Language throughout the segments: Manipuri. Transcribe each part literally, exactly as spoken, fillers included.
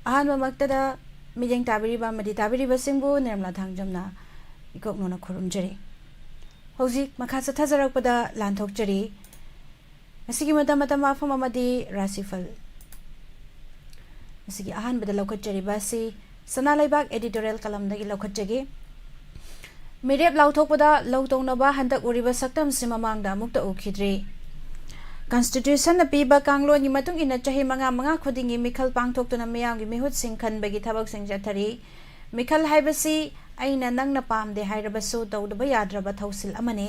ꯑꯍꯥꯟꯕꯃꯛꯇꯗ ꯃꯤꯠꯌꯦꯡ ꯇꯥꯕꯤꯔꯤꯕ ꯑꯃꯗꯤ ꯇꯥꯕꯤꯔꯤꯕꯁꯤꯡꯕꯨ ꯅꯤꯔꯃꯂꯥ ꯊꯥꯡꯖꯝꯅ ꯏꯀꯣꯛꯅꯣꯅ ꯈꯨꯔꯨꯝꯖꯔꯤ꯫ ꯍꯧꯖꯤꯛ ꯃꯈꯥ ꯆꯠꯊꯖꯔꯛꯄꯗ ꯂꯥꯟꯊꯣꯛꯆꯔꯤ꯫ ꯉꯁꯤꯒꯤ ꯃꯇꯝ ꯃꯇꯝ ꯃꯐꯝ ꯑꯃꯗꯤ ꯔꯥꯁꯤꯐꯜ꯫ ꯉꯁꯤꯒꯤ ꯑꯍꯥꯟꯕꯗ ꯂꯧꯈꯠꯆꯔꯤꯕ ꯑꯁꯤ ꯁꯅꯥ ꯂꯩꯕꯥꯛ editorial columnꯗꯒꯤ ꯂꯧꯈꯠꯆꯒꯦ꯫ ꯃꯤꯔꯦꯞ ꯂꯥꯎꯊꯣꯛꯄꯗ ꯂꯧ ꯇꯧꯅꯕ ꯍꯟꯗꯛ ꯎꯔꯤꯕ ꯁꯛꯇꯝꯁꯤ ꯃꯃꯥꯡꯗ ꯑꯃꯨꯛꯇ ꯎꯈꯤꯗ꯭ꯔꯤ꯫ Constitutionꯅ ꯄꯤꯕ ꯀꯥꯡꯂꯣꯟꯒꯤ ꯃꯇꯨꯡ ꯏꯟꯅ ꯆꯍꯤ ꯃꯉꯥ ꯃꯉꯥ ꯈꯨꯗꯤꯡꯒꯤ ꯃꯤꯈꯜ ꯄꯥꯡꯊꯣꯛꯇꯨꯅ ꯃꯤꯌꯥꯝꯒꯤ ꯃꯤꯍꯨꯠꯁꯤꯡ ꯈꯟꯕꯒꯤ ꯊꯕꯛꯁꯤꯡ ꯆꯠꯊꯔꯤ꯫ ꯃꯤꯈꯜ ꯍꯥꯏꯕꯁꯤ ꯑꯩꯅ ꯅꯪꯅ ꯄꯥꯝꯗꯦ ꯍꯥꯏꯔꯕꯁꯨ ꯇꯧꯗꯕ ꯌꯥꯗ꯭ꯔꯕ ꯊꯧꯁꯤꯜ ꯑꯃꯅꯤ꯫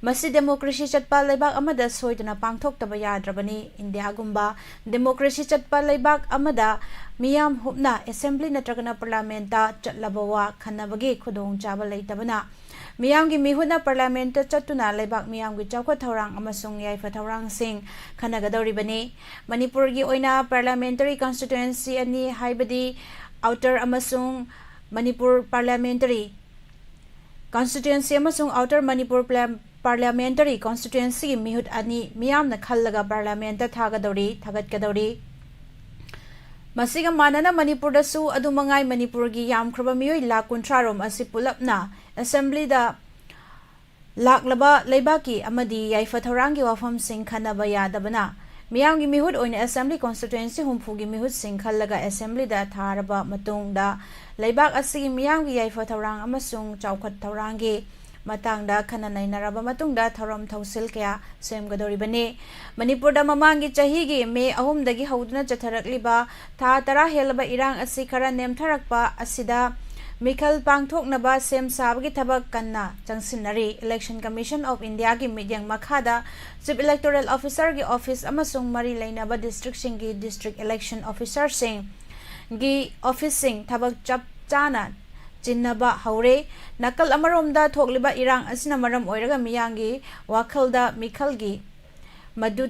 ꯃꯁꯤ democracy ꯆꯠꯄ ꯂꯩꯕꯥꯛ ꯑꯃꯗ ꯁꯣꯏꯗꯅ ꯄꯥꯡꯊꯣꯛꯇꯕ ꯌꯥꯗ꯭ꯔꯕꯅꯤ꯫ ꯏꯟꯗꯤꯌꯥꯒꯨꯝꯕ democracy ꯆꯠꯄ ꯂꯩꯕꯥꯛ ꯑꯃꯗ ꯃꯤꯌꯥꯝ ꯍꯨꯞꯅ assembly ꯅꯠꯇ꯭ꯔꯒꯅ parliamentꯇ ꯆꯠꯂꯕ ꯋꯥ ꯈꯟꯅꯕꯒꯤ ꯈꯨꯗꯣꯡꯆꯥꯕ ꯂꯩꯇꯕꯅ, ꯃꯤꯌꯥꯝꯒꯤ ꯃꯤꯍꯨꯠꯅ parliamentꯇ ꯆꯠꯇꯨꯅ ꯂꯩꯕꯥꯛ ꯃꯤꯌꯥꯝꯒꯤ ꯆꯥꯎꯈꯠ ꯊꯧꯔꯥꯡ ꯑꯃꯁꯨꯡ ꯌꯥꯏꯐ ꯊꯧꯔꯥꯡꯁꯤꯡ ꯈꯟꯅꯒꯗꯧꯔꯤꯕꯅꯤ꯫ ꯃꯅꯤꯄꯨꯔꯒꯤ ꯑꯣꯏꯅ parliamentary constituency ꯑꯅꯤ, ꯍꯥꯏꯕꯗꯤ outer ꯑꯃꯁꯨꯡ ꯃꯅꯤꯄꯨꯔ parliamentary constituency ꯑꯃꯁꯨꯡ outer ꯃꯅꯤꯄꯨꯔ parlia-, parliamentary constituencyꯒꯤ ꯃꯤꯍꯨꯠ ꯑꯅꯤ ꯃꯤꯌꯥꯝꯅ ꯈꯜꯂꯒ parliamentꯇ ꯊꯥꯒꯗꯧꯔꯤ, ꯊꯥꯒꯠꯀꯗꯧꯔꯤ꯫ ꯃꯁꯤꯒ ꯃꯥꯟꯅꯅ ꯃꯅꯤꯄꯨꯔꯗꯁꯨ ꯑꯗꯨꯃꯉꯥꯏ ꯃꯅꯤꯄꯨꯔꯒꯤ ꯌꯥꯝꯈ꯭ꯔꯕ ꯃꯤꯑꯣꯏ ꯂꯥꯈ ꯀꯨꯟꯊ꯭ꯔꯥ ꯔꯣꯝ ꯑꯁꯤ ꯄꯨꯂꯞꯅ assemblyꯗ ꯂꯥꯛꯂꯕ ꯂꯩꯕꯥꯛꯀꯤ ꯑꯃꯗꯤ ꯌꯥꯏꯐ ꯊꯧꯔꯥꯡꯒꯤ ꯋꯥꯐꯝꯁꯤꯡ ꯈꯟꯅꯕ ꯌꯥꯗꯕꯅ, ꯃꯤꯌꯥꯝꯒꯤ ꯃꯤꯍꯨꯠ ꯑꯣꯏꯅ assembly constituency ꯍꯨꯝꯐꯨꯒꯤ ꯃꯤꯍꯨꯠꯁꯤꯡ ꯈꯜꯂꯒ assemblyꯗ ꯊꯥꯔꯕ ꯃꯇꯨꯡꯗ, ꯂꯩꯕꯥꯛ ꯑꯁꯤꯒꯤ ꯃꯤꯌꯥꯝꯒꯤ ꯌꯥꯏꯐ ꯊꯧꯔꯥꯡ ꯑꯃꯁꯨꯡ ꯆꯥꯎꯈꯠ ꯊꯧꯔꯥꯡꯒꯤ ꯃꯇꯥꯡꯗ ꯈꯟꯅ ꯅꯩꯅꯔꯕ ꯃꯇꯨꯡꯗ ꯊꯧꯔꯝ ꯊꯧꯁꯤꯜ ꯀꯌꯥ ꯁꯦꯝꯒꯗꯧꯔꯤꯕꯅꯤ꯫ ꯃꯅꯤꯄꯨꯔꯗ ꯃꯃꯥꯡꯒꯤ ꯆꯍꯤꯒꯤ ꯃꯦ ꯑꯍꯨꯝꯗꯒꯤ ꯍꯧꯗꯨꯅ ꯆꯠꯊꯔꯛꯂꯤꯕ ꯊꯥ ꯇꯔꯥ ꯍꯦꯜꯂꯕ ꯏꯔꯥꯡ ꯑꯁꯤ ꯈꯔ ꯅꯦꯝꯊꯔꯛꯄ ꯑꯁꯤꯗ ꯃꯤꯈꯜ ꯄꯥꯡꯊꯣꯛꯅꯕ ꯁꯦꯝ ꯁꯥꯕꯒꯤ ꯊꯕꯛ ꯀꯟꯅ ꯆꯪꯁꯤꯟꯅꯔꯤ꯫ Election Commission of Indiaꯒꯤ ꯃꯤꯠꯌꯦꯡ ꯃꯈꯥꯗ Chief Electoral Officerꯒꯤ office ꯑꯃꯁꯨꯡ ꯃꯔꯤ ꯂꯩꯅꯕ districtꯁꯤꯡꯒꯤ district election officerꯁꯤꯡꯒꯤ officeꯁꯤꯡ ꯊꯕꯛ ꯆꯞ ꯆꯥꯅ ꯆꯤꯟꯅꯕ ꯍꯧꯔꯦ꯫ ꯅꯥꯀꯜ ꯑꯃꯔꯣꯝꯗ ꯊꯣꯛꯂꯤꯕ ꯏꯔꯥꯡ ꯑꯁꯤꯅ ꯃꯔꯝ ꯑꯣꯏꯔꯒ ꯃꯤꯌꯥꯝꯒꯤ ꯋꯥꯈꯜꯗ ꯃꯤꯈꯜꯒꯤ ꯃꯗꯨ,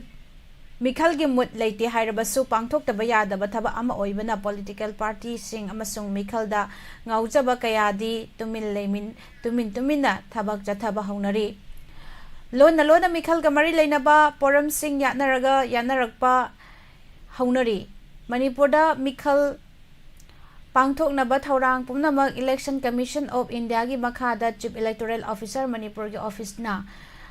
ꯃꯤꯈꯜꯒꯤ ꯃꯨꯠ ꯂꯩꯇꯦ ꯍꯥꯏꯔꯕꯁꯨ, ꯄꯥꯡꯊꯣꯛꯇꯕ ꯌꯥꯗꯕ ꯊꯕꯛ ꯑꯃ ꯑꯣꯏꯕꯅ political partyꯁꯤꯡ ꯑꯃꯁꯨꯡ ꯃꯤꯈꯜꯗ ꯉꯥꯎꯖꯕ ꯀꯌꯥꯗꯤ ꯇꯨꯃꯤꯟ ꯂꯩꯃꯤꯟ-, ꯇꯨꯃꯤꯟ ꯇꯨꯃꯤꯟꯅ ꯊꯕꯛ ꯆꯠꯊꯕ ꯍꯧꯅꯔꯤ꯫ ꯂꯣꯟꯅ ꯂꯣꯟꯅ ꯃꯤꯈꯜꯒ ꯃꯔꯤ ꯂꯩꯅꯕ ꯄꯣꯔꯝꯁꯤꯡ ꯌꯥꯠꯅꯔꯒ ꯌꯥꯠꯅꯔꯛꯄ ꯍꯧꯅꯔꯤ꯫ ꯃꯅꯤꯄꯨꯔꯗ ꯃꯤꯈꯜ ꯄꯥꯡꯊꯣꯛꯅꯕ ꯊꯧꯔꯥꯡ ꯄꯨꯝꯅꯃꯛ Election Commission of Indiaꯒꯤ ꯃꯈꯥꯗ Chief Electoral Officer ꯃꯅꯤꯄꯨꯔꯒꯤ officeꯅ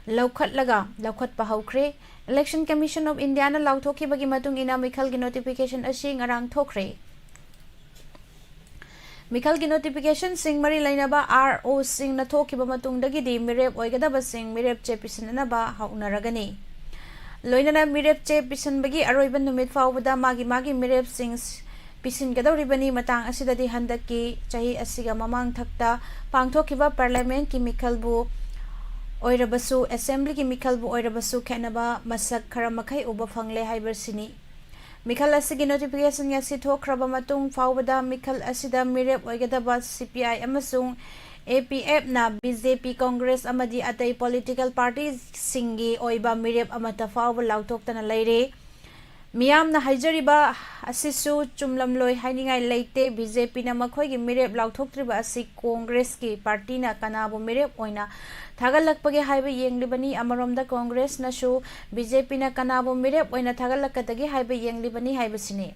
ꯂꯧꯈꯠꯂꯒ ꯂꯧꯈꯠꯄ ꯍꯧꯈ꯭ꯔꯦ꯫ Election Commission of Indiaꯅ ꯂꯥꯎꯊꯣꯛꯈꯤꯕꯒꯤ ꯃꯇꯨꯡ ꯏꯟꯅ ꯃꯤꯈꯜꯒꯤ notification ꯑꯁꯤ ꯉꯔꯥꯡ ꯊꯣꯛꯈ꯭ꯔꯦ꯫ ꯃꯤꯈꯜꯒꯤ notificationꯁꯤꯡ ꯃꯔꯤ ꯂꯩꯅꯕ ROꯁꯤꯡꯅ ꯊꯣꯛꯈꯤꯕ ꯃꯇꯨꯡꯗꯒꯤꯗꯤ ꯃꯤꯔꯦꯞ ꯑꯣꯏꯒꯗꯕꯁꯤꯡ ꯃꯤꯔꯦꯞ ꯆꯦ ꯄꯤꯁꯤꯟꯅꯅꯕ ꯍꯧꯅꯔꯒꯅꯤ꯫ ꯂꯣꯏꯅꯅ ꯃꯤꯔꯦꯞ ꯆꯦ ꯄꯤꯁꯤꯟꯕꯒꯤ ꯑꯔꯣꯏꯕ ꯅꯨꯃꯤꯠ ꯐꯥꯎꯕꯗ ꯃꯥꯒꯤ ꯃꯥꯒꯤ ꯃꯤꯔꯦꯞꯁꯤꯡ ꯄꯤꯁꯤꯟꯒꯗꯧꯔꯤꯕꯅꯤ꯫ ꯃꯇꯥꯡ ꯑꯁꯤꯗꯗꯤ ꯍꯟꯗꯛꯀꯤ ꯆꯍꯤ ꯑꯁꯤꯒ ꯃꯃꯥꯡ ꯊꯛꯇ ꯄꯥꯡꯊꯣꯛꯈꯤꯕ Parliamentꯀꯤ ꯃꯤꯈꯜꯕꯨ ꯑꯣꯏꯔꯕꯁꯨ, Assemblyꯒꯤ ꯃꯤꯈꯜꯕꯨ ꯑꯣꯏꯔꯕꯁꯨ ꯈꯦꯠꯅꯕ ꯃꯁꯛ ꯈꯔ ꯃꯈꯩ ꯎꯕ ꯐꯪꯂꯦ ꯍꯥꯏꯕꯁꯤꯅꯤ꯫ ꯃꯤꯈꯜ ꯑꯁꯤꯒꯤ notification ꯑꯁꯤ ꯊꯣꯛꯈ꯭ꯔꯕ ꯃꯇꯨꯡ ꯐꯥꯎꯕꯗ ꯃꯤꯈꯜ ꯑꯁꯤꯗ ꯃꯤꯔꯦꯞ ꯑꯣꯏꯒꯗꯕ CPI ꯑꯃꯁꯨꯡ APFꯅ BJP, Congress ꯑꯃꯗꯤ ꯑꯇꯩ political partyꯁꯤꯡꯒꯤ ꯑꯣꯏꯕ ꯃꯤꯔꯦꯞ ꯑꯃꯠꯇ ꯐꯥꯎꯕ ꯂꯥꯎꯊꯣꯛꯇꯅ ꯂꯩꯔꯤ꯫ ꯃꯤꯌꯥꯝꯅ ꯍꯥꯏꯖꯔꯤꯕ ꯑꯁꯤꯁꯨ ꯆꯨꯝꯂꯝꯂꯣꯏ ꯍꯥꯏꯅꯤꯡꯉꯥꯏ ꯂꯩꯇꯦ꯫ BJPꯅ ꯃꯈꯣꯏꯒꯤ ꯃꯤꯔꯦꯞ ꯂꯥꯎꯊꯣꯛꯇ꯭ꯔꯤꯕ ꯑꯁꯤ Congressꯀꯤ partyꯅ ꯀꯅꯥꯕꯨ ꯃꯤꯔꯦꯞ ꯑꯣꯏꯅ ꯊꯥꯒꯠꯂꯛꯄꯒꯦ ꯍꯥꯏꯕ ꯌꯦꯡꯂꯤꯕꯅꯤ꯫ ꯑꯃꯔꯣꯝꯗ Congressꯅꯁꯨ BJPꯅ ꯀꯅꯥꯕꯨ ꯃꯤꯔꯦꯞ ꯑꯣꯏꯅ ꯊꯥꯒꯠꯂꯛꯀꯗꯒꯦ ꯍꯥꯏꯕ ꯌꯦꯡꯂꯤꯕꯅꯤ ꯍꯥꯏꯕꯁꯤꯅꯤ꯫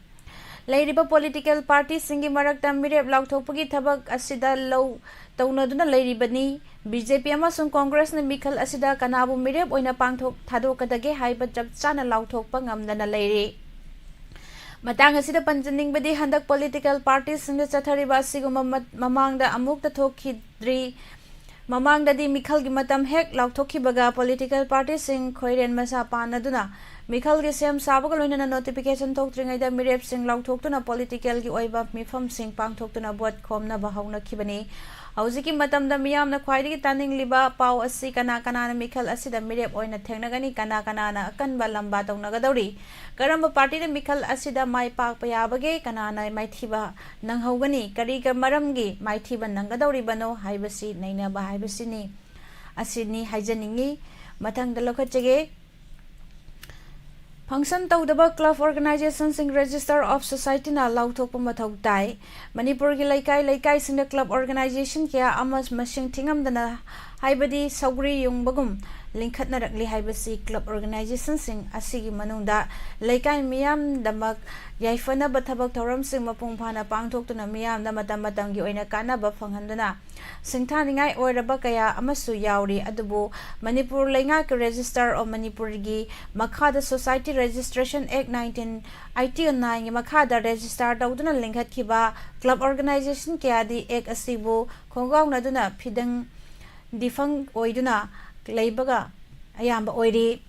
ꯂꯩꯔꯤꯕ political partyꯁꯤꯡꯒꯤ ꯃꯔꯛꯇ ꯃꯤꯔꯦꯞ ꯂꯥꯎꯊꯣꯛꯄꯒꯤ ꯊꯕꯛ ꯑꯁꯤꯗ ꯂꯧ ꯇꯧꯅꯗꯨꯅ ꯂꯩꯔꯤꯕꯅꯤ꯫ BJP ꯑꯃꯁꯨꯡ Congressꯅ ꯃꯤꯈꯜ ꯑꯁꯤꯗ ꯀꯅꯥꯕꯨ ꯃꯤꯔꯦꯞ ꯑꯣꯏꯅ ꯄꯥꯡꯊꯣꯛ ꯊꯥꯗꯣꯛꯀꯗꯒꯦ ꯍꯥꯏꯕ ꯆꯞ ꯆꯥꯅ ꯂꯥꯎꯊꯣꯛꯄ ꯉꯝꯗꯅ ꯂꯩꯔꯤ꯫ ꯃꯇꯥꯡ ꯑꯁꯤꯗ ꯄꯟꯖꯅꯤꯡꯕꯗꯤ ꯍꯟꯗꯛ political partyꯁꯤꯡꯗ ꯆꯠꯊꯔꯤꯕ ꯑꯁꯤꯒꯨꯝꯕ ꯃ-, ꯃꯃꯥꯡꯗ ꯑꯃꯨꯛꯇ ꯊꯣꯛꯈꯤꯗ꯭ꯔꯤ꯫ ꯃꯃꯥꯡꯗꯗꯤ ꯃꯤꯈꯜꯒꯤ ꯃꯇꯝ ꯍꯦꯛ ꯂꯥꯎꯊꯣꯛꯈꯤꯕꯒ political partyꯁꯤꯡ ꯈꯣꯏꯔꯦꯟ ꯃꯁꯥ ꯄꯥꯟꯅꯗꯨꯅ ꯃꯤꯈꯜꯒꯤ ꯁꯦꯝ ꯁꯥꯕꯒ ꯂꯣꯏꯅꯅ notification ꯊꯣꯛꯇ꯭ꯔꯤꯉꯩꯗ ꯃꯤꯔꯦꯞꯁꯤꯡ ꯂꯥꯎꯊꯣꯛꯇꯨꯅ politicalꯒꯤ ꯑꯣꯏꯕ ꯃꯤꯐꯝꯁꯤꯡ ꯄꯥꯡꯊꯣꯛꯇꯨꯅ vote ꯈꯣꯝꯅꯕ ꯍꯧꯅꯈꯤꯕꯅꯤ꯫ ꯍꯧꯖꯤꯛꯀꯤ ꯃꯇꯝꯗ ꯃꯤꯌꯥꯝꯅ ꯈ꯭ꯋꯥꯏꯗꯒꯤ ꯇꯥꯅꯤꯡꯂꯤꯕ ꯄꯥꯎ ꯑꯁꯤ ꯀꯅꯥ ꯀꯅꯥꯅ ꯃꯤꯈꯜ ꯑꯁꯤꯗ ꯃꯤꯔꯦꯞ ꯑꯣꯏꯅ ꯊꯦꯡꯅꯒꯅꯤ, ꯀꯅꯥ ꯀꯅꯥꯅ ꯑꯀꯟꯕ ꯂꯝꯕꯥ ꯇꯧꯅꯒꯗꯧꯔꯤ, ꯀꯔꯝꯕ partyꯅ ꯃꯤꯈꯜ ꯑꯁꯤꯗ ꯃꯥꯏ ꯄꯥꯛꯄ ꯌꯥꯕꯒꯦ, ꯀꯅꯥꯅ ꯃꯥꯏꯊꯤꯕ ꯅꯪꯍꯧꯒꯅꯤ, ꯀꯔꯤ ꯀ-, ꯃꯔꯝꯒꯤ ꯃꯥꯏꯊꯤꯕ ꯅꯪꯒꯗꯧꯔꯤꯕꯅꯣ ꯍꯥꯏꯕꯁꯤ ꯅꯩꯅꯕ ꯍꯥꯏꯕꯁꯤꯅꯤ꯫ ꯑꯁꯤꯅꯤ ꯍꯥꯏꯖꯅꯤꯡꯉꯤ꯫ ꯃꯊꯪꯗ ꯂꯧꯈꯠꯆꯒꯦ꯫ Function ꯇꯧꯗꯕ club organizationꯁꯤꯡ Register of Societyꯅ ꯂꯥꯎꯊꯣꯛꯄ ꯃꯊꯧ ꯇꯥꯏ꯫ ꯃꯅꯤꯄꯨꯔꯒꯤ ꯂꯩꯀꯥꯏ ꯂꯩꯀꯥꯏꯁꯤꯡꯗ club organization ꯀꯌꯥ ꯑꯃ ꯃꯁꯤꯡ ꯊꯤꯉꯝꯗꯅ, ꯍꯥꯏꯕꯗꯤ ꯁꯧꯒ꯭ꯔꯤ ꯌꯨꯡꯕꯒꯨꯝ, ꯂꯤꯡꯈꯠꯅꯔꯛꯂꯤ ꯍꯥꯏꯕꯁꯤ club organizationꯁꯤꯡ ꯑꯁꯤꯒꯤ ꯃꯅꯨꯡꯗ ꯂꯩꯀꯥꯏ ꯃꯤꯌꯥꯝꯗꯃꯛ ꯌꯥꯏꯐꯅꯕ ꯊꯕꯛ ꯊꯧꯔꯝꯁꯤꯡ ꯃꯄꯨꯡ ꯐꯥꯅ ꯄꯥꯡꯊꯣꯛꯇꯨꯅ ꯃꯤꯌꯥꯝꯗ ꯃꯇꯝ ꯃꯇꯝꯒꯤ ꯑꯣꯏꯅ ꯀꯥꯟꯅꯕ ꯐꯪꯍꯟꯗꯨꯅ ꯁꯤꯡꯊꯥꯅꯤꯡꯉꯥꯏ ꯑꯣꯏꯔꯕ ꯀꯌꯥ ꯑꯃꯁꯨ ꯌꯥꯎꯔꯤ꯫ ꯑꯗꯨꯕꯨ ꯃꯅꯤꯄꯨꯔ ꯂꯩꯉꯥꯛꯀꯤ Register of Manipurꯒꯤ ꯃꯈꯥꯗ Society Registration Act nineteen eighty nineꯒꯤ ꯃꯈꯥꯗ register ꯇꯧꯗꯨꯅ ꯂꯤꯡꯈꯠꯈꯤꯕ club organization ꯀꯌꯥꯗꯤ Act ꯑꯁꯤꯕꯨ ꯈꯣꯡꯒꯥꯎꯅꯗꯨꯅ ꯐꯤꯗꯪ defunct ꯑꯣꯏꯗꯨꯅ ꯂꯩꯕꯒ ꯑꯌꯥꯝꯕ ꯑꯣꯏꯔꯤ꯫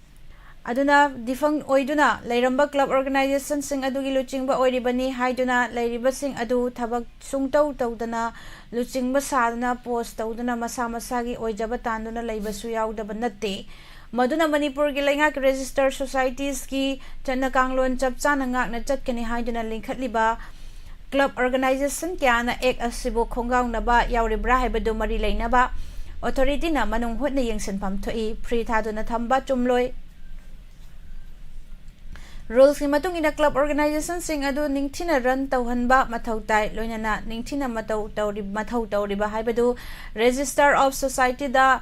ꯑꯗꯨꯅ defunct ꯑꯣꯏꯗꯨꯅ ꯂꯩꯔꯝꯕ club organizationꯁꯤꯡ ꯑꯗꯨꯒꯤ ꯂꯨꯆꯤꯡꯕ ꯑꯣꯏꯔꯤꯕꯅꯤ ꯍꯥꯏꯗꯨꯅ ꯂꯩꯔꯤꯕꯁꯤꯡ ꯑꯗꯨ ꯊꯕꯛ ꯁꯨꯡꯇꯧ ꯇꯧꯗꯅ ꯂꯨꯆꯤꯡꯕ ꯁꯥꯗꯨꯅ post ꯇꯧꯗꯨꯅ ꯃꯁꯥ ꯃꯁꯥꯒꯤ ꯑꯣꯏꯖꯕ ꯇꯥꯟꯗꯨꯅ ꯂꯩꯕꯁꯨ ꯌꯥꯎꯗꯕ ꯅꯠꯇꯦ꯫ ꯃꯗꯨꯅ ꯃꯅꯤꯄꯨꯔꯒꯤ ꯂꯩꯉꯥꯛꯀꯤ Register Societiesꯀꯤ ꯆꯠꯅ ꯀꯥꯡꯂꯣꯟ ꯆꯞ ꯆꯥꯅ ꯉꯥꯛꯅ ꯆꯠꯀꯅꯤ ꯍꯥꯏꯗꯨꯅ ꯂꯤꯡꯈꯠꯂꯤꯕ club organization ꯀꯌꯥꯅ Act ꯑꯁꯤꯕꯨ ꯈꯣꯡꯒꯥꯎꯅꯕ ꯌꯥꯎꯔꯤꯕ꯭ꯔꯥ ꯍꯥꯏꯕꯗꯨ ꯃꯔꯤ ꯂꯩꯅꯕ authorityꯅ ꯃꯅꯨꯡ ꯍꯨꯠꯅ ꯌꯦꯡꯁꯤꯟꯐꯝ ꯊꯣꯛꯏ꯫ Free ꯊꯥꯗꯨꯅ ꯊꯝꯕ ꯆꯨꯝꯂꯣꯏ꯫ Rulesꯀꯤ ꯃꯇꯨꯡ ꯏꯟꯅ club organizationꯁꯤꯡ ꯑꯗꯨ ꯅꯤꯡꯊꯤꯅ run ꯇꯧꯍꯟꯕ ꯃꯊꯧ ꯇꯥꯏ꯫ ꯂꯣꯏꯅꯅ ꯅꯤꯡꯊꯤꯅ ꯃꯇꯧ ꯇꯧꯔꯤ-, ꯃꯊꯧ ꯇꯧꯔꯤꯕ ꯍꯥꯏꯕꯗꯨ Register of Societyꯗ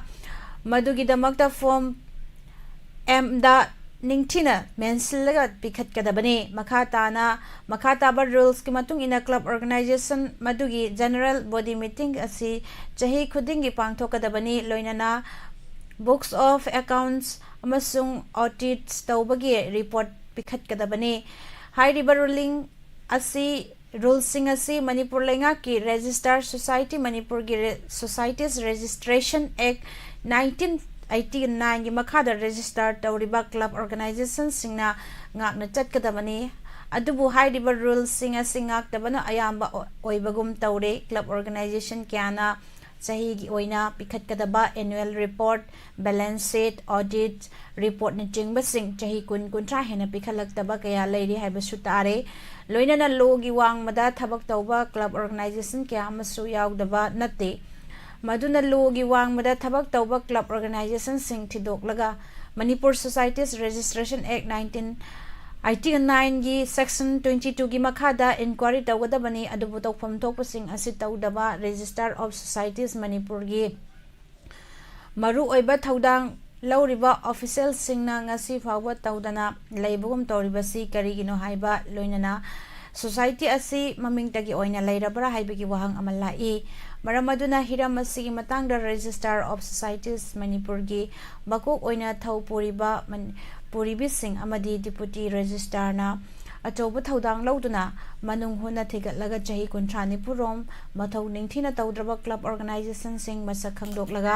ꯃꯗꯨꯒꯤꯗꯃꯛꯇ form Mꯗ ꯅꯤꯡꯊꯤꯅ ꯃꯦꯟꯁꯤꯜꯂꯒ ꯄꯤꯈꯠꯀꯗꯕꯅꯤ꯫ ꯃꯈꯥ ꯇꯥꯅ, ꯃꯈꯥ ꯇꯥꯕ rulesꯀꯤ ꯃꯇꯨꯡ ꯏꯟꯅ club organization ꯃꯗꯨꯒꯤ general body meeting ꯑꯁꯤ ꯆꯍꯤ ꯈꯨꯗꯤꯡꯒꯤ ꯄꯥꯡꯊꯣꯛꯀꯗꯕꯅꯤ꯫ ꯂꯣꯏꯅꯅ books of accounts ꯑꯃꯁꯨꯡ audits ꯇꯧꯕꯒꯤ report ꯄꯤꯈꯠꯀꯗꯕꯅꯤ꯫ ꯍꯥꯏꯔꯤꯕ ruling ꯑꯁꯤ, ruleꯁꯤꯡ ꯑꯁꯤ ꯃꯅꯤꯄꯨꯔ ꯂꯩꯉꯥꯛꯀꯤ Register Society ꯃꯅꯤꯄꯨꯔꯒꯤ Re-, Societies Registration Act nineteen eighty nineꯒꯤ ꯃꯈꯥꯗ register ꯇꯧꯔꯤꯕ club organizationꯁꯤꯡꯅ ꯉꯥꯛꯅ ꯆꯠꯀꯗꯕꯅꯤ꯫ ꯑꯗꯨꯕꯨ ꯍꯥꯏꯔꯤꯕ ruleꯁꯤꯡ ꯑꯁꯤ ꯉꯥꯛꯇꯕꯅ ꯑꯌꯥꯝꯕ ꯑꯣ-, ꯑꯣꯏꯕꯒꯨꯝ ꯇꯧꯔꯦ꯫ Club organization ꯀꯌꯥꯅ ꯆꯍꯤꯒꯤ ꯑꯣꯏꯅ ꯄꯤꯈꯠꯀꯗꯕ annual report, balance sheet, audit reportꯅꯆꯤꯡꯕꯁꯤꯡ ꯆꯍꯤ ꯀꯨꯟ, ꯀꯨꯟꯊ꯭ꯔꯥ ꯍꯦꯟꯅ ꯄꯤꯈꯠꯂꯛꯇꯕ ꯀꯌꯥ ꯂꯩꯔꯤ ꯍꯥꯏꯕꯁꯨ ꯇꯥꯔꯦ꯫ ꯂꯣꯏꯅꯅ lawꯒꯤ ꯋꯥꯡꯃꯗ ꯊꯕꯛ ꯇꯧꯕ club organization ꯀꯌꯥ ꯑꯃꯁꯨ ꯌꯥꯎꯗꯕ ꯅꯠꯇꯦ꯫ ꯃꯗꯨꯅ lawꯒꯤ ꯋꯥꯡꯃꯗ ꯊꯕꯛ ꯇꯧꯕ club organizationꯁꯤꯡ ꯊꯤꯗꯣꯛꯂꯒ Manipur Societies Registration Act nineteen eighty nineꯒꯤ section twenty twoꯒꯤ ꯃꯈꯥꯗ inquiry ꯇꯧꯒꯗꯕꯅꯤ꯫ ꯑꯗꯨꯕꯨ ꯇꯧꯐꯝ ꯊꯣꯛꯄꯁꯤꯡ ꯑꯁꯤ ꯇꯧꯗꯕ Register of Societies ꯃꯅꯤꯄꯨꯔꯒꯤ ꯃꯔꯨꯑꯣꯏꯕ ꯊꯧꯗꯥꯡ ꯂꯧꯔꯤꯕ ꯑꯣꯐꯤꯁꯤꯌꯦꯜꯁꯤꯡꯅ ꯉꯁꯤ ꯐꯥꯎꯕ ꯇꯧꯗꯅ ꯂꯩꯕꯒꯨꯝ ꯇꯧꯔꯤꯕꯁꯤ ꯀꯔꯤꯒꯤꯅꯣ ꯍꯥꯏꯕ, ꯂꯣꯏꯅꯅ ꯁꯣꯁꯥꯏꯇꯤ ꯑꯁꯤ ꯃꯃꯤꯡꯇꯒꯤ ꯑꯣꯏꯅ ꯂꯩꯔꯕ꯭ꯔꯥ ꯍꯥꯏꯕꯒꯤ ꯋꯥꯍꯪ ꯑꯃ ꯂꯥꯛꯏ꯫ ꯃꯔꯝ ꯑꯗꯨꯅ ꯍꯤꯔꯝ ꯑꯁꯤꯒꯤ ꯃꯇꯥꯡꯗ Registrar of Societies ꯃꯅꯤꯄꯨꯔꯒꯤ ꯃꯀꯣꯛ ꯑꯣꯏꯅ ꯊꯧ ꯄꯨꯔꯤꯕ ꯃꯟ-, ꯄꯨꯔꯤꯕꯤꯁꯤꯡ ꯑꯃꯗꯤ ꯗꯤꯄꯨꯇꯤ ꯔꯦꯖꯤꯁꯇ꯭ꯔꯥꯔꯅ ꯑꯆꯧꯕ ꯊꯧꯗꯥꯡ ꯂꯧꯗꯨꯅ ꯃꯅꯨꯡ ꯍꯨꯠꯅ ꯊꯤꯒꯠꯂꯒ ꯆꯍꯤ ꯀꯨꯟꯊ꯭ꯔꯥ ꯅꯤꯐꯨ ꯔꯣꯝ ꯃꯊꯧ ꯅꯤꯡꯊꯤꯅ ꯇꯧꯗ꯭ꯔꯕ ꯀ꯭ꯂꯕ ꯑꯣꯔꯒꯅꯥꯏꯖꯦꯁꯟꯁꯤꯡ ꯃꯁꯛ ꯈꯪꯗꯣꯛꯂꯒ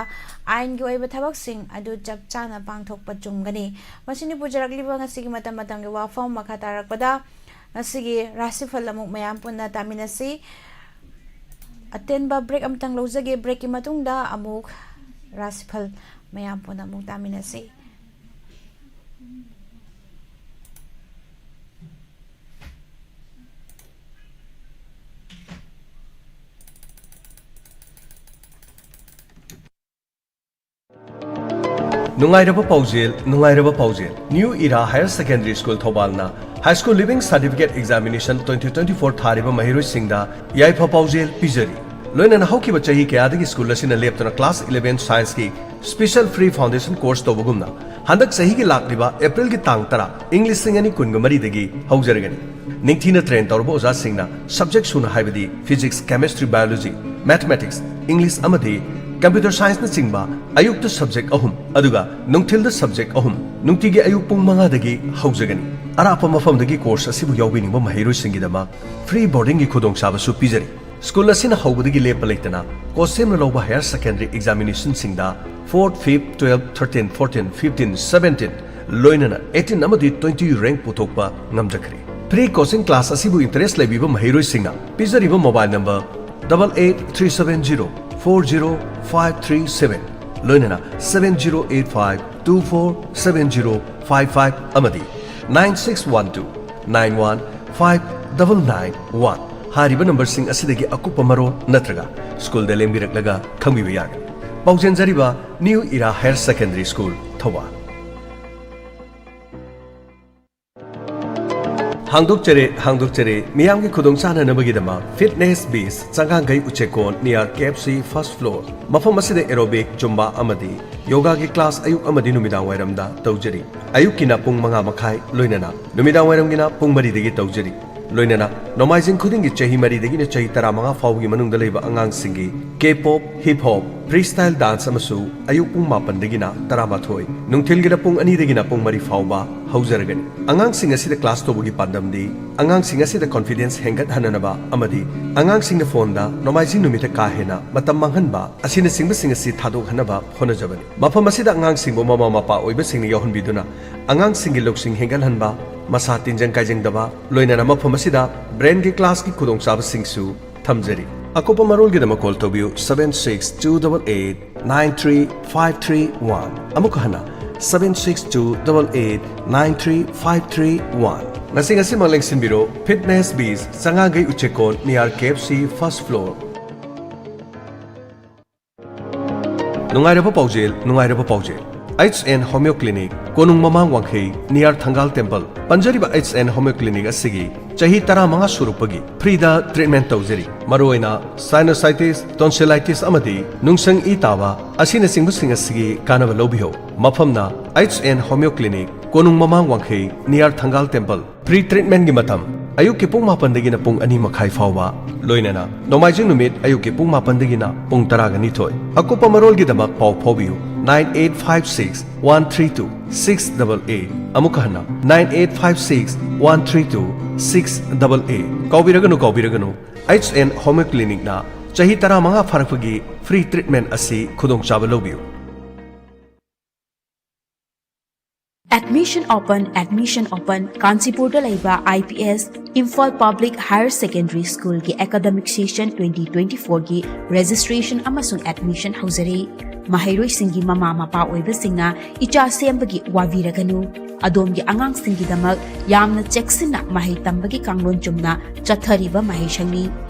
ꯑꯥꯏꯟꯒꯤ ꯑꯣꯏꯕ ꯊꯕꯛꯁꯤꯡ ꯑꯗꯨ ꯆꯞ ꯆꯥꯅ ꯄꯥꯡꯊꯣꯛꯄ ꯆꯨꯝꯒꯅꯤ꯫ ꯃꯁꯤꯅꯤ ꯄꯨꯖꯔꯛꯂꯤꯕ ꯉꯁꯤꯒꯤ ꯃꯇꯝ ꯃꯇꯝꯒꯤ ꯋꯥꯐꯝ꯫ ꯃꯈꯥ ꯇꯥꯔꯛꯄꯗ ꯉꯁꯤꯒꯤ ꯔꯥꯁꯤꯐꯜ ꯑꯃꯨꯛ ꯃꯌꯥꯝ ꯄꯨꯟꯅ ꯇꯥꯃꯤꯟꯅꯁꯤ꯫ ꯑꯇꯦꯟꯕ ꯕ꯭ꯔꯦꯛ ꯑꯃꯇꯪ ꯂꯧꯖꯒꯦ꯫ ꯕ꯭ꯔꯦꯛꯀꯤ ꯃꯇꯨꯡꯗ ꯑꯃꯨꯛ ꯔꯥꯁꯤꯐꯜ ꯃꯌꯥꯝ ꯄꯨꯟꯅ ꯑꯃꯨꯛ ꯇꯥꯃꯤꯟꯅꯁꯤ꯫ ꯅꯨꯡꯉꯥꯏꯔꯕ ꯄꯥꯎꯖꯦꯜ, ꯅꯨꯡꯉꯥꯏꯔꯕ ꯄꯥꯎꯖꯦꯜ꯫ New Era Higher Secondary School ꯊꯧꯕꯥꯜꯅ High School Leaving Certificate Examination twenty twenty-four ꯊꯥꯔꯤꯕ ꯃꯍꯩꯔꯣꯏꯁꯤꯡꯗ ꯌꯥꯏꯐ ꯄꯥꯎꯖꯦꯜ ꯄꯤꯖꯔꯤ꯫ ꯂꯣꯏꯅꯅ ꯍꯧꯈꯤꯕ ꯆꯍꯤ ꯀꯌꯥꯗꯒꯤ ꯁ꯭ꯀꯨꯜ ꯑꯁꯤꯅ ꯂꯦꯞꯇꯅ class eleven scienceꯀꯤ special free foundation course ꯇꯧꯕꯒꯨꯝꯅ, ꯍꯟꯗꯛ ꯆꯍꯤꯒꯤ ꯂꯥꯛꯂꯤꯕ Aprilꯒꯤ ꯇꯥꯡ ꯇꯔꯥ, ꯏꯪ ꯂꯤꯁꯤꯡ ꯑꯅꯤ ꯀꯨꯟꯒ ꯃꯔꯤꯗꯒꯤ ꯍꯧꯖꯔꯒꯅꯤ꯫ ꯅꯤꯡꯊꯤꯅ train ꯇꯧꯔꯕ ꯑꯣꯖꯥꯁꯤꯡꯅ subject ꯁꯨꯅ, ꯍꯥꯏꯕꯗꯤ Physics, Chemistry, Biology, Mathematics, English ꯑꯃꯗꯤ Computer Scienceꯅꯆꯤꯡꯕ ꯑꯌꯨꯛꯇ subject ꯑꯍꯨꯝ, ꯑꯗꯨꯒ ꯅꯨꯡꯊꯤꯜꯗ subject ꯑꯍꯨꯝ, ꯅꯨꯡꯇꯤꯒꯤ ꯑꯌꯨꯛ ꯄꯨꯡ ꯃꯉꯥꯗꯒꯤ ꯍꯧꯖꯒꯅꯤ꯫ ꯑꯔꯥꯞꯄ ꯃꯐꯝꯗꯒꯤ course ꯑꯁꯤꯕꯨ ꯌꯥꯎꯕꯤꯅꯤꯡꯕ ꯃꯍꯩꯔꯣꯏꯁꯤꯡꯒꯤꯗꯃꯛ free boardingꯒꯤ ꯈꯨꯗꯣꯡꯆꯥꯕꯁꯨ ꯄꯤꯖꯔꯤ꯫ ꯁ꯭ꯀꯨꯜ ꯑꯁꯤꯅ ꯍꯧꯕꯗꯒꯤ ꯂꯦꯞꯄ ꯂꯩꯇꯅ course ꯁꯦꯝꯅ ꯂꯧꯕ higher secondary examinationꯁꯤꯡꯗ fourth, fifth, twelfth, thirteenth, fourteenth, fifteenth, seventeenth, ꯂꯣꯏꯅꯅ eighteen ꯑꯃꯗꯤ twenty rank ꯄꯨꯊꯣꯛꯄ ꯉꯝꯖꯈ꯭ꯔꯦ꯫ Free coaching class ꯑꯁꯤꯕꯨ interest ꯂꯩꯕꯤꯕ ꯃꯍꯩꯔꯣꯏꯁꯤꯡꯅ ꯄꯤꯖꯔꯤꯕ mobile number double eight three seven zero four zero five three seven, ꯂꯣꯏꯅꯅ seven zero eight five two four seven zero five five ꯑꯃꯗꯤ nine six one two nine one five double nine one ꯍꯥꯏꯔꯤꯕ numberꯁꯤꯡ ꯑꯁꯤꯗꯒꯤ ꯑꯀꯨꯞꯄ ꯃꯔꯣꯜ ꯅꯠꯇ꯭ꯔꯒ ꯁ꯭ꯀꯨꯜꯗ ꯂꯦꯡꯕꯤꯔꯛꯂꯒ ꯈꯪꯕꯤꯕ ꯌꯥꯒꯅꯤ꯫ ꯄꯥꯎꯖꯦꯟꯖꯔꯤꯕ New Era Higher Secondary School, Thoubal. ꯍꯥꯡꯗꯣꯛꯆꯔꯦ, ꯍꯥꯡꯗꯣꯛꯆꯔꯦ꯫ ꯃꯤꯌꯥꯝꯒꯤ ꯈꯨꯗꯣꯡ ꯆꯥꯅꯅꯕꯒꯤꯗꯃꯛ Fitness Biz, ꯆꯉꯥꯡꯒꯩ ꯎꯆꯦꯛꯀꯣꯟ, near K F C first floor꯫ ꯃꯐꯝ ꯑꯁꯤꯗ aerobic, Zumba ꯑꯃꯗꯤ ꯌꯣꯒꯥꯒꯤ class ꯑꯌꯨꯛ ꯑꯃꯗꯤ ꯅꯨꯃꯤꯗꯥꯡ ꯋꯥꯏꯔꯝꯗ ꯇꯧꯖꯔꯤ꯫ ꯑꯌꯨꯛꯀꯤꯅ ꯄꯨꯡ ꯃꯉꯥ ꯃꯈꯥꯏ, ꯂꯣꯏꯅꯅ ꯅꯨꯃꯤꯗꯥꯡ ꯋꯥꯏꯔꯝꯒꯤꯅ ꯄꯨꯡ ꯃꯔꯤꯗꯒꯤ ꯇꯧꯖꯔꯤ꯫ ꯂꯣꯏꯅꯅ ꯅꯣꯡꯃꯥꯏꯖꯤꯡ ꯈꯨꯗꯤꯡꯒꯤ ꯆꯍꯤ ꯃꯔꯤꯗꯒꯤꯅ ꯆꯍꯤ ꯇꯔꯥꯃꯉꯥ ꯐꯥꯎꯕꯒꯤ ꯃꯅꯨꯡꯗ ꯂꯩꯕ ꯑꯉꯥꯡꯁꯤꯡꯒꯤ K-pop, hip hop, freestyle dance ꯑꯃꯁꯨ ꯑꯌꯨꯛ ꯄꯨꯡ ꯃꯥꯄꯟꯗꯒꯤꯅ ꯇꯔꯥꯃꯥꯊꯣꯏ, ꯅꯨꯡꯊꯤꯜꯒꯤꯅ ꯄꯨꯡ ꯑꯅꯤꯗꯒꯤꯅ ꯄꯨꯡ ꯃꯔꯤ ꯐꯥꯎꯕ ꯍꯧꯖꯔꯒꯅꯤ꯫ ꯑꯉꯥꯡꯁꯤꯡ ꯑꯁꯤꯗ class ꯇꯧꯕꯒꯤ ꯄꯥꯟꯗꯝꯗꯤ ꯑꯉꯥꯡꯁꯤꯡ ꯑꯁꯤꯗ confidence ꯍꯦꯟꯒꯠꯍꯟꯅꯅꯕ ꯑꯃꯗꯤ ꯑꯉꯥꯡꯁꯤꯡꯅ phoneꯗ ꯅꯣꯡꯃꯥꯏꯖꯤꯡ ꯅꯨꯃꯤꯠꯇ ꯀꯥ ꯍꯦꯟꯅ ꯃꯇꯝ ꯃꯥꯡꯍꯟꯕ ꯑꯁꯤꯅꯆꯤꯡꯕꯁꯤꯡ ꯑꯁꯤ ꯊꯥꯗꯣꯛꯍꯟꯅꯕ ꯍꯣꯠꯅꯖꯕꯅꯤ꯫ ꯃꯐꯝ ꯑꯁꯤꯗ ꯑꯉꯥꯡꯁꯤꯡꯕꯨ ꯃꯃꯥ ꯃꯄꯥ ꯑꯣꯏꯕꯁꯤꯡꯅ ꯌꯥꯎꯍꯟꯕꯤꯗꯨꯅ ꯑꯉꯥꯡꯁꯤꯡꯒꯤ ꯂꯧꯁꯤꯡ ꯍꯦꯟꯒꯠꯍꯟꯕ, ꯃꯁꯥ ꯇꯤꯟꯖꯪ ꯀꯥꯏꯖꯪꯗꯕ, ꯂꯣꯏꯅꯅ ꯃꯐꯝ ꯑꯁꯤꯗ brainꯒꯤ classꯀꯤ ꯈꯨꯗꯣꯡꯆꯥꯕꯁꯤꯡꯁꯨ ꯊꯝꯖꯔꯤ꯫ ꯑꯀꯨꯞꯄ ꯃꯔꯣꯜꯒꯤꯗꯃꯛ call ꯇꯧꯕꯤꯌꯨ seven six two double eight nine three five three one꯫ ꯑꯃꯨꯛ ꯍꯟꯅ, seven six two double eight nine three five three one꯫ ꯉꯁꯤ ꯉꯁꯤꯃꯛ ꯂꯦꯡꯁꯤꯟꯕꯤꯔꯣ Fitness Biz, ꯆꯉꯥꯡꯒꯩ ꯎꯆꯦꯛꯀꯣꯟ, near K F C first floor꯫ ꯅꯨꯡꯉꯥꯏꯔꯕ ꯄꯥꯎꯖꯦꯜ, ꯅꯨꯡꯉꯥꯏꯔꯕ ꯄꯥꯎꯖꯦꯜ꯫ H N Homeo Clinic, ꯀꯣꯅꯨꯡ ꯃꯃꯥꯡ ꯋꯥꯡꯈꯩ, near ꯊꯪꯒꯥꯜ temple꯫ ꯄꯟꯖꯔꯤꯕ H N Homeo Clinic ꯑꯁꯤꯒꯤ ꯆꯍꯤ ꯇꯔꯥꯃꯉꯥ ꯁꯨꯔꯛꯄꯒꯤ freeꯗ treatment ꯇꯧꯖꯔꯤ꯫ ꯃꯔꯨꯑꯣꯏꯅ sinusitis, tonsillitis ꯑꯃꯗꯤ ꯅꯨꯡꯁꯪ ꯏ ꯇꯥꯕ ꯑꯁꯤꯅꯆꯤꯡꯕꯁꯤꯡ ꯑꯁꯤꯒꯤ ꯀꯥꯟꯅꯕ ꯂꯧꯕꯤꯌꯨ꯫ ꯃꯐꯝꯅ H N Homeo Clinic, ꯀꯣꯅꯨꯡ ꯃꯃꯥꯡ ꯋꯥꯡꯈꯩ, near ꯊꯪꯒꯥꯜ temple꯫ Free treatmentꯀꯤ ꯃꯇꯝ ꯑꯌꯨꯛꯀꯤ ꯄꯨꯡ ꯃꯥꯄꯟꯗꯒꯤꯅ ꯄꯨꯡ ꯑꯅꯤ ꯃꯈꯥꯏ ꯐꯥꯎꯕ, ꯂꯣꯏꯅꯅ ꯅꯣꯡꯃꯥꯏꯖꯤꯡ ꯅꯨꯃꯤꯠ ꯑꯌꯨꯛꯀꯤ ꯄꯨꯡ ꯃꯥꯄꯟꯗꯒꯤꯅ ꯄꯨꯡ ꯇꯔꯥꯒ ꯅꯤꯊꯣꯏ꯫ ꯑꯀꯨꯞꯄ ꯃꯔꯣꯜꯒꯤꯗꯃꯛ ꯄꯥꯎ ꯐꯥꯎꯕꯤꯌꯨ nine eight five six one three two six double eight꯫ ꯑꯃꯨꯛ ꯍꯟꯅ, nine eight five six one three two six double eight꯫ ꯀꯥꯎꯕꯤꯔꯒꯅꯨ, ꯀꯥꯎꯕꯤꯔꯒꯅꯨ, H N Homeo Clinicꯅ ꯆꯍꯤ ꯇꯔꯥꯃꯉꯥ ꯐꯥꯔꯛꯄꯒꯤ free treatment ꯑꯁꯤ ꯈꯨꯗꯣꯡꯆꯥꯕ ꯂꯧꯕꯤꯌꯨ꯫ Admission open, admission open꯫ ꯀꯥꯟꯆꯤꯄꯨꯔꯗ ꯂꯩꯕ I P S, Imphal Public Higher Secondary Schoolꯒꯤ academic session twenty twenty-fourꯒꯤ registration ꯑꯃꯁꯨꯡ admission ꯍꯧꯖꯔꯤ꯫ ꯃꯍꯩꯔꯣꯏꯁꯤꯡꯒꯤ ꯃꯃꯥ ꯃꯄꯥ ꯑꯣꯏꯕꯁꯤꯡꯅ ꯏꯆꯥ ꯁꯦꯝꯕꯒꯤ ꯋꯥꯕꯤꯔꯒꯅꯨ꯫ ꯑꯗꯣꯝꯒꯤ ꯑꯉꯥꯡꯁꯤꯡꯒꯤꯗꯃꯛ ꯌꯥꯝꯅ ꯆꯦꯛꯁꯤꯟꯅ ꯃꯍꯩ ꯇꯝꯕꯒꯤ ꯀꯥꯡꯂꯣꯟ ꯆꯨꯝꯅ ꯆꯠꯊꯔꯤꯕ ꯃꯍꯩꯁꯪꯅꯤ꯫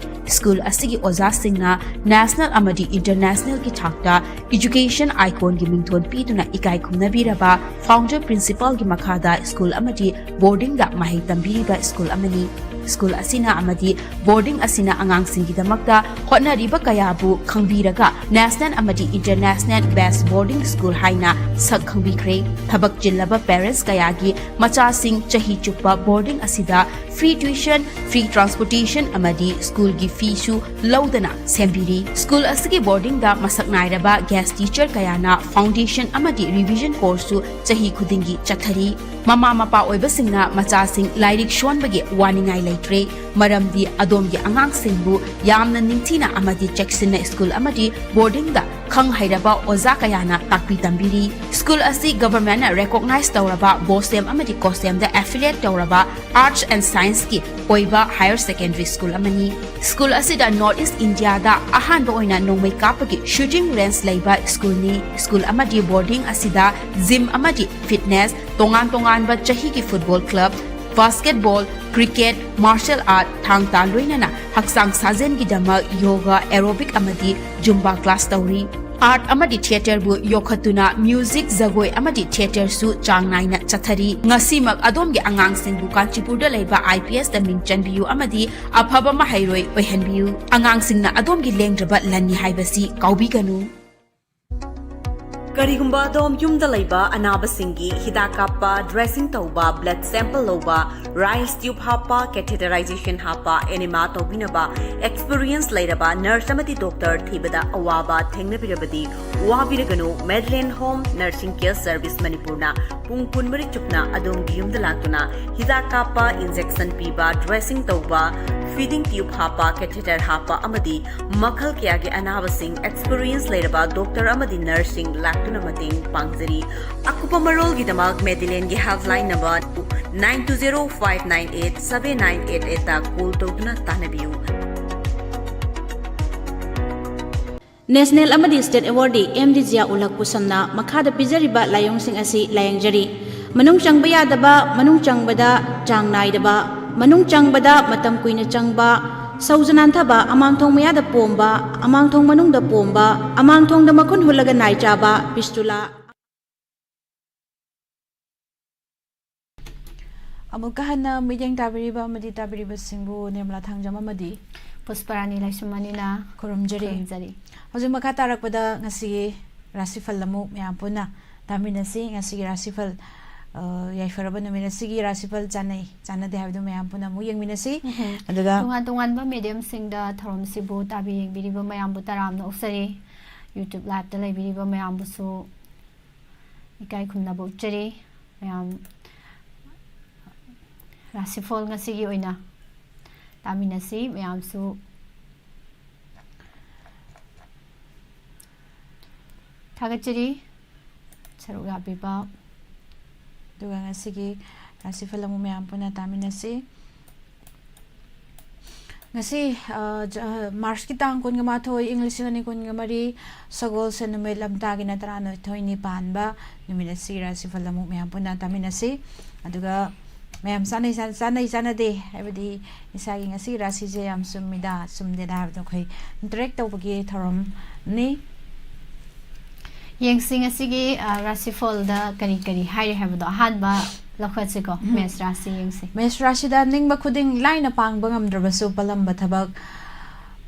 ꯁ꯭ꯀꯨꯜ ꯑꯁꯤꯒꯤ ꯑꯣꯖꯥꯁꯤꯡꯅ ꯅꯦꯁꯅꯦꯜ ꯑꯃꯗꯤ ꯏꯟꯇꯔꯅꯦꯁꯅꯦꯜꯒꯤ ꯊꯥꯛꯇ ꯏꯖꯨꯀꯦꯁꯟ ꯑꯥꯏꯀꯣꯟꯒꯤ ꯃꯤꯡꯊꯣꯟ ꯄꯤꯗꯨꯅ ꯏꯀꯥꯏ ꯈꯨꯝꯅꯕꯤꯔꯕ ꯐꯥꯎꯟꯗꯔ ꯄ꯭ꯔꯤꯟꯁꯤꯄꯥꯜꯒꯤ ꯃꯈꯥꯗ ꯁ꯭ꯀꯨꯜ ꯑꯃꯗꯤ ꯕꯣꯔꯗꯤꯡꯗ ꯃꯍꯩ ꯇꯝꯕꯤꯔꯤꯕ ꯁ꯭ꯀꯨꯜ ꯑꯃꯅꯤ꯫ ꯁ꯭ꯀꯨꯜ ꯑꯁꯤꯅ ꯑꯃꯗꯤ ꯕꯣꯔꯗꯤꯡ ꯑꯁꯤꯅ ꯑꯉꯥꯡꯁꯤꯡꯒꯤꯗꯃꯛꯇ ꯍꯣꯠꯅꯔꯤꯕ ꯀꯌꯥꯕꯨ ꯈꯪꯕꯤꯔꯒ ꯅꯦꯁꯅꯦꯜ ꯑꯃꯗꯤ ꯏꯟꯇꯔꯅꯦꯁꯅꯦꯜ ꯕꯦꯁ ꯕꯣꯔꯗꯤꯡ ꯁ꯭ꯀꯨꯜ ꯍꯥꯏꯅ ꯁꯛ ꯈꯪꯕꯤꯈ꯭ꯔꯦ꯫ ꯊꯕꯛ ꯆꯤꯜꯂꯕ ꯄꯦꯔꯦꯟꯠꯁ ꯀꯌꯥꯒꯤ ꯃꯆꯥꯁꯤꯡ ꯆꯍꯤ ꯆꯨꯞꯄ ꯕꯣꯔꯗꯤꯡ ꯑꯁꯤꯗ ꯐ꯭ꯔꯤ ꯇ꯭ꯌꯨꯁꯟ, ꯐ꯭ꯔꯤ ꯇ꯭ꯔꯥꯟꯁꯄꯣꯔꯇꯦꯁꯟ ꯑꯃꯗꯤ ꯁ꯭ꯀꯨꯜꯒꯤ ꯐꯤꯁꯨ ꯂꯧꯗꯅ ꯁꯦꯝꯕꯤꯔꯤ꯫ ꯁ꯭ꯀꯨꯜ ꯑꯁꯤꯒꯤ ꯕꯣꯔꯗꯤꯡꯗ ꯃꯁꯛ ꯅꯥꯏꯔꯕ ꯒꯦꯁ ꯇꯤꯆꯔ ꯀꯌꯥꯅ ꯐꯥꯎꯟꯗꯦꯁꯟ ꯑꯃꯗꯤ ꯔꯤꯚꯤꯖꯟ ꯀꯣꯔꯁꯁꯨ ꯆꯍꯤ ꯈꯨꯗꯤꯡꯒꯤ ꯆꯠꯊꯔꯤ꯫ ꯃꯃꯥ ꯃꯄꯥ ꯑꯣꯏꯕꯁꯤꯡꯅ ꯃꯆꯥꯁꯤꯡ ꯂꯥꯏꯔꯤꯛ ꯁꯣꯟꯕꯒꯤ ꯋꯥꯅꯤꯡꯉꯥꯏ ꯂꯩꯇ꯭ꯔꯦ, ꯃꯔꯝꯗꯤ ꯑꯗꯣꯝꯒꯤ ꯑꯉꯥꯡꯁꯤꯡꯕꯨ ꯌꯥꯝꯅ ꯅꯤꯡꯊꯤꯅ ꯑꯃꯗꯤ ꯆꯦꯛꯁꯤꯟꯅ ꯁ꯭ꯀꯨꯜ ꯑꯃꯗꯤ ꯕꯣꯔꯗꯤꯡꯗ ꯈꯪ ꯍꯩꯔꯕ ꯑꯣꯖꯥ ꯀꯌꯥꯅ ꯇꯥꯛꯄꯤ ꯇꯝꯕꯤꯔꯤ꯫ ꯁ꯭ꯀꯨꯜ ꯑꯁꯤ ꯒꯚꯔꯟꯃꯦꯟꯠꯅ ꯔꯦꯀꯣꯒꯅꯥꯏꯖ ꯇꯧꯔꯕ ꯕꯣꯁꯦꯝ ꯑꯃꯗꯤ ꯀꯣꯁꯦꯝꯗ ꯑꯦꯐꯤꯂꯤꯌꯦꯠ ꯇꯧꯔꯕ ꯑꯥꯔꯠꯁ ꯑꯦꯟ ꯁꯥꯏꯟꯁꯀꯤ ꯑꯣꯏꯕ ꯍꯥꯌꯔ ꯁꯦꯀꯦꯟꯗꯔꯤ ꯁ꯭ꯀꯨꯜ ꯑꯃꯅꯤ꯫ ꯁ꯭ꯀꯨꯜ ꯑꯁꯤꯗ ꯅꯣꯔꯠ ꯏꯁ꯭ꯠ ꯏꯟꯗꯤꯌꯥꯗ ꯑꯍꯥꯟꯕ ꯑꯣꯏꯅ ꯅꯣꯡꯃꯩ ꯀꯥꯞꯄꯒꯤ ꯁꯨꯇꯤꯡ ꯔꯦꯟꯖ ꯂꯩꯕ ꯁ꯭ꯀꯨꯜꯅꯤ꯫ ꯁ꯭ꯀꯨꯜ ꯑꯃꯗꯤ ꯕꯣꯔꯗꯤꯡ ꯑꯁꯤꯗ ꯖꯤꯝ ꯑꯃꯗꯤ ꯐꯤꯠꯅꯦꯁ, ꯇꯣꯉꯥꯟ ꯇꯣꯉꯥꯟꯕ ꯆꯍꯤꯒꯤ football club, basketball, cricket, martial art, ꯊꯥꯡ ꯇꯥ ꯂꯣꯏꯅꯅ ꯍꯛꯆꯥꯡ ꯁꯥꯖꯦꯜꯒꯤꯗꯃꯛ ꯌꯣꯒꯥ, ꯑꯦꯔꯣꯕꯤꯛ ꯑꯃꯗꯤ ꯖꯨꯝꯕꯥ ꯀ꯭ꯂꯥꯁ ꯇꯧꯔꯤ꯫ ꯑꯥꯔꯠ ꯑꯃꯗꯤ ꯊꯤꯌꯦꯇꯔꯕꯨ ꯌꯣꯛꯈꯠꯇꯨꯅ ꯃ꯭ꯌꯨꯖꯤꯛ, ꯖꯒꯣꯏ ꯑꯃꯗꯤ ꯊꯤꯌꯦꯇꯔꯁꯨ ꯆꯥꯡ ꯅꯥꯏꯅ ꯆꯠꯊꯔꯤ꯫ ꯉꯁꯤꯃꯛ ꯑꯗꯣꯝꯒꯤ ꯑꯉꯥꯡꯁꯤꯡꯕꯨ ꯀꯥꯟꯆꯤꯄꯨꯔꯗ ꯂꯩꯕ ꯑꯥꯏ ꯄꯤ ꯑꯦꯁꯇ ꯃꯤꯡ ꯆꯟꯕꯤꯌꯨ ꯑꯃꯗꯤ ꯑꯐꯕ ꯃꯍꯩꯔꯣꯏ ꯑꯣꯏꯍꯟꯕꯤꯌꯨ꯫ ꯑꯉꯥꯡꯁꯤꯡꯅ ꯑꯗꯣꯝꯒꯤ ꯂꯦꯡꯗ꯭ꯔꯕ ꯂꯟꯅꯤ ꯍꯥꯏꯕꯁꯤ ꯀꯥꯎꯕꯤꯒꯅꯨ꯫ ꯀꯔꯤꯒꯨꯝꯕ ꯑꯗꯣꯝ ꯌꯨꯝꯗ ꯂꯩꯕ ꯑꯅꯥꯕꯁꯤꯡꯒꯤ ꯍꯤꯗꯥꯛ ꯀꯥꯞꯄ, ꯗ꯭ꯔꯦꯁꯤꯡ ꯇꯧꯕ, ꯕ꯭ꯂꯗ ꯁꯦꯝꯄꯜ ꯂꯧꯕ, ꯔꯥꯏꯁ ꯇ꯭ꯌꯨꯕ ꯍꯥꯞꯄ, ꯀꯦꯊꯦꯇꯔꯥꯏꯖꯦꯁꯟ ꯍꯥꯞꯄ, ꯑꯦꯅꯤꯃꯥ ꯇꯧꯕꯤꯅꯕ ꯑꯦꯛꯁꯄꯤꯔꯤꯌꯦꯟꯁ ꯂꯩꯔꯕ ꯅꯔꯁ ꯑꯃꯗꯤ ꯗꯣꯛꯇꯔ ꯊꯤꯕꯗ ꯑꯋꯥꯕ ꯊꯦꯡꯅꯕꯤꯔꯕꯗꯤ, ꯋꯥꯕꯤꯔꯒꯅꯨ꯫ ꯃꯦꯗꯂꯦꯟ ꯍꯣꯝ ꯅꯔꯁꯤꯡ ꯀꯦꯌꯔ ꯁꯔꯚꯤꯁ ꯃꯅꯤꯄꯨꯔꯅ ꯄꯨꯡ ꯀꯨꯟꯃꯔꯤ ꯆꯨꯞꯅ ꯑꯗꯣꯝꯒꯤ ꯌꯨꯝꯗ ꯂꯥꯛꯇꯨꯅ ꯍꯤꯗꯥꯛ ꯀꯥꯞꯄ, ꯏꯟꯖꯦꯛꯁꯟ ꯄꯤꯕ, ꯗ꯭ꯔꯦꯁꯤꯡ ꯇꯧꯕ, ꯐꯤꯗꯤꯡ ꯇ꯭ꯌꯨꯕ ꯍꯥꯞꯄ, ꯀꯦꯊꯦꯇꯔ ꯍꯥꯞꯄ ꯑꯃꯗꯤ ꯃꯈꯜ ꯀꯌꯥꯒꯤ ꯑꯅꯥꯕꯁꯤꯡ ꯑꯦꯛꯁꯄꯤꯔꯤꯌꯦꯟꯁ ꯂꯩꯔꯕ ꯗꯣꯛꯇꯔ ꯑꯃꯗꯤ ꯅꯔꯁꯁꯤꯡ ꯂꯥꯛꯇꯨꯅ ꯃꯇꯦꯡ ꯄꯥꯡꯖꯔꯤ꯫ ꯑꯀꯨꯞꯄ ꯃꯔꯣꯜꯒꯤꯗꯃꯛ ꯃꯦꯗꯤꯂꯦꯟꯒꯤ helpline number nine two zero five nine eight seven nine eight eight ꯇ ꯀꯣꯜ ꯇꯧꯗꯨꯅ ꯇꯥꯟꯅꯕꯤꯌꯨ꯫ ꯅꯦꯁꯅꯦꯜ ꯑꯃꯗꯤ ꯁ꯭ꯇꯦꯠ ꯑꯦꯋꯥꯔꯗꯤ ꯑꯦꯝ ꯗꯤ ꯖꯤꯌꯥ ꯎꯂꯛ ꯄꯨꯁꯝꯅ ꯃꯈꯥꯗ ꯄꯤꯖꯔꯤꯕ ꯂꯥꯏꯑꯣꯡꯁꯤꯡ ꯑꯁꯤ ꯂꯥꯌꯦꯡꯖꯔꯤ: ꯃꯅꯨꯡ ꯆꯪꯕ ꯌꯥꯗꯕ, ꯃꯅꯨꯡ ꯆꯪꯕꯗ ꯆꯥꯡ ꯅꯥꯏꯗꯕ, ꯃꯅꯨꯡ ꯆꯪꯕꯗ ꯃꯇꯝ ꯀꯨꯏꯅ ꯆꯪꯕ, ꯁꯧꯖ ꯅꯥꯟꯊꯕ, ꯑꯃꯥꯡꯊꯣꯡ ꯃꯌꯥꯗ ꯄꯣꯝꯕ, ꯑꯃꯥꯡꯊꯣꯡ ꯃꯅꯨꯡꯗ ꯄꯣꯝꯕ, ꯑꯃꯥꯡꯊꯣꯡꯗ ꯃꯈꯨꯟ ꯍꯨꯠꯂꯒ ꯅꯥꯏ ꯆꯥꯕ, ꯄꯤꯁꯇꯨꯂꯥ꯫ ꯑꯃꯨꯛꯀ ꯍꯟꯅ ꯃꯤꯠꯌꯦꯡ ꯇꯥꯕꯤꯔꯤꯕ ꯑꯃꯗꯤ ꯇꯥꯕꯤꯔꯤꯕꯁꯤꯡꯕꯨ ꯅꯤꯔꯃꯂꯥ ꯊꯥꯡꯖꯝ ꯑꯃꯗꯤ ꯄꯨꯁꯄꯔꯥꯅꯤ ꯂꯥꯏꯁ꯭ꯔꯝ ꯑꯅꯤꯅ ꯈꯨꯔꯨꯝꯖꯔꯤ꯫ ꯈꯨꯔꯨꯝꯖꯔꯤ꯫ ꯍꯧꯖꯤꯛ ꯃꯈꯥ ꯇꯥꯔꯛꯄꯗ ꯉꯁꯤꯒꯤ ꯔꯥꯁꯤꯐꯜ ꯑꯃꯨꯛ ꯃꯌꯥꯝ ꯄꯨꯟꯅ ꯇꯥꯃꯤꯟꯅꯁꯤ꯫ ꯉꯁꯤꯒꯤ ꯔꯥꯁꯤꯐꯜ, ꯑ, ꯌꯥꯏꯐꯔꯕ ꯅꯨꯃꯤꯠ ꯑꯁꯤꯒꯤ ꯔꯥꯁꯤꯐꯜ ꯆꯥꯟꯅꯩ ꯆꯥꯟꯅꯗꯦ ꯍꯥꯏꯕꯗꯨ ꯃꯌꯥꯝ ꯄꯨꯟꯅ ꯑꯃꯨꯛ ꯌꯦꯡꯃꯤꯟꯅꯁꯤ꯫ ꯎꯝꯍꯨꯝ꯫ ꯑꯗꯨꯒ ꯇꯣꯉꯥꯟ ꯇꯣꯉꯥꯟꯕ ꯃꯦꯗꯤꯌꯝꯁꯤꯡꯗ ꯊꯧꯔꯝꯁꯤꯕꯨ ꯇꯥꯕꯤ ꯌꯦꯡꯕꯤꯔꯤꯕ ꯃꯌꯥꯝꯕꯨ ꯇꯔꯥꯝꯅ ꯑꯣꯛꯆꯔꯤ꯫ YouTube ꯂꯥꯏꯞꯇ ꯂꯩꯕꯤꯔꯤꯕ ꯃꯌꯥꯝꯕꯨꯁꯨ ꯏꯀꯥꯏ ꯈꯨꯝꯅꯕ ꯎꯠꯆꯔꯤ꯫ ꯃꯌꯥꯝ ꯔꯥꯁꯤꯐꯣꯜ ꯉꯁꯤꯒꯤ ꯑꯣꯏꯅ ꯇꯥꯃꯤꯟꯅꯁꯤ꯫ ꯃꯌꯥꯝꯁꯨ ꯊꯥꯒꯠꯆꯔꯤ ꯁꯔꯨꯛ ꯌꯥꯕꯤꯕ꯫ ꯑꯗꯨꯒ ꯉꯁꯤꯒꯤ ꯔꯥꯁꯤꯐꯜ ꯑꯃꯨꯛ ꯃꯌꯥꯝ ꯄꯨꯟꯅ ꯇꯥꯃꯤꯟꯅꯁꯤ꯫ ꯉꯁꯤ, ꯑ, ꯖ-, ꯑ, ꯃꯥꯔꯆꯀꯤ ꯇꯥꯡ ꯀꯨꯟꯒ ꯃꯥꯊꯣꯏ, ꯏꯪ ꯂꯤꯁꯤꯡ ꯑꯅꯤ ꯀꯨꯟꯒ ꯃꯔꯤ, ꯁꯒꯣꯜꯁꯦꯟ ꯅꯨꯃꯤꯠ, ꯂꯝꯇꯥꯒꯤꯅ ꯇꯔꯥꯅꯤꯊꯣꯏꯅꯤ ꯄꯥꯟꯕ ꯅꯨꯃꯤꯠ ꯑꯁꯤꯒꯤ ꯔꯥꯁꯤꯐꯜ ꯑꯃꯨꯛ ꯃꯌꯥꯝ ꯄꯨꯟꯅ ꯇꯥꯃꯤꯟꯅꯁꯤ꯫ ꯑꯗꯨꯒ ꯃꯌꯥꯝ ꯆꯥꯅꯩ ꯆꯥ-, ꯆꯥꯅꯩ ꯆꯥꯅꯗꯦ ꯍꯥꯏꯕꯗꯤ ꯏꯁꯥꯒꯤ ꯉꯁꯤꯒꯤ ꯔꯥꯁꯤꯁꯦ ꯌꯥꯝ ꯆꯨꯝꯃꯤꯗꯥ ꯆꯨꯝꯗꯦꯗꯥ ꯍꯥꯏꯕꯗꯣ ꯑꯩꯈꯣꯏ ꯏꯟꯇꯔꯦꯛ ꯇꯧꯕꯒꯤ ꯊꯧꯔꯝꯅꯤ꯫ ꯌꯦꯡꯁꯤ ꯉꯁꯤꯒꯤ, ꯑ, ꯔꯥꯁꯤꯐꯣꯜꯗ ꯀꯔꯤ ꯀꯔꯤ ꯍꯥꯏꯔꯤ ꯍꯥꯏꯕꯗꯣ꯫ ꯑꯍꯥꯟꯕ ꯂꯧꯈꯠꯁꯤꯀꯣ, ꯎꯝ꯫ ꯃꯦꯁ ꯔꯥꯁꯤ ꯌꯦꯡꯁꯤ꯫ ꯃꯦꯁ ꯔꯥꯁꯤꯗ ꯅꯤꯡꯕ ꯈꯨꯗꯤꯡ ꯂꯥꯏꯅ ꯄꯥꯡꯕ ꯉꯝꯗ꯭ꯔꯕꯁꯨ ꯄꯂꯝꯕ ꯊꯕꯛ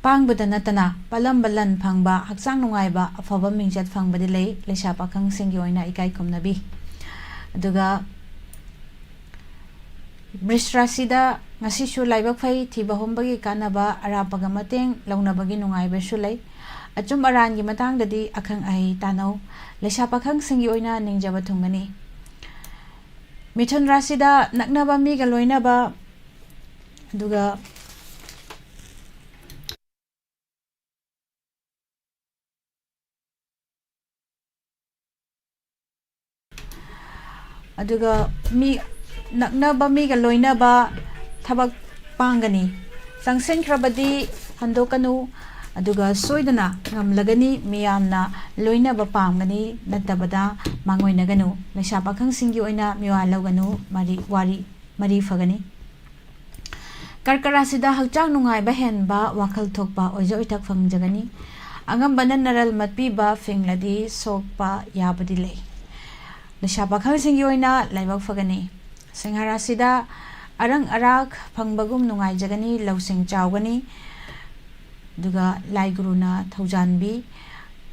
ꯄꯥꯡꯕꯗ ꯅꯠꯇꯅ ꯄꯂꯝꯕ ꯂꯟ ꯐꯪꯕ, ꯍꯛꯆꯥꯡ ꯅꯨꯡꯉꯥꯏꯕ, ꯑꯐꯕ ꯃꯤꯡꯆꯠ ꯐꯪꯕꯗꯤ ꯂꯩ꯫ ꯂꯩꯁꯥ ꯄꯥꯈꯪꯁꯤꯡꯒꯤ ꯑꯣꯏꯅ ꯏꯀꯥꯏ ꯈꯨꯝꯅꯕꯤ꯫ ꯑꯗꯨꯒ ꯕ꯭ꯔꯤꯁ ꯔꯥꯁꯤꯗ ꯉꯁꯤꯁꯨ ꯂꯥꯏꯕꯛ ꯐꯩ, ꯊꯤꯕ ꯍꯨꯝꯕꯒꯤ ꯀꯥꯟꯅꯕ, ꯑꯔꯥꯞꯄꯒ ꯃꯇꯦꯡ ꯂꯧꯅꯕꯒꯤ ꯅꯨꯡꯉꯥꯏꯕꯁꯨ ꯂꯩ꯫ ꯑꯆꯨꯝ ꯑꯔꯥꯟꯒꯤ ꯃꯇꯥꯡꯗꯗꯤ ꯑꯈꯪ ꯑꯍꯩ ꯇꯥꯟꯅꯧ꯫ ꯂꯩꯁꯥ ꯄꯥꯈꯪꯁꯤꯡꯒꯤ ꯑꯣꯏꯅ ꯅꯤꯡꯖꯕ ꯊꯨꯡꯒꯅꯤ꯫ ꯃꯤꯊꯨꯟ ꯔꯥꯁꯤꯗ ꯅꯛꯅꯕ ꯃꯤꯒ ꯂꯣꯏꯅꯕ, ꯑꯗꯨꯒ ꯑꯗꯨꯒ ꯃꯤ, ꯅꯛꯅꯕ ꯃꯤꯒ ꯂꯣꯏꯅꯕ ꯊꯕꯛ ꯄꯥꯡꯒꯅꯤ꯫ ꯆꯪꯁꯤꯟꯈ꯭ꯔꯕꯗꯤ ꯍꯟꯗꯣꯛꯀꯅꯨ, ꯑꯗꯨꯒ ꯁꯣꯏꯗꯅ ꯉꯝꯂꯒꯅꯤ꯫ ꯃꯤꯌꯥꯝꯅ ꯂꯣꯏꯅꯕ ꯄꯥꯝꯒꯅꯤ, ꯅꯠꯇꯕꯗ ꯃꯥꯡꯑꯣꯏꯅꯒꯅꯨ꯫ ꯂꯩꯁꯥ ꯄꯥꯈꯪꯁꯤꯡꯒꯤ ꯑꯣꯏꯅ ꯃꯤꯋꯥ ꯂꯧꯒꯅꯨ, ꯃꯔꯤ, ꯋꯥꯔꯤ, ꯃꯔꯤ ꯐꯒꯅꯤ꯫ ꯀꯔꯀ ꯔꯥꯁꯤꯗ ꯍꯛꯆꯥꯡ ꯅꯨꯡꯉꯥꯏꯕ ꯍꯦꯟꯕ, ꯋꯥꯈꯜ ꯊꯣꯛꯄ, ꯑꯣꯏꯖ ꯑꯣꯏꯊꯛ ꯐꯪꯖꯒꯅꯤ꯫ ꯑꯉꯝꯕꯅ ꯅꯔꯜ ꯃꯠꯄꯤꯕ ꯐꯦꯡꯂꯗꯤ ꯁꯣꯛꯄ ꯌꯥꯕꯗꯤ ꯂꯩ꯫ ꯂꯩꯁꯥ ꯄꯥꯈꯪꯁꯤꯡꯒꯤ ꯑꯣꯏꯅ ꯂꯥꯏꯕꯛ ꯐꯒꯅꯤ꯫ ꯁꯤꯡꯍ ꯔꯥꯁꯤꯗ ꯑꯔꯪ ꯑꯔꯥꯛ ꯐꯪꯕꯒꯨꯝ ꯅꯨꯡꯉꯥꯏꯖꯒꯅꯤ, ꯂꯧꯁꯤꯡ ꯆꯥꯎꯒꯅꯤ꯫ ꯑꯗꯨꯒ ꯂꯥꯏ ꯒꯨꯔꯨꯅ ꯊꯧꯖꯥꯟꯕꯤ,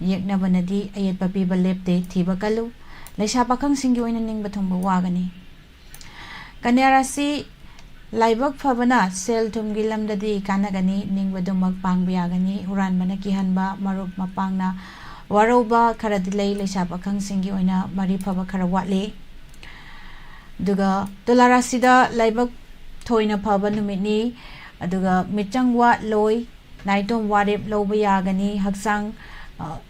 ꯌꯦꯛꯅꯕꯅꯗꯤ ꯑꯌꯦꯠꯄ ꯄꯤꯕ ꯂꯦꯞꯇꯦ, ꯊꯤꯕ ꯀꯜꯂꯨ꯫ ꯂꯩꯁꯥ ꯄꯥꯈꯪꯁꯤꯡꯒꯤ ꯑꯣꯏꯅ ꯅꯤꯡꯕ ꯊꯨꯡꯕ ꯋꯥꯒꯅꯤ꯫ ꯀꯟꯌꯥ ꯔꯥꯁꯤ, ꯂꯥꯏꯕꯛ ꯐꯕꯅ ꯁꯦꯜ ꯊꯨꯝꯒꯤ ꯂꯝꯗꯗꯤ ꯀꯥꯟꯅꯒꯅꯤ, ꯅꯤꯡꯕꯗꯨꯃꯛ ꯄꯥꯡꯕ ꯌꯥꯒꯅꯤ꯫ ꯍꯨꯔꯥꯟꯕꯅ ꯀꯤꯍꯟꯕ, ꯃꯔꯨꯞ ꯃꯄꯥꯡꯅ ꯋꯥꯔꯧꯕ ꯈꯔꯗꯤ ꯂꯩ, ꯂꯩꯁꯥ ꯄꯥꯈꯪꯁꯤꯡꯒꯤ ꯑꯣꯏꯅ ꯃꯔꯤ ꯐꯕ ꯈꯔ ꯋꯥꯠꯂꯤ꯫ ꯑꯗꯨꯒ ꯇꯨꯂꯥ ꯔꯥꯁꯤꯗ ꯂꯥꯏꯕꯛ ꯊꯣꯏꯅ ꯐꯕ ꯅꯨꯃꯤꯠꯅꯤ꯫ ꯑꯗꯨꯒ ꯃꯤꯆꯪ ꯋꯥꯠꯂꯣꯏ, ꯅꯥꯏꯇꯣꯝ ꯋꯥꯔꯦꯞ ꯂꯧꯕ ꯌꯥꯒꯅꯤ, ꯍꯛꯆꯥꯡ ꯑ,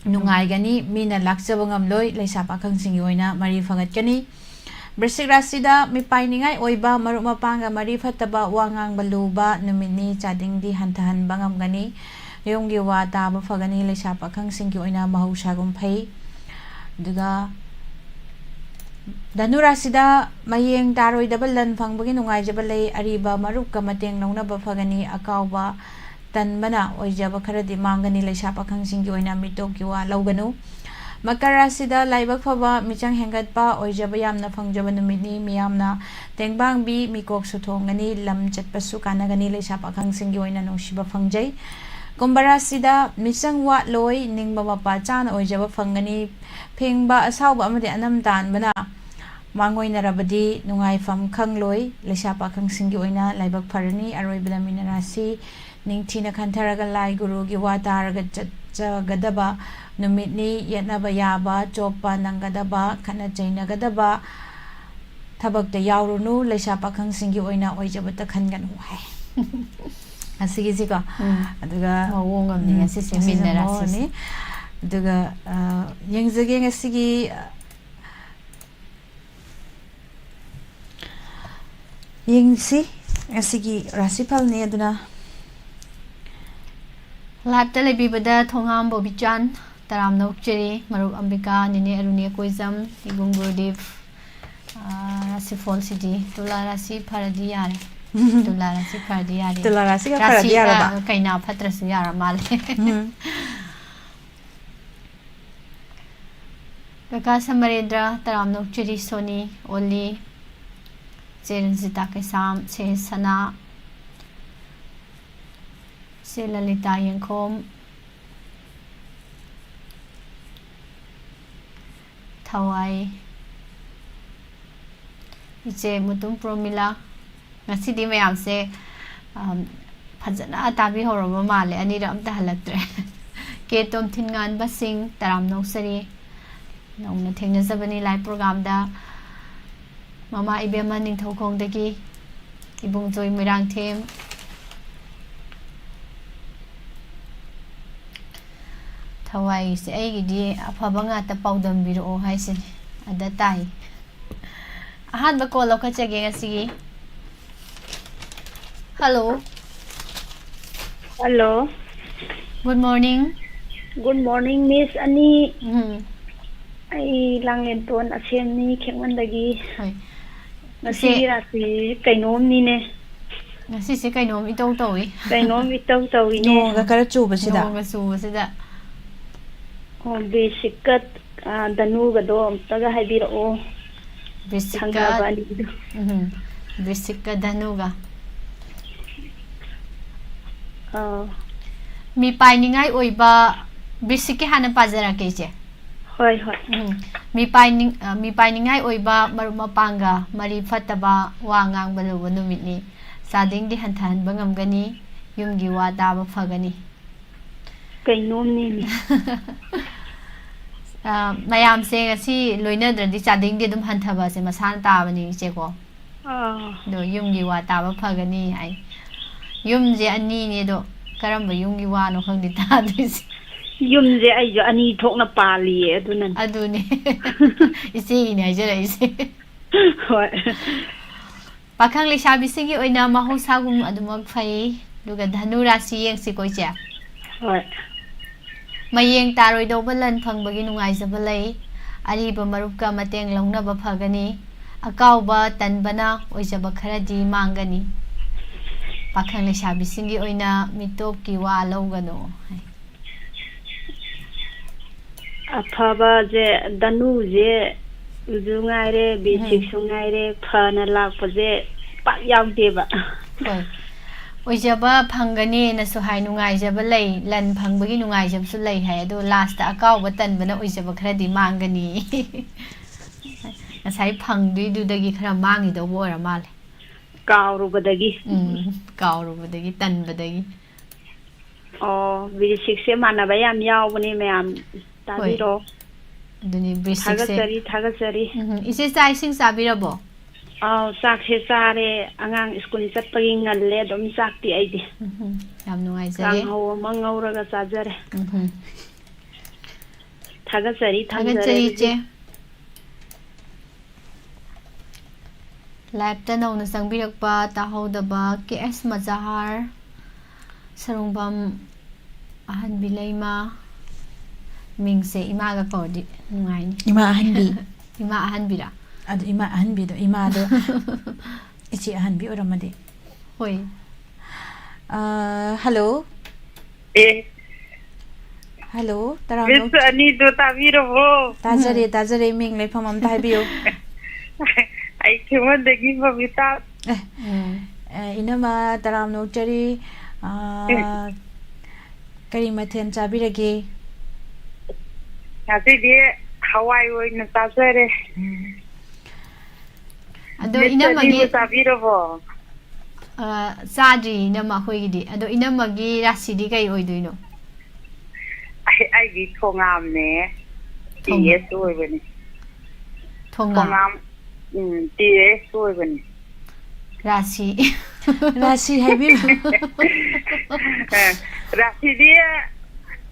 ꯅꯨꯡꯉꯥꯏꯒꯅꯤ, ꯃꯤꯅ ꯂꯥꯛꯆꯕ ꯉꯝꯂꯣꯏ, ꯂꯩꯁꯥ ꯄꯥꯈꯪꯁꯤꯡꯒꯤ ꯑꯣꯏꯅ ꯃꯔꯤ ꯐꯒꯠꯀꯅꯤ꯫ ꯕ꯭ꯔꯤꯁꯤꯛ ꯔꯥꯁꯤꯗ ꯃꯤꯄꯥꯏꯅꯤꯡꯉꯥꯏ ꯑꯣꯏꯕ, ꯃꯔꯨꯞ ꯃꯄꯥꯡꯒ ꯃꯔꯤ ꯐꯠꯇꯕ, ꯋꯥ ꯉꯥꯡꯕ ꯂꯨꯕ ꯅꯨꯃꯤꯠꯅꯤ, ꯆꯥꯗꯤꯡꯗꯤ ꯍꯟꯊꯍꯟꯕ ꯉꯝꯒꯅꯤ, ꯌꯨꯝꯒꯤ ꯋꯥ ꯇꯥꯕ ꯐꯒꯅꯤ, ꯂꯩꯁꯥ ꯄꯥꯈꯪꯁꯤꯡꯒꯤ ꯑꯣꯏꯅ ꯃꯍꯧꯁꯥꯒꯨꯝ ꯐꯩ꯫ ꯑꯗꯨꯒ ꯙꯅꯨ ꯔꯥꯁꯤꯗ ꯃꯌꯦꯡ ꯇꯥꯔꯣꯏꯗꯕ ꯂꯟ ꯐꯪꯕꯒꯤ ꯅꯨꯡꯉꯥꯏꯖꯕ ꯂꯩ, ꯑꯔꯤꯕ ꯃꯔꯨꯞꯀ ꯃꯇꯦꯡ ꯂꯧꯅꯕ ꯐꯒꯅꯤ, ꯑꯀꯥꯎꯕ ꯇꯟꯕꯅ ꯑꯣꯏꯖꯕ ꯈꯔꯗꯤ ꯃꯥꯡꯒꯅꯤ, ꯂꯩꯁꯥ ꯄꯥꯈꯪꯁꯤꯡꯒꯤ ꯑꯣꯏꯅ ꯃꯤꯇꯣꯞꯀꯤ ꯋꯥ ꯂꯧꯒꯅꯨ꯫ ꯃꯀꯔ ꯔꯥꯁꯤꯗ ꯂꯥꯏꯕꯛ ꯐꯕ, ꯃꯤꯆꯪ ꯍꯦꯟꯒꯠꯄ, ꯑꯣꯏꯖꯕ ꯌꯥꯝꯅ ꯐꯪꯖꯕ ꯅꯨꯃꯤꯠꯅꯤ, ꯃꯤꯌꯥꯝꯅ ꯇꯦꯡꯕꯥꯡꯕꯤ, ꯃꯤꯀꯣꯛꯁꯨ ꯊꯣꯡꯒꯅꯤ, ꯂꯝ ꯆꯠꯄꯁꯨ ꯀꯥꯟꯅꯒꯅꯤ, ꯂꯩꯁꯥ ꯄꯥꯈꯪꯁꯤꯡꯒꯤ ꯑꯣꯏꯅ ꯅꯨꯡꯁꯤꯕ ꯐꯪꯖꯩ꯫ ꯀꯨꯝꯚ ꯔꯥꯁꯤꯗ ꯃꯤꯆꯪ ꯋꯥꯠꯂꯣꯏ, ꯅꯤꯡꯕ ꯃꯄꯥ ꯆꯥꯅ ꯑꯣꯏꯖꯕ ꯐꯪꯒꯅꯤ, ꯐꯦꯡꯕ ꯑꯁꯥꯎꯕ ꯑꯃꯗꯤ ꯑꯅꯝ ꯇꯥꯟꯕꯅ ꯃꯥꯡꯑꯣꯏꯅꯔꯕꯗꯤ ꯅꯨꯡꯉꯥꯏꯐꯝ ꯈꯪꯂꯣꯏ, ꯂꯩꯁꯥ ꯄꯥꯈꯪꯁꯤꯡꯒꯤ ꯑꯣꯏꯅ ꯂꯥꯏꯕꯛ ꯐꯔꯅꯤ꯫ ꯑꯔꯣꯏꯕꯗ ꯃꯤꯅ ꯔꯥꯁꯤ ꯅꯤꯡꯊꯤꯅ ꯈꯟꯊꯔꯒ ꯂꯥꯏ ꯒꯨꯔꯨꯒꯤ ꯋꯥ ꯇꯥꯔꯒ ꯆꯠꯆꯒꯗꯕ ꯅꯨꯃꯤꯠꯅꯤ꯫ ꯌꯦꯠꯅꯕ ꯌꯥꯕ, ꯆꯣꯞꯄ ꯅꯪꯒꯗꯕ, ꯈꯠꯅ ꯆꯩꯅꯒꯗꯕ ꯊꯕꯛꯇ ꯌꯥꯎꯔꯨꯅꯨ, ꯂꯩꯁꯥ ꯄꯥꯈꯪꯁꯤꯡꯒꯤ ꯑꯣꯏꯅ ꯑꯣꯏꯖꯕꯇ ꯈꯟꯒꯅꯨ ꯍꯥꯏ꯫ ꯑꯁꯤꯒꯤꯁꯤꯀꯣ꯫ ꯎꯝ꯫ ꯑꯗꯨꯒ, ꯃꯑꯣꯡ ꯑꯃꯅꯤ ꯎꯝ, ꯉꯁꯤꯁꯦ, ꯉꯁꯤꯁꯦ ꯃꯤꯟꯅ ꯃꯑꯣꯡ ꯔꯥꯁꯤꯁꯦ꯫ ꯑꯃꯅꯤ꯫ ꯑꯗꯨꯒ, ꯑ, ꯌꯦꯡꯖꯒꯦ ꯉꯁꯤꯒꯤ, ꯑ, ꯌꯦꯡꯁꯤ ꯉꯁꯤꯒꯤ ꯔꯥꯁꯤꯐꯜꯅꯤ꯫ ꯑꯗꯨꯅ live-ꯇ ꯂꯩꯕꯤꯕꯗ ꯊꯣꯉꯥꯝ ꯕꯣꯕꯤꯆꯥꯟ ꯇꯔꯥꯝꯅ ꯑꯣꯛꯆꯔꯤ꯫ ꯃꯔꯨꯞ ꯑꯝꯕꯤꯀꯥ, ꯅꯦꯅꯦ ꯑꯔꯨꯅꯤ ꯑꯀꯣꯏꯖꯝ, ꯏꯕꯨꯡ ꯒꯨꯔꯨꯗꯤꯞ, ꯑꯥ, ꯔꯥꯁꯤꯐꯣꯜꯁꯤꯗꯤ ꯇꯨꯂꯥ ꯔꯥꯁꯤ ꯐꯔꯗꯤ ꯌꯥꯔꯦ꯫ ꯇꯨꯂꯥ ꯔꯥꯁꯤ ꯐꯔꯗꯤ ꯌꯥꯔꯦ꯫ ꯇꯨꯂꯥ ꯔꯥꯁꯤꯒ ꯐꯔꯗꯤ ꯌꯥꯔꯕ? ꯑ, ꯀꯩꯅꯥ ꯐꯠꯇ꯭ꯔꯁꯨ ꯌꯥꯔ ꯃꯥꯜꯂꯦ꯫ ꯎꯝ. ꯀꯀꯥ ꯁꯃꯔꯦꯟꯗ꯭ꯔ, ꯇꯔꯥꯝꯅ ꯑꯣꯛꯆꯔꯤ ꯁꯣꯅꯤ, ꯑꯣꯂꯤ, ꯆꯦ ꯔꯟꯖꯤꯇꯥ ꯀꯩꯁꯥꯝ, ꯁꯦ ꯁꯅꯥ, ꯆꯦ ꯂꯂꯤꯇꯥ ꯌꯦꯡꯈꯣꯝ, ꯊꯋꯥꯏ, ꯏꯆꯦ ꯃꯨꯇꯨꯝ ꯄ꯭ꯔꯣꯃꯤꯂꯥ꯫ ꯉꯁꯤꯗꯤ ꯃꯌꯥꯝꯁꯦ, ꯑꯝ, ꯐꯖꯅ ꯇꯥꯕꯤꯍꯧꯔꯕ ꯃꯥꯜꯂꯦ, ꯑꯅꯤꯔꯛ ꯑꯝꯇ ꯍꯜꯂꯛꯇ꯭ꯔꯦ꯫ ꯀꯦ ꯇꯣꯝꯊꯤꯟꯉꯥꯟꯕ ꯁꯤꯡ, ꯇꯔꯥꯝꯅ ꯑꯣꯛꯆꯔꯤ꯫ ꯅꯧꯅ ꯊꯦꯡꯅꯖꯕꯅꯤ live programꯗ꯫ ꯃꯃꯥ ꯏꯕꯦꯝꯃ ꯅꯤꯡꯊꯧꯈꯣꯡꯗꯒꯤ, ꯏꯕꯨꯡꯖꯣꯏ ꯃꯣꯏꯔꯥꯡꯊꯦꯝ꯫ ꯊꯋꯥꯏꯁꯦ ꯑꯩꯒꯤꯗꯤ ꯑꯐꯕ ꯉꯥꯛꯇ ꯄꯥꯎꯗꯝꯕꯤꯔꯛꯑꯣ ꯍꯥꯏꯁꯤꯅꯦ꯫ ꯑꯗ ꯇꯥꯏ꯫ ꯑꯍꯥꯟꯕ call ꯂꯧꯈꯠꯆꯒꯦ ꯉꯁꯤꯒꯤ꯫ Hello꯫ Hello꯫ Good morning꯫ Good morning, Miss ꯑꯅꯤ꯫ ꯎꯝ꯫ ꯑꯩ ꯂꯥꯡꯂꯦꯟꯇꯣꯟ ꯑꯁꯦꯝꯅꯤ, ꯈꯦꯛꯃꯟꯗꯒꯤ꯫ ꯍꯣꯏ꯫ ꯉꯁꯤꯒꯤ ꯏꯆꯦ꯫ ꯔꯥꯁꯤ ꯀꯩꯅꯣꯝꯅꯤꯅꯦ꯫ ꯉꯁꯤꯁꯦ ꯀꯩꯅꯣꯝ ꯏꯇꯧ ꯇꯧꯏ꯫ ꯀꯩꯅꯣꯝ ꯏꯇꯧ ꯇꯧꯏꯅꯦ꯫ ꯅꯣꯡꯒ ꯈꯔ ꯆꯨꯕꯁꯤꯗ꯫ ꯅꯣꯡꯒ ꯆꯨꯕꯁꯤꯗ꯫ ꯑꯣ, ꯕꯤꯁꯤꯛꯀ, ꯑ, ꯙꯅꯨꯒꯗꯣ ꯑꯝꯇꯒ ꯍꯥꯏꯕꯤꯔꯛꯑꯣ꯫ ꯕꯤꯁꯤꯛꯀ, ꯊꯪꯒꯥꯕ ꯑꯅꯤꯗꯣ꯫ ꯎꯝ, ꯕꯤꯁꯤꯛꯀ ꯙꯅꯨꯒ꯫ ꯑꯥ꯫ ꯃꯤꯄꯥꯏꯅꯤꯡꯉꯥꯏ ꯑꯣꯏꯕ, ꯕꯤꯁꯤꯛꯀꯤ ꯍꯥꯟꯅ ꯄꯥꯖꯔꯛꯀꯦ, ꯏꯆꯦ꯫ ꯍꯣꯏ, ꯍꯣꯏ꯫ ꯎꯝ꯫ ꯃꯤꯄꯥꯏꯅꯤꯡ-, ꯑ, ꯃꯤꯄꯥꯏꯅꯤꯡꯉꯥꯏ ꯑꯣꯏꯕ ꯃꯔꯨꯞ ꯃꯄꯥꯡꯒ ꯃꯔꯤ ꯐꯠꯇꯕ ꯋꯥ ꯉꯥꯡꯕ ꯂꯨꯕ ꯅꯨꯃꯤꯠꯅꯤ꯫ ꯆꯥꯗꯤꯡꯗꯤ ꯍꯟꯊꯍꯟꯕ ꯉꯝꯒꯅꯤ, ꯌꯨꯝꯒꯤ ꯋꯥ ꯇꯥꯕ ꯐꯒꯅꯤ꯫ ꯀꯩꯅꯣꯝꯅꯤꯅꯦ꯫ ꯑ, ꯃꯌꯥꯝꯁꯦ ꯉꯁꯤ ꯂꯣꯏꯅꯗ꯭ꯔꯗꯤ ꯆꯥꯗꯤꯡꯗꯤ ꯑꯗꯨꯝ ꯍꯟꯊꯕꯁꯦ ꯃꯁꯥꯅ ꯇꯥꯕꯅꯤ, ꯏꯆꯦꯀꯣ꯫ ꯑꯥ꯫ ꯑꯗꯣ ꯌꯨꯝꯒꯤ ꯋꯥ ꯇꯥꯕ ꯐꯒꯅꯤ ꯍꯥꯏ꯫ ꯌꯨꯝꯁꯦ ꯑꯅꯤꯅꯦ, ꯑꯗꯣ ꯀꯔꯝꯕ ꯌꯨꯝꯒꯤ ꯋꯥꯅꯣ ꯈꯪꯗꯦ ꯇꯥꯗꯣꯏꯁꯦ꯫ ꯌꯨꯝꯁꯦ ꯑꯩꯁꯨ ꯑꯅꯤ ꯊꯣꯛꯅ ꯄꯥꯜꯂꯤꯌꯦ, ꯑꯗꯨꯅꯅꯦ꯫ ꯑꯗꯨꯅꯦ꯫ ꯏꯆꯦꯒꯤꯅꯦ ꯍꯥꯏꯖꯔꯛꯏꯁꯦ꯫ ꯍꯣꯏ꯫ ꯄꯥꯈꯪ ꯂꯩꯁꯥꯕꯤꯁꯤꯡꯒꯤ ꯑꯣꯏꯅ ꯃꯍꯧꯁꯥꯒꯨꯝ ꯑꯗꯨꯃꯛ ꯐꯩ꯫ ꯑꯗꯨꯒ ꯙꯅꯨ ꯔꯥꯁꯤ ꯌꯦꯡꯁꯤꯀꯣ, ꯏꯆꯦ꯫ ꯍꯣꯏ꯫ ꯃꯌꯦꯡ ꯇꯥꯔꯣꯏꯗꯧꯕ ꯂꯟ ꯐꯪꯕꯒꯤ ꯅꯨꯡꯉꯥꯏꯖꯕ ꯂꯩ꯫ ꯑꯔꯤꯕ ꯃꯔꯨꯞꯀ ꯃꯇꯦꯡ ꯂꯧꯅꯕ ꯐꯒꯅꯤ꯫ ꯑꯀꯥꯎꯕ ꯇꯟꯕꯅ ꯑꯣꯏꯖꯕ ꯈꯔꯗꯤ ꯃꯥꯡꯒꯅꯤ꯫ ꯄꯥꯈꯪ ꯂꯩꯁꯥꯕꯤꯁꯤꯡꯒꯤ ꯑꯣꯏꯅ ꯃꯤꯇꯣꯞꯀꯤ ꯋꯥ ꯂꯧꯒꯅꯨ ꯍꯥꯏ꯫ ꯑꯐꯕꯁꯦ, ꯙꯅꯨꯁꯦ ꯁꯨ ꯉꯥꯏꯔꯦ, ꯕꯤꯁꯤꯛꯁꯨ ꯉꯥꯏꯔꯦ, ꯐꯅ ꯂꯥꯛꯄꯁꯦ ꯄꯥꯛ ꯌꯥꯎꯗꯦꯕ꯫ ꯍꯣꯏ꯫ ꯑꯣꯏꯖꯕ ꯐꯪꯒꯅꯦꯅꯁꯨ ꯍꯥꯏ, ꯅꯨꯡꯉꯥꯏꯖꯕ ꯂꯩ, ꯂꯟ ꯐꯪꯕꯒꯤ ꯅꯨꯡꯉꯥꯏꯖꯕꯁꯨ ꯂꯩ ꯍꯥꯏ, ꯑꯗꯣ ꯂꯥꯁꯇ ꯑꯀꯥꯎꯕ ꯇꯟꯕꯅ ꯑꯣꯏꯖꯕ ꯈꯔꯗꯤ ꯃꯥꯡꯒꯅꯤ꯫ ꯉꯁꯥꯏ ꯐꯪꯗꯣꯏꯗꯨꯗꯒꯤ ꯈꯔ ꯃꯥꯡꯈꯤꯗꯧꯕ ꯑꯣꯏꯔ ꯃꯥꯜꯂꯦ꯫ ꯀꯥꯎꯔꯨꯕꯗꯒꯤ꯫ ꯎꯝ, ꯀꯥꯎꯔꯨꯕꯗꯒꯤ, ꯇꯟꯕꯗꯒꯤ꯫ ꯑꯣ, ꯕꯤꯁꯤꯛꯁꯦ ꯃꯥꯟꯅꯕ ꯌꯥꯝ ꯌꯥꯎꯕꯅꯦ ꯃꯌꯥꯝ꯫ ꯍꯣꯏ꯫ ꯇꯥꯕꯤꯔꯣ꯫ ꯑꯗꯨꯅꯤ ꯕꯤꯁꯤꯛꯁꯦ꯫ ꯊꯥꯒꯠꯆꯔꯤ, ꯊꯥꯒꯠꯆꯔꯤ꯫ ꯎꯝ, ꯏꯆꯦ ꯆꯥꯛ ꯏꯁꯤꯡ ꯆꯥꯕꯤꯔꯕꯣ? ꯑꯥꯎ, ꯆꯥꯛꯁꯦ ꯆꯥꯔꯦ꯫ ꯑꯉꯥꯡ ꯁ꯭ꯀꯨꯜ ꯆꯠꯄꯒꯤ ꯉꯜꯂꯦ ꯑꯗꯨꯝ ꯆꯥꯛꯇꯤ ꯑꯩꯗꯤ꯫ ꯎꯝ, ꯌꯥꯝ ꯅꯨꯡꯉꯥꯏꯖꯔꯦ꯫ ꯀꯥꯡꯍꯧ ꯑꯃ ꯉꯧꯔꯒ ꯆꯥꯖꯔꯦ꯫ ꯎꯝ꯫ ꯊꯥꯒꯠꯆꯔꯤ, ꯊꯝꯖꯔꯦ ꯊꯥꯒꯠꯆꯔꯤ ꯑꯗꯨꯗꯤ꯫ ꯏꯆꯦ꯫ ꯂꯥꯏꯞꯇ ꯅꯧꯅ ꯆꯪꯕꯤꯔꯛꯄ ꯇꯥꯍꯧꯗꯕ ꯀꯦ ꯑꯦꯁ ꯃꯖꯥꯍꯥꯔ, ꯁꯔꯨꯡꯕꯝ ꯑꯍꯟꯕꯤ ꯂꯩꯃ, ꯃꯤꯡꯁꯦ ꯏꯃꯥꯒ ꯀꯧꯔꯗꯤ ꯅꯨꯡꯉꯥꯏꯅꯤ꯫ ꯏꯃꯥ ꯑꯍꯟꯕꯤ꯫ ꯏꯃꯥ ꯑꯍꯟꯕꯤꯔꯥ? ꯑꯗꯨ ꯏꯃꯥ ꯑꯍꯟꯕꯤꯗꯣ, ꯏꯃꯥꯗꯣ ꯏꯆꯦ ꯑꯍꯟꯕꯤ ꯑꯣꯏꯔꯝꯃꯗꯤ꯫ ꯍꯣꯏ꯫ ꯑꯥ, ꯍꯜꯂꯣ꯫ ꯑꯦ, ꯍꯜꯂꯣ, ꯇꯔꯥꯃꯨꯛ꯫ ꯃꯤꯁ ꯑꯅꯤꯗꯣ ꯇꯥꯕꯤꯔꯕꯣ? ꯇꯥꯖꯔꯦ, ꯇꯥꯖꯔꯦ, ꯃꯤꯡ ꯂꯩꯐꯝ ꯑꯝꯇ ꯍꯥꯏꯕꯤꯌꯨ꯫ ꯑꯩ ꯈꯦꯃꯟꯗꯒꯤ ꯕꯕꯤꯇꯥ꯫ ꯎꯝ꯫ ꯑꯦ, ꯏꯅꯝꯃ ꯇꯔꯥꯝꯅ ꯑꯣꯛꯆꯔꯤ꯫ ꯑꯥ, ꯀꯔꯤ ꯃꯊꯦꯜ ꯆꯥꯕꯤꯔꯒꯦ? ꯉꯁꯤꯗꯤ ꯍꯋꯥꯏ ꯑꯣꯏꯅ ꯆꯥꯖꯔꯦ꯫ ꯎꯝ꯫ ꯑꯗꯣ ꯃꯤꯁ ꯏꯅꯝꯃꯒꯤ ꯑꯅꯤꯕꯨ ꯆꯥꯕꯤꯔꯕꯣ? ꯑ, ꯆꯥꯗ꯭ꯔꯤ ꯏꯅꯝꯃ ꯑꯩꯈꯣꯏꯒꯤꯗꯤ꯫ ꯑꯗꯣ ꯏꯅꯝꯃꯒꯤ ꯔꯥꯁꯤꯗꯤ ꯀꯩ ꯑꯣꯏꯗꯣꯏꯅꯣ? ꯑꯩ, ꯑꯩꯗꯤ ꯊꯣꯉꯥꯝꯅꯦ꯫ ꯇꯤ ꯊꯣꯉꯥꯝ꯫ ꯑꯦꯁ ꯑꯣꯏꯕꯅꯤ꯫ ꯊꯣꯉꯥꯝ꯫ ꯊꯣꯉꯥꯝ, ꯎꯝ, ꯇꯤ ꯑꯦꯁ ꯑꯣꯏꯕꯅꯤ꯫ ꯔꯥꯁꯤ꯫ ꯔꯥꯁꯤ ꯍꯥꯏꯕꯤꯌꯨ꯫ ꯑ, ꯔꯥꯁꯤꯗꯤ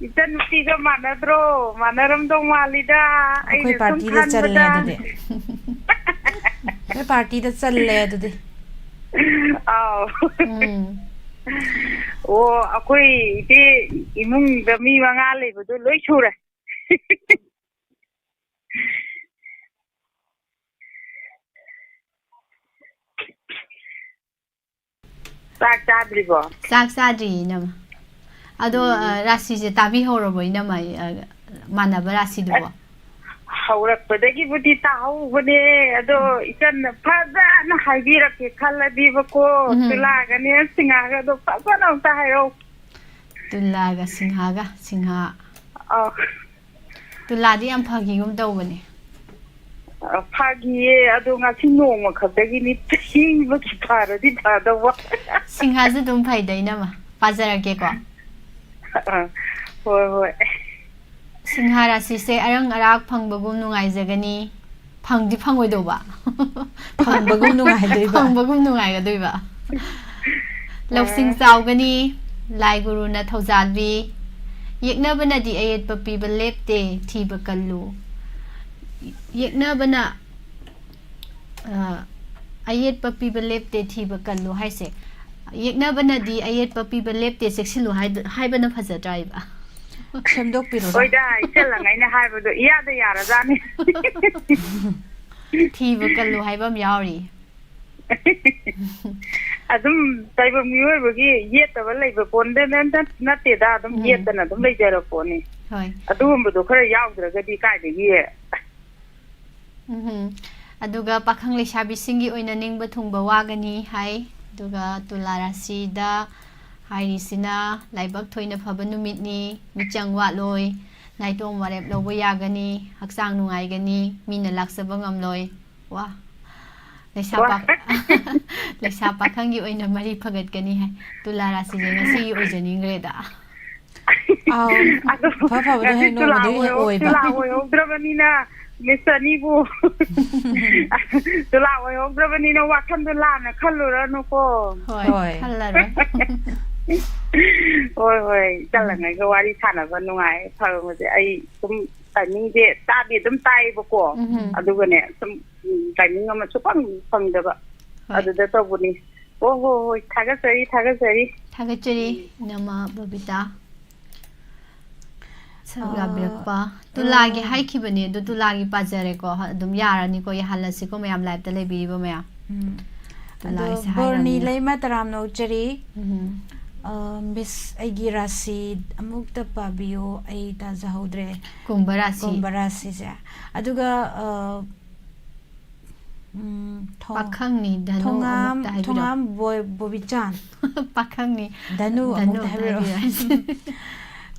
ꯏꯆꯟꯅꯨꯄꯤꯒ ꯃꯥꯟꯅꯗ꯭ꯔꯣ? ꯃꯥꯟꯅꯔꯝꯗꯧ ꯃꯥꯜꯂꯤꯗ꯫ ꯑꯩꯈꯣꯏ ꯑꯩꯅ ꯁꯨꯝ ꯄꯥꯔꯇꯤꯗ ꯆꯜꯂꯦ ꯈꯟꯕꯗ꯫ ꯑꯗꯨꯗꯤ꯫ ꯑꯩꯈꯣꯏ ꯄꯥꯔꯇꯤꯗ ꯆꯜꯂꯦ ꯑꯗꯨꯗꯤ꯫ ꯑꯥꯎ꯫ ꯎꯝ꯫ ꯑꯣ, ꯑꯩꯈꯣꯏ ꯏꯆꯦ ꯏꯃꯨꯡꯗ ꯃꯤ ꯃꯉꯥ ꯂꯩꯕꯗꯣ ꯂꯣꯏ ꯁꯨꯔꯦ꯫ ꯆꯥꯛ ꯆꯥꯗ꯭ꯔꯤꯕꯣ? ꯆꯥꯛ ꯆꯥꯗ꯭ꯔꯤꯌꯦ, ꯏꯅꯝꯃ꯫ ꯑꯗꯣ, ꯎꯝ꯫ ꯑ, ꯔꯥꯁꯤꯁꯦ ꯇꯥꯕꯤꯍꯧꯔꯕꯣ, ꯏꯅꯝꯃ? ꯑ, ꯃꯥꯟꯅꯕ ꯔꯥꯁꯤꯗꯨꯕꯣ? ꯑꯁ, ꯍꯧꯔꯛꯄꯗꯒꯤꯕꯨꯗꯤ ꯇꯥꯍꯧꯕꯅꯦ, ꯑꯗꯣ ꯏꯆꯟꯅ ꯐꯖꯅ ꯍꯥꯏꯕꯤꯔꯛꯀꯦ ꯈꯜꯂꯗꯤꯕꯀꯣ, ꯎꯝ꯫ ꯇꯨꯂꯥꯒꯅꯦ ꯁꯤꯡꯍꯥꯒꯗꯣ ꯐꯖꯅ ꯑꯝꯇ ꯍꯥꯏꯔꯛꯎ꯫ ꯇꯨꯂꯥꯒ ꯁꯤꯡꯍꯥꯒ, ꯁꯤꯡꯍꯥ꯫ ꯑꯧ꯫ ꯇꯨꯂꯥꯗꯤ ꯌꯥꯝ ꯐꯈꯤꯒꯨꯝ ꯇꯧꯕꯅꯦ꯫ ꯑ, ꯐꯥꯈꯤꯌꯦ, ꯑꯗꯣ ꯉꯁꯤ ꯅꯣꯡꯃ ꯈꯛꯇꯒꯤꯅꯤ, ꯊꯦꯡꯕꯒꯤ ꯐꯔꯗꯤ ꯐꯗꯧꯕ꯫ ꯁꯤꯡꯍꯥꯁꯨ ꯑꯗꯨꯝ ꯐꯩꯗ, ꯏꯅꯝꯃ꯫ ꯄꯥꯖꯔꯛꯀꯦꯀꯣ꯫ ꯑ, ꯍꯣꯏ, ꯍꯣꯏ꯫ ꯁꯤꯡꯍꯥ ꯔꯥꯁꯤꯁꯦ ꯑꯔꯪ ꯑꯔꯥꯛ ꯐꯪꯕꯒꯨꯝ ꯅꯨꯡꯉꯥꯏꯖꯒꯅꯤ꯫ ꯐꯪꯗꯤ ꯐꯪꯉꯣꯏꯗꯧꯕ꯫ ꯐꯪꯕꯒꯨꯝ ꯅꯨꯡꯉꯥꯏꯗꯣꯏꯕ꯫ ꯐꯪꯕꯒꯨꯝ ꯅꯨꯡꯉꯥꯏꯒꯗꯣꯏꯕ꯫ ꯂꯧꯁꯤꯡ ꯑ꯫ ꯆꯥꯎꯒꯅꯤ, ꯂꯥꯏ ꯒꯨꯔꯨꯅ ꯊꯧꯖꯥꯜꯕꯤ꯫ ꯌꯦꯛꯅꯕꯅꯗꯤ ꯑꯌꯦꯠꯄ ꯄꯤꯕ ꯂꯦꯞꯇꯦ, ꯊꯤꯕ ꯀꯜꯂꯨ꯫ ꯌꯦꯛꯅꯕꯅ, ꯑ, ꯑꯌꯦꯠꯄ ꯄꯤꯕ ꯂꯦꯞꯇꯦ, ꯊꯤꯕ ꯀꯜꯂꯨ ꯍꯥꯏꯁꯦ, ꯌꯦꯛꯅꯕꯅꯗꯤ ꯑꯌꯦꯠꯄ ꯄꯤꯕ ꯂꯦꯞꯇꯦ, ꯆꯦꯛꯁꯤꯜꯂꯨ ꯍꯥꯏꯗ-, ꯍꯥꯏꯕꯅ ꯐꯖꯗ꯭ꯔꯥ ꯏꯕ? ꯁꯦꯝꯗꯣꯛꯄꯤꯔꯣꯗ꯫ ꯍꯣꯏꯗ, ꯏꯆꯜ ꯑꯉꯩꯅ ꯍꯥꯏꯕꯗꯣ ꯏꯌꯥꯗ ꯌꯥꯔꯖꯥꯠꯅꯤ꯫ ꯊꯤꯕ ꯀꯜꯂꯨ ꯍꯥꯏꯕ ꯑꯃ ꯌꯥꯎꯔꯤ꯫ ꯑꯗꯨꯝ ꯇꯥꯏꯕꯪ ꯃꯤꯑꯣꯏꯕꯒꯤ ꯌꯦꯠꯇꯕ ꯂꯩꯕ ꯄꯣꯟꯗ-, ꯅꯠ-, ꯅꯠꯇꯦꯗ, ꯑꯗꯨꯝ ꯎꯝ꯫ ꯌꯦꯠꯇꯅ ꯑꯗꯨꯝ ꯂꯩꯖꯔ ꯄꯣꯠꯅꯤ꯫ ꯍꯣꯏ꯫ ꯑꯗꯨꯒꯨꯝꯕꯗꯣ ꯈꯔ ꯌꯥꯎꯗ꯭ꯔꯒꯗꯤ ꯀꯥꯏꯗꯒꯤ? ꯎꯝꯍꯨꯝ꯫ ꯑꯗꯨꯒ ꯄꯥꯈꯪ ꯂꯩꯁꯥꯕꯤꯁꯤꯡꯒꯤ ꯑꯣꯏꯅ ꯅꯤꯡꯕ ꯊꯨꯡꯕ ꯋꯥꯒꯅꯤ ꯍꯥꯏ꯫ ꯑꯗꯨꯒ ꯇꯨꯂꯥ ꯔꯥꯁꯤꯗ ꯍꯥꯏꯔꯤꯁꯤꯅ ꯂꯥꯏꯕꯛ ꯊꯣꯏꯅ ꯐꯕ ꯅꯨꯃꯤꯠꯅꯤ, ꯃꯤꯆꯪ ꯋꯥꯠꯂꯣꯏ, ꯅꯥꯏꯇꯣꯝ ꯋꯥꯔꯦꯞ ꯂꯧꯕ ꯌꯥꯒꯅꯤ, ꯍꯛꯆꯥꯡ ꯅꯨꯡꯉꯥꯏꯒꯅꯤ, ꯃꯤꯅ ꯂꯥꯛꯆꯕ ꯉꯝꯂꯣꯏ꯫ ꯋꯥ꯫ ꯂꯩꯁꯥ ꯋꯥ꯫ ꯄꯥ-, ꯂꯩꯁꯥ ꯄꯥꯈꯪꯒꯤ ꯑꯣꯏꯅ ꯃꯔꯤ ꯐꯒꯠꯀꯅꯤ ꯍꯥꯏ꯫ ꯇꯨꯂꯥ ꯔꯥꯁꯤꯁꯦ ꯉꯁꯤꯒꯤ ꯑꯣꯏꯖꯅꯤꯡꯈ꯭ꯔꯦꯗ꯫ ꯑꯥꯎ, ꯑꯗꯣ ꯐ ꯐꯕꯗꯣ ꯉꯁꯤ ꯍꯦꯛ ꯇꯨꯂꯥ ꯅꯣꯡꯃꯗ ꯍꯦꯛ ꯑꯣꯏꯍꯧ-, ꯑꯣꯏꯕ꯫ ꯇꯨꯂꯥ ꯑꯣꯏꯍꯧꯗ꯭ꯔꯕꯅꯤꯅ, ꯃꯤꯁ ꯑꯅꯤꯕꯨ ꯇꯨꯂꯥ ꯑꯣꯏꯍꯧꯗ꯭ꯔꯕꯅꯤꯅ ꯋꯥꯈꯜꯗꯣ ꯂꯥꯟꯅ ꯈꯜꯂꯨꯔꯅꯨꯀꯣ꯫ ꯍꯣꯏ, ꯍꯣꯏ꯫ ꯈꯜꯂꯔꯣꯏ꯫ ꯍꯣꯏ, ꯍꯣꯏ, ꯎꯝ꯫ ꯆꯠꯂꯉꯩꯒ ꯋꯥꯔꯤ ꯁꯥꯟꯅꯕ ꯅꯨꯡꯉꯥꯏ, ꯐꯕꯁꯦ꯫ ꯑꯩ ꯁꯨꯝ ꯇꯥꯏꯃꯤꯡꯁꯦ ꯆꯥꯗꯤ ꯑꯗꯨꯝ ꯇꯥꯏꯌꯦꯕꯀꯣ, ꯎꯝ꯫ ꯑꯗꯨꯒꯅꯦ, ꯁꯨꯝ, ꯎꯝ, ꯇꯥꯏꯃꯤꯡ ꯑꯃ ꯁꯨꯐꯪ ꯐꯪꯗꯕ, ꯍꯣꯏ꯫ ꯑꯗꯨꯗ ꯇꯧꯕꯅꯤ꯫ ꯍꯣ, ꯍꯣ, ꯍꯣꯏ, ꯊꯥꯒꯠꯆꯔꯤ, ꯊꯥꯒꯠꯆꯔꯤ꯫ ꯊꯥꯒꯠꯆꯔꯤ, ꯎꯝ꯫ ꯏꯅꯝꯃ ꯕꯕꯤꯇꯥ꯫ ꯁꯔꯨꯛ ꯑꯥ, ꯌꯥꯕꯤꯔꯛꯄ꯫ ꯇꯨꯂꯥꯒꯤ ꯑꯥ꯫ ꯍꯥꯏꯈꯤꯕꯅꯦ, ꯑꯗꯨ ꯇꯨꯂꯥꯒꯤ ꯄꯥꯖꯔꯦꯀꯣ꯫ ꯑꯗꯨꯝ ꯌꯥꯔꯅꯤꯀꯣ, ꯌꯥꯍꯜꯂꯁꯤꯀꯣ, ꯃꯌꯥꯝ live ꯇ ꯂꯩꯕꯤꯔꯤꯕ ꯃꯌꯥꯝ꯫ ꯎꯝ꯫ ꯇꯨꯂꯥ ꯑꯗꯣ ꯍꯥꯏꯁꯦ ꯕꯣꯔꯅꯤ ꯍꯥꯏꯔꯕꯅꯤꯅ꯫ ꯂꯩꯃ ꯇꯔꯥꯝꯅ ꯎꯆꯔꯤ꯫ ꯎꯝ꯫ ꯑ, ꯃꯤꯁ, ꯑꯩꯒꯤ ꯔꯥꯁꯤ ꯑꯃꯨꯛꯇ ꯄꯥꯕꯤꯌꯨ, ꯑꯩ ꯇꯥꯖꯍꯧꯗ꯭ꯔꯦ꯫ ꯀꯨꯝꯕ ꯔꯥꯁꯤ꯫ ꯀꯨꯝꯕ ꯔꯥꯁꯤꯁꯦ꯫ ꯑꯗꯨꯒ, ꯑ, ꯎꯝ, ꯊꯣꯡ-, ꯄꯥꯈꯪꯅꯤ, ꯙꯅꯨ ꯊꯣꯉꯥꯝ-, ꯑꯃꯨꯛꯇ ꯍꯥꯏꯕꯤꯔꯛꯑꯣ꯫ ꯊꯣꯉꯥꯝ ꯕꯣꯏ-, ꯕꯣꯕꯤꯆꯥꯟ꯫ ꯄꯥꯈꯪꯅꯤ꯫ ꯙꯅꯨ ꯙꯅꯨ ꯑꯃꯨꯛꯇ ꯑꯃꯨꯛꯇ ꯍꯥꯏꯕꯤꯔꯛꯑꯣ꯫ ꯍꯥꯏꯕꯤꯔꯛꯑꯣ꯫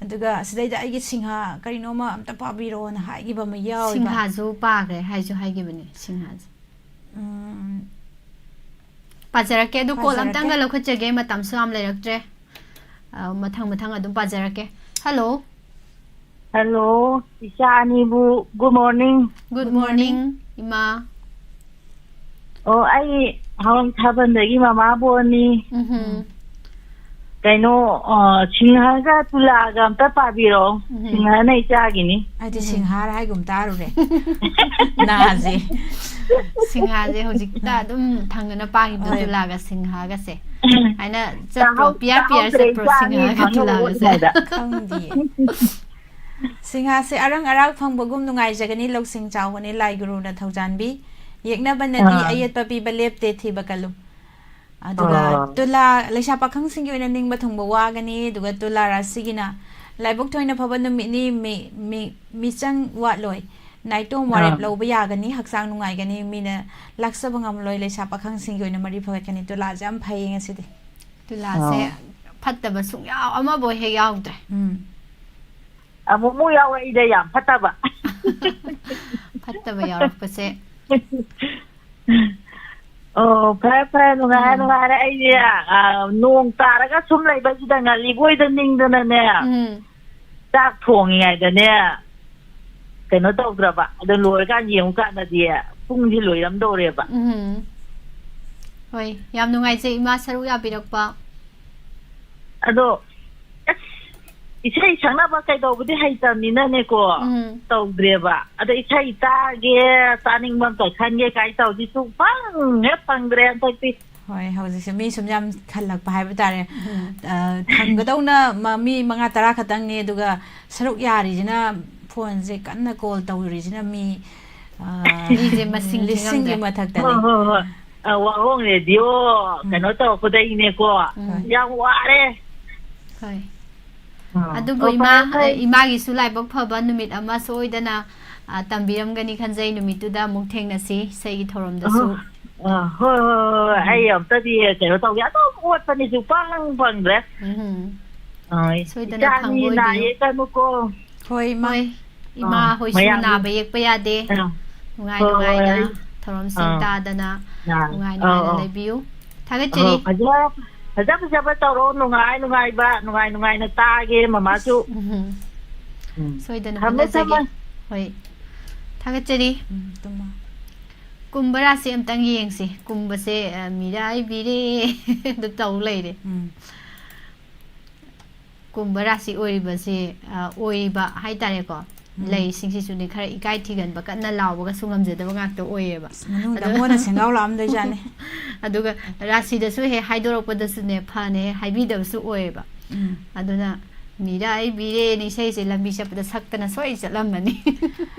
ꯑꯗꯨꯒ ꯁꯤꯗꯩꯗ ꯑꯩꯒꯤ ꯁꯤꯡꯍꯥ ꯀꯔꯤꯅꯣꯃ ꯑꯝꯇ ꯄꯥꯕꯤꯔꯛꯑꯣꯅ ꯍꯥꯏꯈꯤꯕ ꯑꯃ ꯌꯥꯎꯋꯦꯕ꯫ ꯁꯤꯡꯍꯥꯁꯨ ꯄꯥꯈ꯭ꯔꯦ, ꯍꯥꯏꯁꯨ ꯍꯥꯏꯈꯤꯕꯅꯦ, ꯁꯤꯡꯍꯥꯁꯦ꯫ ꯎꯝ꯫ ꯄꯥꯖꯔꯛꯀꯦ, ꯑꯗꯨ ꯀꯣꯜ ꯄꯥꯖꯔꯛꯀꯦ꯫ ꯑꯝꯇꯪꯒ ꯂꯧꯈꯠꯆꯒꯦ, ꯃꯇꯝꯁꯨ ꯌꯥꯝ ꯂꯩꯔꯛꯇ꯭ꯔꯦ꯫ ꯑ, ꯃꯊꯪ ꯃꯊꯪ ꯑꯗꯨꯝ ꯄꯥꯖꯔꯛꯀꯦ꯫ ꯍꯜꯂꯣ꯫ ꯍꯜꯂꯣ, ꯏꯆꯥ ꯑꯅꯤꯕꯨ good morning꯫ Good morning, ꯏꯃꯥ꯫ ꯑꯣ, ꯑꯩ ꯍꯋꯥꯏ ꯊꯥꯕꯟꯗꯒꯤ ꯃꯃꯥ ꯕꯣꯔꯅꯤ꯫ ꯎꯝꯍꯨꯝ꯫ ꯀꯩꯅꯣ, ꯑ, ꯁꯤꯡꯍꯥꯒ ꯇꯨꯂꯥꯒ ꯑꯝꯇ ꯄꯥꯕꯤꯔꯛꯑꯣ꯫ ꯎꯝꯍꯨꯝ꯫ ꯁꯤꯡꯍꯥꯅ ꯏꯆꯥꯒꯤꯅꯤ꯫ ꯑꯩꯗꯤ ꯎꯝꯍꯨꯝ꯫ ꯁꯤꯡꯍꯥꯔ ꯍꯥꯏꯒꯨꯝ ꯇꯥꯔꯨꯔꯦ꯫ ꯅꯥꯁꯦ꯫ ꯁꯤꯡꯍꯥꯁꯦ ꯍꯧꯖꯤꯛꯇ ꯑꯗꯨꯝ ꯊꯪꯅꯅ ꯄꯥꯈꯤꯕꯗꯣ, ꯍꯣꯏ꯫ ꯇꯨꯂꯥꯒ ꯁꯤꯡꯍꯥꯒꯁꯦ꯫ ꯍꯥꯏꯅ ꯆꯠꯄ꯭ꯔꯣ? ꯇꯥꯍꯧ-, ꯄꯤꯌꯥꯔ ꯄꯤꯌꯥꯔ ꯇꯥꯍꯧꯗ꯭ꯔꯦ, ꯆꯠꯄ꯭ꯔꯣ ꯏꯆꯥ ꯑꯅꯤ ꯁꯤꯡꯍꯥꯒ ꯐꯪꯅꯕ ꯇꯨꯂꯥꯒꯁꯦ? ꯍꯣꯠꯅꯕꯗ꯫ ꯈꯪꯗꯤꯌꯦ꯫ ꯁꯤꯡꯍꯥꯁꯦ ꯑꯔꯪ ꯑꯔꯥꯛ ꯐꯪꯕꯒꯨꯝ ꯅꯨꯡꯉꯥꯏꯖꯒꯅꯤ, ꯂꯧꯁꯤꯡ ꯆꯥꯎꯕꯅꯤ ꯂꯥꯏ ꯒꯨꯔꯨꯅ ꯊꯧꯖꯥꯟꯕꯤ꯫ ꯌꯦꯛꯅꯕꯅꯗꯤ ꯑꯥ꯫ ꯑꯌꯦꯠꯄ ꯄꯤꯕ ꯂꯦꯞꯇꯦ ꯊꯤꯕ ꯀꯜꯂꯨ꯫ ꯑꯗꯨꯒ ꯑꯥ꯫ ꯇꯨꯂꯥ, ꯂꯩꯁꯥ ꯄꯥꯈꯪꯁꯤꯡꯒꯤ ꯑꯣꯏꯅ ꯅꯤꯡꯕ ꯊꯨꯡꯕ ꯋꯥꯒꯅꯤ, ꯑꯗꯨꯒ ꯇꯨꯂꯥ ꯔꯥꯁꯤꯒꯤꯅ ꯂꯥꯏꯕꯛ ꯊꯣꯏꯅ ꯐꯕ ꯅꯨꯃꯤꯠꯅꯤ, ꯃꯤ-, ꯃꯤ-, ꯃꯤꯆꯪ ꯋꯥꯠꯂꯣꯏ, ꯅꯥꯏꯇꯣꯝ ꯋꯥꯔꯦꯞ ꯑꯥ꯫ ꯂꯧꯕ ꯌꯥꯒꯅꯤ, ꯍꯛꯆꯥꯡ ꯅꯨꯡꯉꯥꯏꯒꯅꯤ, ꯃꯤꯅ ꯂꯥꯛꯆꯕ ꯉꯝꯂꯣꯏ, ꯂꯩꯁꯥ ꯄꯥꯈꯪꯁꯤꯡꯒꯤ ꯑꯣꯏꯅ ꯃꯔꯤ ꯐꯒꯠꯀꯅꯤ꯫ ꯇꯨꯂꯥꯁꯦ ꯌꯥꯝ ꯐꯩꯌꯦ ꯉꯁꯤꯗꯤ꯫ ꯇꯨꯂꯥꯁꯦ ꯑꯥ꯫ ꯐꯠꯇꯕ ꯁꯨꯡꯌꯥꯎ ꯑꯃꯐꯥꯎ ꯍꯦꯛ ꯌꯥꯎꯗ꯭ꯔꯦ꯫ ꯎꯝ꯫ ꯑꯃꯨꯛꯃꯨꯛ ꯌꯥꯎꯔꯛꯏꯗ ꯌꯥꯝ ꯐꯠꯇꯕ꯫ ꯐꯠꯇꯕ ꯌꯥꯎꯔꯛꯄꯁꯦ꯫ ꯑꯣ, ꯐꯔꯦ, ꯐꯔꯦ, ꯅꯨꯡꯉꯥꯏꯔꯦ, ꯎꯝ꯫ ꯅꯨꯡꯉꯥꯏꯔꯦ꯫ ꯑꯩꯁꯦ, ꯑ, ꯅꯣꯡ ꯇꯥꯔꯒ ꯁꯨꯝ ꯂꯩꯕꯁꯤꯗ ꯉꯜꯂꯤꯕꯣꯏꯗ ꯅꯤꯡꯗꯅꯅꯦ, ꯎꯝ꯫ ꯆꯥꯛ ꯊꯣꯡꯉꯤꯉꯩꯗꯅꯦ, ꯀꯩꯅꯣ ꯇꯧꯗ꯭ꯔꯕ, ꯑꯗꯣ ꯂꯣꯏꯔꯀꯥꯟꯗ ꯌꯦꯡꯉꯨꯀꯥꯟꯗꯗꯤ ꯄꯨꯡꯁꯤ ꯂꯣꯏꯔꯝꯗꯧꯔꯦꯕ꯫ ꯎꯝ꯫ ꯍꯣꯏ, ꯌꯥꯝ ꯅꯨꯡꯉꯥꯏꯖꯩ ꯏꯃꯥ ꯁꯔꯨꯛ ꯌꯥꯕꯤꯔꯛꯄ꯫ ꯑꯗꯣ, ꯑꯁ, ꯏꯁꯩ ꯁꯛꯅꯕ ꯀꯩꯗꯧꯕꯗꯤ ꯍꯩꯇꯕꯅꯤꯅꯅꯦꯀꯣ, ꯎꯝ꯫ ꯇꯧꯗ꯭ꯔꯦꯕ꯫ ꯑꯗꯣ ꯏꯁꯩ ꯇꯥꯒꯦ, ꯇꯥꯅꯤꯡꯕ ꯑꯝꯇ ꯈꯟꯒꯦ ꯀꯥꯏ ꯇꯧꯗꯤ ꯁꯨꯡꯐꯪ ꯍꯦꯛ ꯐꯪꯗ꯭ꯔꯦ ꯍꯟꯗꯛꯇꯤ꯫ ꯍꯣꯏ, ꯍꯧꯖꯤꯛꯁꯦ ꯃꯤ ꯁꯨꯝ ꯌꯥꯝ ꯈꯜꯂꯛꯄ ꯍꯥꯏꯕ ꯇꯥꯔꯦ꯫ ꯎꯝ꯫ ꯑ, ꯐꯪꯒꯗꯧꯅ ꯃ-, ꯃꯤ ꯃꯉꯥ ꯇꯔꯥ ꯈꯛꯇꯪꯅꯤ, ꯑꯗꯨꯒ ꯁꯔꯨꯛ ꯌꯥꯔꯤꯁꯤꯅ, ꯐꯣꯟꯁꯦ ꯀꯟꯅ ꯀꯣꯜ ꯇꯧꯔꯤꯁꯤꯅ ꯃꯤ, ꯑ, ꯃꯤꯁꯦ ꯃꯁꯤꯡ ꯂꯤꯁꯤꯡꯒꯤ ꯊꯤꯉꯝꯗ꯭ꯔꯦ꯫ ꯃꯊꯛꯇꯅꯤ꯫ ꯍꯣꯏ, ꯍꯣꯏ, ꯍꯣꯏ꯫ ꯑ, ꯋꯥꯍꯣꯡ ꯔꯦꯗꯤꯑꯣ ꯎꯝ꯫ ꯀꯩꯅꯣ ꯇꯧꯔꯛꯄꯗꯩꯅꯦꯀꯣ꯫ ꯎꯝ꯫ ꯌꯥꯝ ꯋꯥꯔꯦ꯫ ꯍꯣꯏ꯫ ꯑꯥ꯫ ꯑꯗꯨꯕꯨ ꯑꯣ, ꯏꯃꯥ, ꯐꯔꯦ, ꯐꯔꯦ꯫ ꯏꯃꯥꯒꯤꯁꯨ ꯂꯥꯏꯕꯛ ꯐꯕ ꯅꯨꯃꯤꯠ ꯑꯃ ꯁꯣꯏꯗꯅ, ꯑ, ꯇꯝꯕꯤꯔꯝꯒꯅꯤ ꯈꯟꯖꯩ꯫ ꯅꯨꯃꯤꯠꯇꯨꯗ ꯑꯃꯨꯛ ꯊꯦꯡꯅꯁꯤ ꯏꯁꯩꯒꯤ ꯊꯧꯔꯝꯗꯁꯨ꯫ ꯑ, ꯍꯣꯏ, ꯍꯣꯏ, ꯍꯣꯏ, ꯍꯣꯏ꯫ ꯎꯝ꯫ ꯑꯩ ꯑꯝꯇꯗꯤ ꯀꯩꯅꯣ ꯇꯧꯒꯦ꯫ ꯑꯗꯨꯝ ꯑꯣꯠꯄꯅꯤ, ꯁꯨꯡꯐꯪ ꯐꯪꯗ꯭ꯔꯦ꯫ ꯎꯝ꯫ ꯑ, ꯁꯣꯏꯗꯅ ꯏꯆꯥ ꯑꯅꯤ ꯐꯪꯕ ꯅꯥ ꯑꯣꯏꯕꯤꯌꯨ꯫ ꯌꯦꯛꯀꯅꯨꯀꯣ꯫ ꯍꯣꯏ, ꯏꯃꯥ꯫ ꯍꯣꯏ, ꯏꯃꯥ ꯑ, ꯍꯣꯏꯁꯨ ꯃꯌꯥꯝ ꯅꯥꯕ ꯌꯦꯛꯄ ꯌꯥꯗꯦ꯫ ꯑ, ꯅꯨꯡꯉꯥꯏ ꯍꯣꯏ, ꯍꯣꯏ, ꯅꯨꯡꯉꯥꯏꯅ ꯑꯩ, ꯊꯧꯔꯝꯁꯤꯡ ꯑ, ꯇꯥꯗꯅ ꯌꯥ-, ꯅꯨꯡꯉꯥꯏ ꯑ, ꯅꯨꯡꯉꯥꯏꯅ ꯑ꯫ ꯂꯩꯕꯤꯌꯨ꯫ ꯊꯥꯒꯠꯆꯔꯤ꯫ ꯑ, ꯐꯖ, ꯐꯖ ꯐꯖꯕ ꯇꯧꯔꯣ, ꯅꯨꯡꯉꯥꯏ ꯅꯨꯡꯉꯥꯏꯕ, ꯅꯨꯡꯉꯥꯏ ꯅꯨꯡꯉꯥꯏꯅ ꯇꯥꯒꯦ ꯃꯃꯥꯁꯨ꯫ ꯎꯝ꯫ ꯎꯝ꯫ ꯁꯣꯏꯗꯅ ꯊꯝꯃꯦ, ꯍꯣꯠꯅꯖꯒꯦ꯫ ꯊꯝꯃꯦ꯫ ꯍꯣꯏ꯫ ꯊꯥꯒꯠꯆꯔꯤ꯫ ꯎꯝ, ꯇꯨꯝꯃꯣ꯫ ꯀꯨꯝꯚ ꯔꯥꯁꯤ ꯑꯝꯇꯪ ꯌꯦꯡꯁꯤ꯫ ꯀꯨꯝꯚꯁꯦ, ꯑ, ꯃꯤꯔꯥꯏꯕꯤꯔꯦ꯫ ꯑꯗꯨ ꯇꯧ ꯂꯩꯔꯦ꯫ ꯎꯝ꯫ ꯀꯨꯝꯚ ꯔꯥꯁꯤ ꯑꯣꯏꯔꯤꯕꯁꯦ, ꯑ, ꯑꯣꯏꯕ ꯍꯥꯏꯇꯥꯔꯦꯀꯣ꯫ ꯎꯝ꯫ ꯂꯩꯁꯤꯡꯁꯤꯁꯨꯅꯦ, ꯈꯔ ꯏꯀꯥꯏ ꯊꯤꯒꯟꯕ, ꯀꯟꯅ ꯂꯥꯎꯕꯒꯁꯨ ꯉꯝꯖꯗꯕ ꯉꯥꯛꯇ ꯑꯣꯏꯌꯦꯕ꯫ ꯑꯁ, ꯃꯅꯨꯡꯗ ꯑꯗꯣ ꯃꯣꯟꯅ ꯁꯦꯡꯒꯥꯎ ꯂꯥꯛꯑꯝꯗꯣꯏꯖꯥꯠꯅꯤ꯫ ꯑꯗꯨꯒ ꯔꯥꯁꯤꯗꯁꯨ ꯍꯦꯛ ꯍꯥꯏꯗꯣꯔꯛꯄꯗꯁꯨꯅꯦ, ꯐꯅ ꯍꯦꯛ ꯍꯥꯏꯕꯤꯗꯕꯁꯨ ꯑꯣꯏꯌꯦꯕ꯫ ꯎꯝ꯫ ꯑꯗꯨꯅ "ꯃꯤꯔꯥꯏꯕꯤꯔꯦꯅ" ꯏꯁꯩꯁꯦ ꯂꯝꯕꯤ ꯆꯠꯄꯗ ꯁꯛꯇꯅ ꯁꯣꯏ ꯆꯠꯂꯝꯃꯅꯤ꯫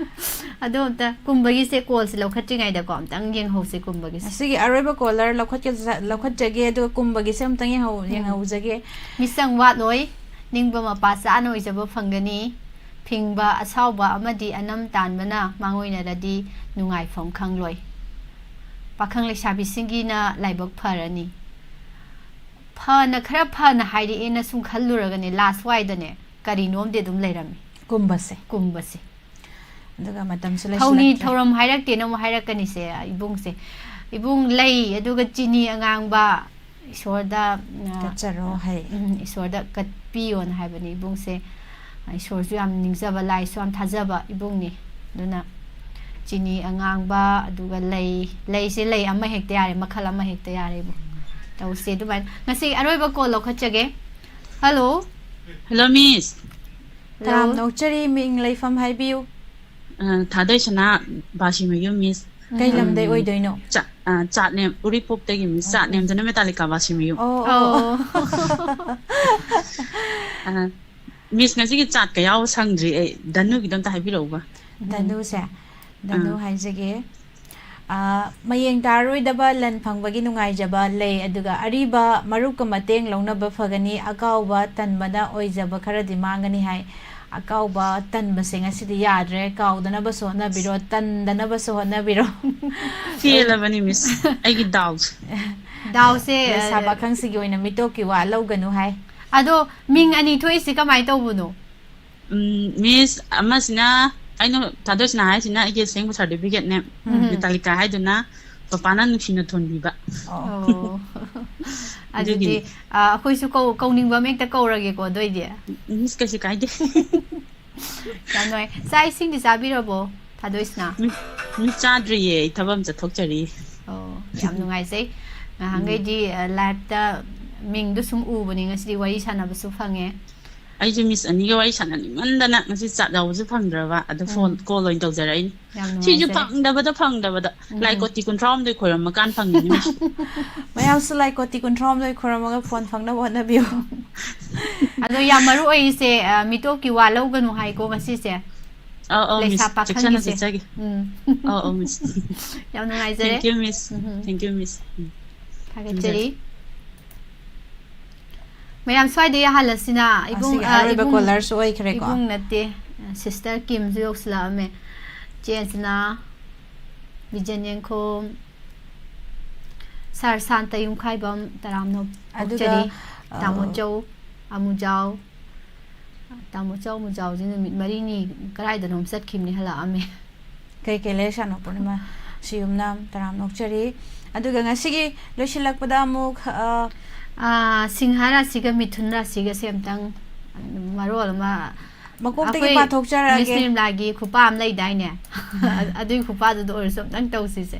ꯑꯗꯣ ꯑꯝꯇ ꯀꯨꯝꯚꯒꯤꯁꯦ ꯀꯣꯜꯁꯦ ꯂꯧꯈꯠꯇ꯭ꯔꯤꯉꯩꯗꯀꯣ, ꯑꯝꯇꯪ ꯌꯦꯡꯍꯧꯁꯦ ꯀꯨꯝꯚꯒꯤꯁꯦ꯫ ꯉꯁꯤꯒꯤ ꯑꯔꯣꯏꯕ ꯀꯣꯂꯔ ꯂꯧꯈꯠꯀꯦ-, ꯂꯧꯈꯠꯆꯒꯦ, ꯑꯗꯨꯒ ꯀꯨꯝꯚꯒꯤꯁꯦ ꯑꯝꯇꯪ ꯌꯦꯡꯍꯧ-, ꯎꯝ꯫ ꯌꯦꯡꯍꯧꯖꯒꯦ꯫ ꯃꯤꯆꯪ ꯋꯥꯠꯂꯣꯏ, ꯅꯤꯡꯕ ꯃꯄꯥ ꯆꯥꯅ ꯑꯣꯏꯖꯕ ꯐꯪꯒꯅꯤ꯫ ꯐꯤꯡꯕ, ꯑꯁꯥꯎꯕ ꯑꯃꯗꯤ ꯑꯅꯝ ꯇꯥꯟꯕꯅ ꯃꯥꯡꯑꯣꯏꯅꯔꯗꯤ ꯅꯨꯡꯉꯥꯏꯐꯝ ꯈꯪꯂꯣꯏ꯫ ꯄꯥꯈꯪ ꯂꯩꯁꯥꯕꯤꯁꯤꯡꯒꯤꯅ ꯂꯥꯏꯕꯛ ꯐꯔꯅꯤ꯫ ꯐꯅ, ꯈꯔ ꯐꯅ ꯍꯥꯏꯔꯛꯑꯦꯅ ꯁꯨꯝ ꯈꯜꯂꯨꯔꯒꯅꯦ, ꯂꯥꯁ ꯋꯥꯏꯗꯅꯦ, ꯀꯔꯤꯅꯣꯝꯗꯤ ꯑꯗꯨꯝ ꯂꯩꯔꯝꯃꯤ꯫ ꯀꯨꯝꯕꯁꯦ꯫ ꯀꯨꯝꯕꯁꯦ꯫ ꯑꯗꯨꯒ ꯃꯇꯝꯁꯨ ꯊꯧꯅꯤ ꯂꯩꯁꯤꯜꯂꯛꯇ꯭ꯔꯦ꯫ ꯊꯧꯔꯝ ꯍꯥꯏꯔꯛꯇꯦꯅ ꯑꯃꯨꯛ ꯍꯥꯏꯔꯛꯀꯅꯤꯁꯦ, ꯏꯕꯨꯡꯁꯦ꯫ ꯏꯕꯨꯡ ꯂꯩ, ꯑꯗꯨꯒ ꯆꯤꯅꯤ ꯑꯉꯥꯡꯕ, ꯏꯁꯣꯔꯗ, ꯑ, ꯀꯠꯆꯔꯣ ꯍꯥꯏ꯫ ꯎꯝ, ꯏꯁꯣꯔꯗ ꯀꯠꯄꯤꯌꯣꯅ ꯍꯥꯏꯕꯅꯤ ꯏꯕꯨꯡꯁꯦ꯫ ꯏꯁꯣꯔꯁꯨ ꯌꯥꯝ ꯅꯤꯡꯖꯕ, ꯂꯥꯏꯁꯨ ꯌꯥꯝ ꯊꯥꯖꯕ ꯏꯕꯨꯡꯅꯤ꯫ ꯑꯗꯨꯅ ꯆꯤꯅꯤ ꯑꯉꯥꯡꯕ, ꯑꯗꯨꯒ ꯂꯩ, ꯂꯩꯁꯦ ꯂꯩ ꯑꯃ ꯍꯦꯛꯇ ꯌꯥꯔꯦ, ꯃꯈꯜ ꯑꯃ ꯍꯦꯛꯇ ꯌꯥꯔꯦ ꯏꯕꯨꯡ꯫ ꯇꯧꯁꯦ ꯑꯗꯨꯃꯥꯏꯅ꯫ ꯉꯁꯤ ꯑꯔꯣꯏꯕ ꯀꯣꯜ ꯂꯧꯈꯠꯆꯒꯦ꯫ ꯍꯜꯂꯣ꯫ ꯍꯜꯂꯣ, ꯃꯤꯁ꯫ ꯍꯜꯂꯣ꯫ ꯇꯔꯥꯝꯅ ꯑꯣꯛꯆꯔꯤ, ꯃꯤꯡ ꯂꯩꯐꯝ ꯍꯥꯏꯕꯤꯌꯨ꯫ ꯑ, ꯊꯥꯗꯣꯏꯁꯅꯥ ꯕꯥꯁꯤꯃꯌꯨꯝ, ꯃꯤꯁ꯫ ꯀꯩ ꯎꯝ꯫ ꯂꯝꯗꯩ ꯑꯣꯏꯗꯣꯏꯅꯣ? ꯆꯥ-, ꯑ, ꯆꯥꯠꯅꯦꯝ, ꯎꯔꯤꯄꯣꯛꯇꯒꯤ, ꯃꯤꯁ꯫ ꯑꯣ, ꯆꯥꯠꯅꯦꯝꯗꯅ ꯃꯦꯇꯥꯂꯤꯀꯥ ꯕꯥꯁꯤꯃꯌꯨꯝ꯫ ꯑꯣ, ꯑꯣ, ꯑꯣ꯫ ꯑꯣ꯫ ꯑ, ꯃꯤꯁ, ꯉꯁꯤꯒꯤ ꯆꯥꯠꯀ ꯌꯥꯎꯕ ꯁꯪꯗ꯭ꯔꯤ ꯑꯩ꯫ ꯙꯅꯨꯒꯤꯗꯣ ꯑꯝꯇ ꯍꯥꯏꯕꯤꯔꯛꯎꯕ꯫ ꯙꯅꯨꯁꯦ, ꯙꯅꯨ ꯑꯥ꯫ ꯍꯥꯏꯖꯒꯦ꯫ ꯑ, ꯃꯌꯦꯡ ꯇꯥꯔꯣꯏꯗꯕ ꯂꯟ ꯐꯪꯕꯒꯤ ꯅꯨꯡꯉꯥꯏꯖꯕ ꯂꯩ, ꯑꯗꯨꯒ ꯑꯔꯤꯕ ꯃꯔꯨꯞꯀ ꯃꯇꯦꯡ ꯂꯧꯅꯕ ꯐꯒꯅꯤ, ꯑꯀꯥꯎꯕ ꯇꯟꯕꯅ ꯑꯣꯏꯖꯕ ꯈꯔꯗꯤ ꯃꯥꯡꯒꯅꯤ ꯍꯥꯏ꯫ ꯑꯀꯥꯎꯕ ꯇꯟꯕꯁꯦ ꯉꯁꯤꯗꯤ ꯌꯥꯗ꯭ꯔꯦ, ꯀꯥꯎꯗꯅꯕꯁꯨ ꯍꯣꯠꯅꯕꯤꯔꯣ, ꯇꯟꯗꯅꯕꯁꯨ ꯍꯣꯠꯅꯕꯤꯔꯣ꯫ ꯄꯦꯜꯂꯕꯅꯤ, ꯃꯤꯁ, ꯑꯩꯒꯤ ꯗꯥꯎꯁꯦ꯫ ꯗꯥꯎꯁꯦ, ꯂꯩꯁꯥ ꯑ, ꯄꯥꯈꯪꯁꯤꯒꯤ ꯑꯣꯏꯅ ꯃꯤꯇꯣꯞꯀꯤ ꯋꯥ ꯂꯧꯒꯅꯨ ꯍꯥꯏ꯫ ꯑꯗꯣ ꯃꯤꯡ ꯑꯅꯤ ꯊꯣꯛꯏꯁꯤ ꯀꯃꯥꯏꯅ ꯇꯧꯕꯅꯣ? ꯎꯝ, ꯃꯤꯁ ꯑꯃꯁꯤꯅ, ꯑꯩꯅ ꯊꯥꯗꯣꯏꯁꯅꯥ ꯍꯥꯏꯁꯤꯅ ꯑꯩꯒꯤ ꯑꯁꯦꯡꯕ ꯁꯥꯔꯇꯤꯐꯤꯀꯦꯠꯅꯦ, ꯎꯝ꯫ ꯅꯦꯇꯥꯂꯤꯀꯥ ꯍꯥꯏꯗꯨꯅ ꯄꯄꯥꯅ ꯅꯨꯡꯁꯤꯅ ꯊꯣꯟꯕꯤꯕ꯫ ꯑꯣ꯫ ꯑꯗꯨꯗꯤ, ꯑꯗꯨꯒꯤꯅꯤ꯫ ꯑ, ꯑꯩꯈꯣꯏꯁꯨ ꯀꯧ-, ꯀꯧꯅꯤꯡꯕ ꯑꯃ ꯍꯦꯛꯇ ꯀꯧꯔꯒꯦꯀꯣ, ꯑꯗꯨ ꯑꯣꯏꯗꯤ꯫ ꯃꯤꯁ, ꯀꯩꯁꯨ ꯀꯥꯏꯗꯦ꯫ ꯌꯥꯝ ꯅꯨꯡꯉꯥꯏ꯫ ꯆꯥꯛ ꯏꯁꯤꯡꯗꯤ ꯆꯥꯕꯤꯔꯕꯣ, ꯊꯥꯗꯣꯏꯁꯅꯥ? ꯃꯤꯁ, ꯃꯤꯁ, ꯆꯥꯗ꯭ꯔꯤꯌꯦ, ꯑꯩ ꯊꯕꯛ ꯑꯃ ꯆꯠꯊꯣꯛꯆꯔꯤ꯫ ꯑꯣ, ꯌꯥꯝ ꯅꯨꯡꯉꯥꯏꯖꯩ꯫ ꯉꯍꯥꯟꯈꯩꯗꯤ, ꯎꯝ꯫ ꯑ, ꯂꯥꯏꯐꯇ ꯃꯤꯡꯗꯣ ꯁꯨꯝ ꯎꯕꯅꯤ, ꯉꯁꯤꯗꯤ ꯋꯥꯔꯤ ꯁꯥꯟꯅꯕꯁꯨ ꯐꯪꯉꯦ꯫ ꯑꯩꯁꯨ ꯃꯤꯁ ꯑꯅꯤꯒ ꯋꯥꯔꯤ ꯁꯥꯟꯅꯅꯤꯡꯃꯟꯗꯅ ꯉꯁꯤ ꯆꯥꯠ ꯌꯥꯎꯕꯁꯨ ꯐꯪꯗ꯭ꯔꯕ, ꯑꯗꯣ ꯐꯣꯟ ꯎꯝ꯫ ꯀꯣꯜ ꯑꯣꯏꯅ ꯇꯧꯖꯔꯛꯏꯅꯤ꯫ ꯌꯥꯝ ꯁꯤꯁꯨ ꯅꯨꯡꯉꯥꯏꯖꯔꯦ꯫ ꯐꯪꯗꯕꯗ ꯐꯪꯗꯕꯗ꯫ ꯎꯝ꯫ ꯂꯥꯏ ꯀꯣꯇꯤ ꯀꯨꯟꯊ꯭ꯔꯥ ꯍꯨꯝꯗꯣꯏ ꯈꯣꯏꯔꯝꯃ ꯀꯥꯟ ꯐꯪꯉꯤꯅꯤ ꯃꯤꯁ꯫ ꯃꯌꯥꯝꯁꯨ ꯂꯥꯏ ꯀꯣꯇꯤ ꯀꯨꯟꯊ꯭ꯔꯥ ꯍꯨꯝꯗꯣꯏ ꯈꯣꯏꯔꯝꯃꯒ ꯐꯣꯟ ꯐꯪꯅꯕ ꯍꯣꯠꯅꯕꯤꯌꯨ꯫ ꯑꯗꯣ ꯌꯥꯝ ꯃꯔꯨ ꯑꯣꯏꯔꯤꯁꯦ, ꯑ, ꯃꯤꯇꯣꯞꯀꯤ ꯋꯥ ꯂꯧꯒꯅꯨ ꯍꯥꯏꯀꯣ ꯉꯁꯤꯁꯦ꯫ ꯑꯧ, ꯑꯧ, ꯂꯩꯁꯥ ꯃꯤꯁ, ꯆꯦꯛꯁꯤꯟꯅ ꯄꯥꯈꯪꯒꯤꯁꯦ꯫ ꯆꯠꯆꯒꯦ꯫ ꯎꯝ꯫ ꯑꯧ, ꯑꯧ, ꯃꯤꯁ꯫ ꯌꯥꯝ ꯅꯨꯡꯉꯥꯏꯖꯔꯦ꯫ Thank you, miss. Um. Thank you, ꯃꯤꯁ꯫ ꯎꯝ꯫ ꯊꯥꯒꯠꯆꯔꯤ꯫ ꯊꯝꯖꯔꯦ꯫ ꯃꯌꯥꯝ ꯁ꯭ꯋꯥꯏꯗ ꯌꯥꯍꯜꯂꯁꯤꯅ, ꯏꯕꯨꯡ, ꯑꯁꯤꯒꯤ ꯑ, ꯑꯔꯣꯏꯕ ꯏꯕꯨꯡ, ꯀꯣꯂꯔꯁꯨ ꯑꯣꯏꯈ꯭ꯔꯦꯀꯣ꯫ ꯏꯕꯨꯡ ꯅꯠꯇꯦ, ꯁꯤꯁꯇꯔ ꯀꯤꯝꯁꯨ ꯌꯧꯁꯤꯜꯂꯛꯑꯝꯃꯦ꯫ ꯆꯦ ꯑꯟꯖꯅꯥ, ꯕꯤꯖꯟ ꯌꯦꯡꯈꯣꯝ, ꯁꯥꯔ ꯁꯥꯟꯇ ꯌꯨꯝꯈꯥꯏꯕꯝ, ꯇꯔꯥꯝꯅ ꯑꯗꯨꯒ, ꯑꯣꯛꯆꯔꯤ, ꯑ, ꯇꯥꯃꯣ ꯆꯧ, ꯑꯃꯨꯖꯥꯎ, ꯇꯥꯃꯣ ꯆꯧ, ꯑꯃꯨꯖꯥꯎꯁꯤ ꯅꯨꯃꯤꯠ ꯃꯔꯤꯅꯤ ꯀꯗꯥꯏꯗꯅꯣꯝ ꯆꯠꯈꯤꯕꯅꯤ, ꯍꯜꯂꯛꯑꯝꯃꯦ꯫ ꯀꯩ ꯀꯩ ꯂꯩꯔ ꯁꯥꯟꯅꯣ ꯄꯨꯔꯅꯤꯃꯥ? ꯁꯤꯌꯨꯝꯅꯥꯝ, ꯇꯔꯥꯝꯅ ꯑꯣꯛꯆꯔꯤ꯫ ꯑꯗꯨꯒ ꯉꯁꯤꯒꯤ ꯂꯣꯏꯁꯤꯜꯂꯛꯄꯗ ꯑꯃꯨꯛ, ꯑ, ꯑ, ꯁꯤꯡꯍ ꯔꯥꯁꯤꯒ ꯃꯤꯊꯨꯟ ꯔꯥꯁꯤꯒꯁꯦ ꯑꯝꯇꯪ ꯃꯔꯣꯜ ꯑꯃ ꯃꯀꯣꯛꯇꯒꯤ ꯑꯩꯈꯣꯏ ꯄꯥꯊꯣꯛꯆꯔꯛꯑꯒꯦ꯫ ꯃꯤꯁ ꯅꯤꯔꯃꯂꯥꯒꯤ ꯈꯨꯄꯥ ꯑꯃ ꯂꯩꯗꯥꯏꯅꯦ? ꯑꯗꯨꯒꯤ ꯈꯨꯄꯥꯗꯨꯗ ꯑꯣꯏꯔꯁꯨ ꯑꯝꯇꯪ ꯇꯧꯁꯤꯁꯦ꯫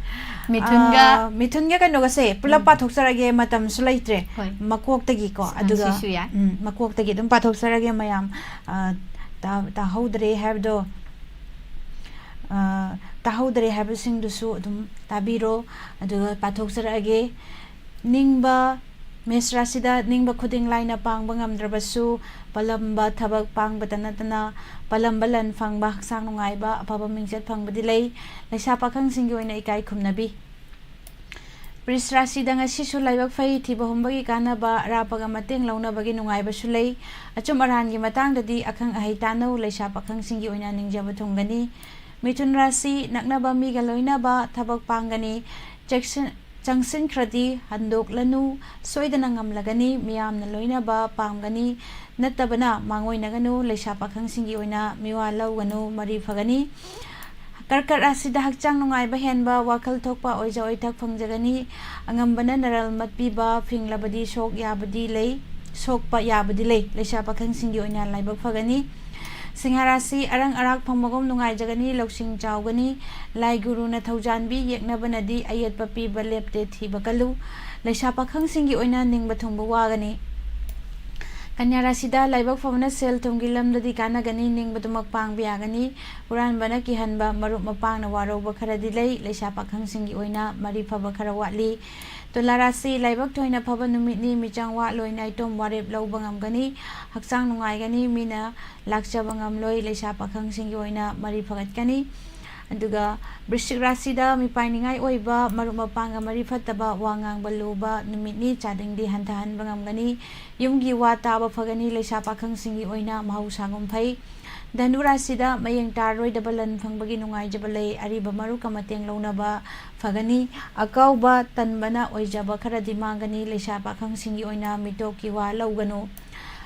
ꯃꯤꯊꯨꯟꯒ ꯑꯥ, ꯃꯤꯊꯨꯟꯒ ꯀꯩꯅꯣꯒꯁꯦ ꯄꯨꯂꯞ ꯎꯝ꯫ ꯄꯥꯊꯣꯛꯆꯔꯒꯦ, ꯃꯇꯝꯁꯨ ꯂꯩꯇ꯭ꯔꯦ꯫ ꯍꯣꯏ꯫ ꯃꯀꯣꯛꯇꯒꯤꯀꯣ, ꯑꯗꯨꯒ, ꯁꯤꯁꯨ ꯌꯥꯏ꯫ ꯎꯝ, ꯃꯀꯣꯛꯇꯒꯤ ꯑꯗꯨꯝ ꯄꯥꯊꯣꯛꯆꯔꯒꯦ ꯃꯌꯥꯝ꯫ ꯑꯥ, ꯇꯥ-, ꯇꯥꯍꯧꯗ꯭ꯔꯦ ꯍꯥꯏꯕꯗꯣ, ꯑꯥ, ꯇꯥꯍꯧꯗ꯭ꯔꯦ ꯍꯥꯏꯕꯁꯤꯡꯗꯨꯁꯨ ꯑꯗꯨꯝ ꯇꯥꯕꯤꯔꯣ, ꯑꯗꯨꯒ ꯄꯥꯊꯣꯛꯆꯔꯛꯑꯒꯦ꯫ ꯅꯤꯡꯕ ꯃꯦꯁ ꯔꯥꯁꯤꯗ ꯅꯤꯡꯕ ꯈꯨꯗꯤꯡ ꯂꯥꯏꯅ ꯄꯥꯡꯕ ꯉꯝꯗ꯭ꯔꯕꯁꯨ, ꯄꯂꯝꯕ ꯊꯕꯛ ꯄꯥꯡꯕꯇ ꯅꯠꯇꯅ ꯄꯂꯝꯕ ꯂꯟ ꯐꯪꯕ, ꯍꯛꯆꯥꯡ ꯅꯨꯡꯉꯥꯏꯕ, ꯑꯐꯕ ꯃꯤꯡꯆꯠ ꯐꯪꯕꯗꯤ ꯂꯩ꯫ ꯂꯩꯁꯥ ꯄꯥꯈꯪꯁꯤꯡꯒꯤ ꯑꯣꯏꯅ ꯏꯀꯥꯏ ꯈꯨꯝꯅꯕꯤ꯫ ꯄ꯭ꯔꯤꯁ ꯔꯥꯁꯤꯗ ꯉꯁꯤꯁꯨ ꯂꯥꯏꯕꯛ ꯐꯩ, ꯊꯤꯕ ꯍꯨꯝꯕꯒꯤ ꯀꯥꯟꯅꯕ, ꯑꯔꯥꯞꯄꯒ ꯃꯇꯦꯡ ꯂꯧꯅꯕꯒꯤ ꯅꯨꯡꯉꯥꯏꯕꯁꯨ ꯂꯩ꯫ ꯑꯆꯨꯝ ꯑꯔꯥꯟꯒꯤ ꯃꯇꯥꯡꯗꯗꯤ ꯑꯈꯪ ꯑꯍꯩ ꯇꯥꯟꯅꯧ, ꯂꯩꯁꯥ ꯄꯥꯈꯪꯁꯤꯡꯒꯤ ꯑꯣꯏꯅ ꯅꯤꯡꯖꯕ ꯊꯨꯡꯒꯅꯤ꯫ ꯃꯤꯊꯨꯟ ꯔꯥꯁꯤ, ꯅꯛꯅꯕ ꯃꯤꯒ ꯂꯣꯏꯅꯕ, ꯊꯕꯛ ꯄꯥꯡꯒꯅꯤ꯫ ꯆꯦꯛꯁꯤꯟ-, ꯆꯪꯁꯤꯟꯈ꯭ꯔꯗꯤ ꯍꯟꯗꯣꯛꯂꯅꯨ, ꯁꯣꯏꯗꯅ ꯉꯝꯂꯒꯅꯤ, ꯃꯤꯌꯥꯝꯅ ꯂꯣꯏꯅꯕ ꯄꯥꯝꯒꯅꯤ, ꯅꯠꯇꯕꯅ ꯃꯥꯡꯑꯣꯏꯅꯒꯅꯨ, ꯂꯩꯁꯥ ꯄꯥꯈꯪꯁꯤꯡꯒꯤ ꯑꯣꯏꯅ ꯃꯤꯋꯥ ꯂꯧꯒꯅꯨ, ꯃꯔꯤ ꯐꯒꯅꯤ꯫ ꯀꯔꯀꯠ ꯔꯥꯁꯤꯗ ꯍꯛꯆꯥꯡ ꯅꯨꯡꯉꯥꯏꯕ ꯍꯦꯟꯕ, ꯋꯥꯈꯜ ꯊꯣꯛꯄ ꯑꯣꯏꯖ ꯑꯣꯏꯊꯛ ꯐꯪꯖꯒꯅꯤ꯫ ꯑꯉꯝꯕꯅ ꯅꯔꯜ ꯃꯠꯄꯤꯕ, ꯐꯤꯡꯂꯕꯗꯤ ꯁꯣꯛ ꯌꯥꯕꯗꯤ ꯂꯩ, ꯁꯣꯛꯄ ꯌꯥꯕꯗꯤ ꯂꯩ꯫ ꯂꯩꯁꯥ ꯄꯥꯈꯪꯁꯤꯡꯒꯤ ꯑꯣꯏꯅ ꯂꯥꯏꯕꯛ ꯐꯒꯅꯤ꯫ ꯁꯤꯡꯍ ꯔꯥꯁꯤ, ꯑꯔꯪ ꯑꯔꯥꯛ ꯐꯪꯕꯒꯨꯝ ꯅꯨꯡꯉꯥꯏꯖꯒꯅꯤ, ꯂꯧꯁꯤꯡ ꯆꯥꯎꯒꯅꯤ꯫ ꯂꯥꯏ ꯒꯨꯔꯨꯅ ꯊꯧꯖꯥꯟꯕꯤ, ꯌꯦꯛꯅꯕꯅꯗꯤ ꯑꯌꯦꯠꯄ ꯄꯤꯕ ꯂꯦꯞꯇꯦ, ꯊꯤꯕ ꯀꯜꯂꯨ꯫ ꯂꯩꯁꯥ ꯄꯥꯈꯪꯁꯤꯡꯒꯤ ꯑꯣꯏꯅ ꯅꯤꯡꯕ ꯊꯨꯡꯕ ꯋꯥꯒꯅꯤ꯫ ꯀꯟꯌꯥ ꯔꯥꯁꯤꯗ ꯂꯥꯏꯕꯛ ꯐꯕꯅ ꯁꯦꯜ ꯊꯨꯝꯒꯤ ꯂꯝꯗꯗꯤ ꯀꯥꯟꯅꯒꯅꯤ, ꯅꯤꯡꯕꯗꯨꯃꯛ ꯄꯥꯡꯕ ꯌꯥꯒꯅꯤ꯫ ꯍꯨꯔꯥꯟꯕꯅ ꯀꯤꯍꯟꯕ, ꯃꯔꯨꯞ ꯃꯄꯥꯡꯅ ꯋꯥꯔꯧꯕ ꯈꯔꯗꯤ ꯂꯩ꯫ ꯂꯩꯁꯥ ꯄꯥꯈꯪꯁꯤꯡꯒꯤ ꯑꯣꯏꯅ ꯃꯔꯤ ꯐꯕ ꯈꯔ ꯋꯥꯠꯂꯤ꯫ ꯇꯨꯂꯥ ꯔꯥꯁꯤ, ꯂꯥꯏꯕꯛ ꯊꯣꯏꯅ ꯐꯕ ꯅꯨꯃꯤꯠꯅꯤ, ꯃꯤꯆꯪ ꯋꯥꯠꯂꯣꯏ, ꯅꯥꯏꯇꯣꯝ ꯋꯥꯔꯦꯞ ꯂꯧꯕ ꯉꯝꯒꯅꯤ, ꯍꯛꯆꯥꯡ ꯅꯨꯡꯉꯥꯏꯒꯅꯤ, ꯃꯤꯅ ꯂꯥꯛꯆꯕ ꯉꯝꯂꯣꯏ, ꯂꯩꯁꯥ ꯄꯥꯈꯪꯁꯤꯡꯒꯤ ꯑꯣꯏꯅ ꯃꯔꯤ ꯐꯒꯠꯀꯅꯤ꯫ ꯑꯗꯨꯒ ꯕ꯭ꯔꯤꯁꯆꯤꯛ ꯔꯥꯁꯤꯗ ꯃꯤꯄꯥꯏꯅꯤꯡꯉꯥꯏ ꯑꯣꯏꯕ, ꯃꯔꯨꯞ ꯃꯄꯥꯡꯒ ꯃꯔꯤ ꯐꯠꯇꯕ, ꯋꯥ ꯉꯥꯡꯕ ꯂꯨꯕ ꯅꯨꯃꯤꯠꯅꯤ, ꯆꯥꯗꯤꯡꯗꯤ ꯍꯟꯊꯍꯟꯕ ꯉꯝꯒꯅꯤ, ꯌꯨꯝꯒꯤ ꯋꯥ ꯇꯥꯕ ꯐꯒꯅꯤ, ꯂꯩꯁꯥ ꯄꯥꯈꯪꯁꯤꯡꯒꯤ ꯑꯣꯏꯅ ꯃꯍꯧꯁꯥꯒꯨꯝ ꯐꯩ꯫ ꯙꯅꯨ ꯔꯥꯁꯤꯗ ꯃꯌꯦꯡ ꯇꯥꯔꯔꯣꯏꯗꯕ ꯂꯟ ꯐꯪꯕꯒꯤ ꯅꯨꯡꯉꯥꯏꯖꯕ ꯂꯩ, ꯑꯔꯤꯕ ꯃꯔꯨꯞꯀ ꯃꯇꯦꯡ ꯂꯧꯅꯕ ꯐꯒꯅꯤ, ꯑꯀꯥꯎꯕ ꯇꯟꯕꯅ ꯑꯣꯏꯖꯕ ꯈꯔꯗꯤ ꯃꯥꯡꯒꯅꯤ, ꯂꯩꯁꯥ ꯄꯥꯈꯪꯁꯤꯡꯒꯤ ꯑꯣꯏꯅ ꯃꯤꯇꯣꯞꯀꯤ ꯋꯥ ꯂꯧꯒꯅꯨ꯫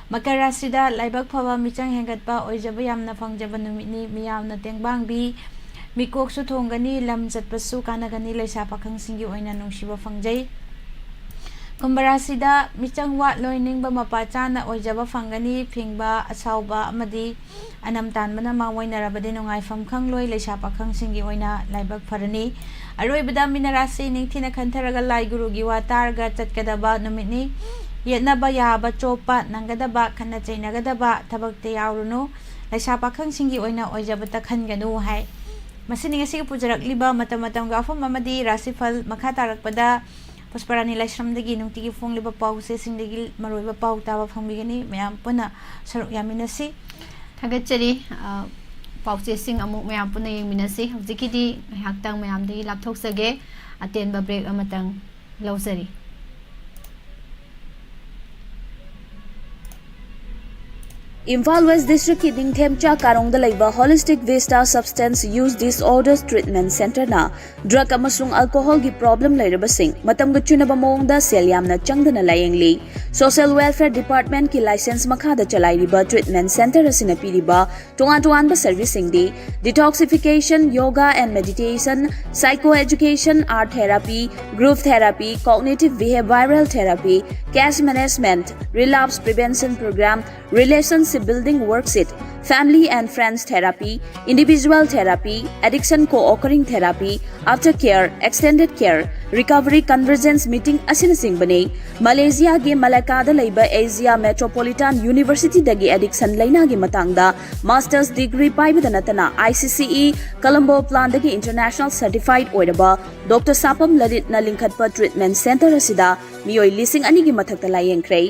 ꯃꯀꯔ ꯔꯥꯁꯤꯗ ꯂꯥꯏꯕꯛ ꯐꯕ, ꯃꯤꯆꯪ ꯍꯦꯟꯒꯠꯄ, ꯑꯣꯏꯖꯕ ꯌꯥꯝꯅ ꯐꯪꯖꯕ ꯅꯨꯃꯤꯠꯅꯤ, ꯃꯤꯌꯥꯝꯅ ꯇꯦꯡꯕꯥꯡꯕꯤ, ꯃꯤꯀꯣꯛꯁꯨ ꯊꯣꯡꯒꯅꯤ, ꯂꯝ ꯆꯠꯄꯁꯨ ꯀꯥꯟꯅꯒꯅꯤ, ꯂꯩꯁꯥ ꯄꯥꯈꯪꯁꯤꯡꯒꯤ ꯑꯣꯏꯅ ꯅꯨꯡꯁꯤꯕ ꯐꯪꯖꯩ꯫ ꯀꯨꯝꯚ ꯔꯥꯁꯤꯗ ꯃꯤꯆꯪ ꯋꯥꯠꯂꯣꯏ, ꯅꯤꯡꯕ ꯃꯄꯥ ꯆꯥꯅ ꯑꯣꯏꯖꯕ ꯐꯪꯒꯅꯤ, ꯐꯤꯡꯕ, ꯑꯁꯥꯎꯕ ꯑꯃꯗꯤ ꯑꯅꯝ ꯇꯥꯟꯕꯅ ꯃꯥꯡꯑꯣꯏꯅꯔꯕꯗꯤ ꯅꯨꯡꯉꯥꯏꯐꯝ ꯈꯪꯂꯣꯏ, ꯂꯩꯁꯥ ꯄꯥꯈꯪꯁꯤꯡꯒꯤ ꯑꯣꯏꯅ ꯂꯥꯏꯕꯛ ꯐꯔꯅꯤ꯫ ꯑꯔꯣꯏꯕꯗ ꯃꯤꯅ ꯔꯥꯁꯤ ꯅꯤꯡꯊꯤꯅ ꯈꯟꯊꯔꯒ ꯂꯥꯏ ꯒꯨꯔꯨꯒꯤ ꯋꯥ ꯇꯥꯔꯒ ꯆꯠꯀꯗꯕ ꯅꯨꯃꯤꯠꯅꯤ꯫ ꯌꯦꯠꯅꯕ ꯌꯥꯕ, ꯆꯣꯞꯄ ꯅꯪꯒꯗꯕ, ꯈꯠꯅ ꯆꯩꯅꯒꯗꯕ ꯊꯕꯛꯇ ꯌꯥꯎꯔꯨꯅꯨ, ꯂꯩꯁꯥ ꯄꯥꯈꯪꯁꯤꯡꯒꯤ ꯑꯣꯏꯅ ꯑꯣꯏꯖꯕꯇ ꯈꯟꯒꯅꯨ ꯍꯥꯏ꯫ ꯃꯁꯤꯅꯤ ꯉꯁꯤꯒꯤ ꯄꯨꯖꯔꯛꯂꯤꯕ ꯃꯇꯝ ꯃꯇꯝꯒꯤ ꯋꯥꯐꯝ ꯑꯃꯗꯤ ꯔꯥꯁꯤꯐꯜ꯫ ꯃꯈꯥ ꯇꯥꯔꯛꯄꯗ ꯄꯨꯁꯄꯔꯥꯅꯤ ꯂꯥꯏꯁ꯭ꯔꯝꯗꯒꯤ ꯅꯨꯡꯇꯤꯒꯤ ꯐꯣꯡꯂꯤꯕ ꯄꯥꯎ ꯆꯦꯁꯤꯡꯗꯒꯤ ꯃꯔꯨꯑꯣꯏꯕ ꯄꯥꯎ ꯇꯥꯕ ꯐꯪꯕꯤꯒꯅꯤ꯫ ꯃꯌꯥꯝ ꯄꯨꯟꯅ ꯁꯔꯨꯛ ꯌꯥꯃꯤꯟꯅꯁꯤ꯫ ꯊꯥꯒꯠꯆꯔꯤ꯫ ꯑ, ꯄꯥꯎ ꯆꯦꯁꯤꯡ ꯑꯃꯨꯛ ꯃꯌꯥꯝ ꯄꯨꯟꯅ ꯌꯦꯡꯃꯤꯟꯅꯁꯤ꯫ ꯍꯧꯖꯤꯛꯀꯤꯗꯤ ꯉꯥꯏꯍꯥꯛꯇꯪ ꯃꯌꯥꯝꯗꯒꯤ ꯂꯥꯞꯊꯣꯛꯆꯒꯦ꯫ ꯑꯇꯦꯟꯕ break ꯑꯃꯇꯪ ꯂꯧꯖꯔꯤ꯫ ꯏꯝꯐꯥꯜ ꯋꯦꯁ꯭ꯠ ꯗꯤꯁꯇ꯭ꯔꯤꯛꯀꯤ ꯅꯤꯡꯊꯦꯝꯆꯥ ꯀꯥꯔꯣꯡꯗ ꯂꯩꯕ Holistic Vista Substance Use Disorders Treatment Centreꯅ drug ꯑꯃꯁꯨꯡ alcoholꯒꯤ problem ꯂꯩꯔꯕꯁꯤꯡ ꯃꯇꯝꯒ ꯆꯨꯅꯕ ꯃꯑꯣꯡꯗ ꯁꯦꯜ ꯌꯥꯝꯅ ꯆꯪꯗꯅ ꯂꯥꯌꯦꯡꯂꯤ꯫ Social Welfare Departmentꯀꯤ license ꯃꯈꯥꯗ ꯆꯂꯥꯏꯔꯤꯕ treatment centre ꯑꯁꯤꯅ ꯄꯤꯔꯤꯕ ꯇꯣꯉꯥꯟ ꯇꯣꯉꯥꯟꯕ serviceꯁꯤꯡꯗꯤ detoxification, yoga and meditation, psycho education, art therapy, group therapy, cognitive behavioral therapy, case management, relapse prevention program, relationship building worksheet, family and friends therapy, individual therapy, addiction co-occurring therapy, aftercare, extended care, recovery convergence meeting ꯑꯁꯤꯅꯆꯤꯡꯕꯅꯤ꯫ ꯃꯂꯦꯁꯤꯌꯥꯒꯤ ꯃꯂꯥꯀꯥꯗ ꯂꯩꯕ Asia Metropolitan Universityꯗꯒꯤ addiction ꯂꯩꯅꯥꯒꯤ ꯃꯇꯥꯡꯗ master's degree ꯄꯥꯏꯕꯗ ꯅꯠꯇꯅ ICCE Colombo Planꯗꯒꯤ international certified ꯑꯣꯏꯔꯕ Doctor ꯁꯥꯄꯝ ꯂꯂꯤꯠꯅ ꯂꯤꯡꯈꯠꯄ treatment centre ꯑꯁꯤꯗ ꯃꯤꯑꯣꯏ ꯂꯤꯁꯤꯡ ꯑꯅꯤꯒꯤ ꯃꯊꯛꯇ ꯂꯥꯌꯦꯡꯈ꯭ꯔꯦ꯫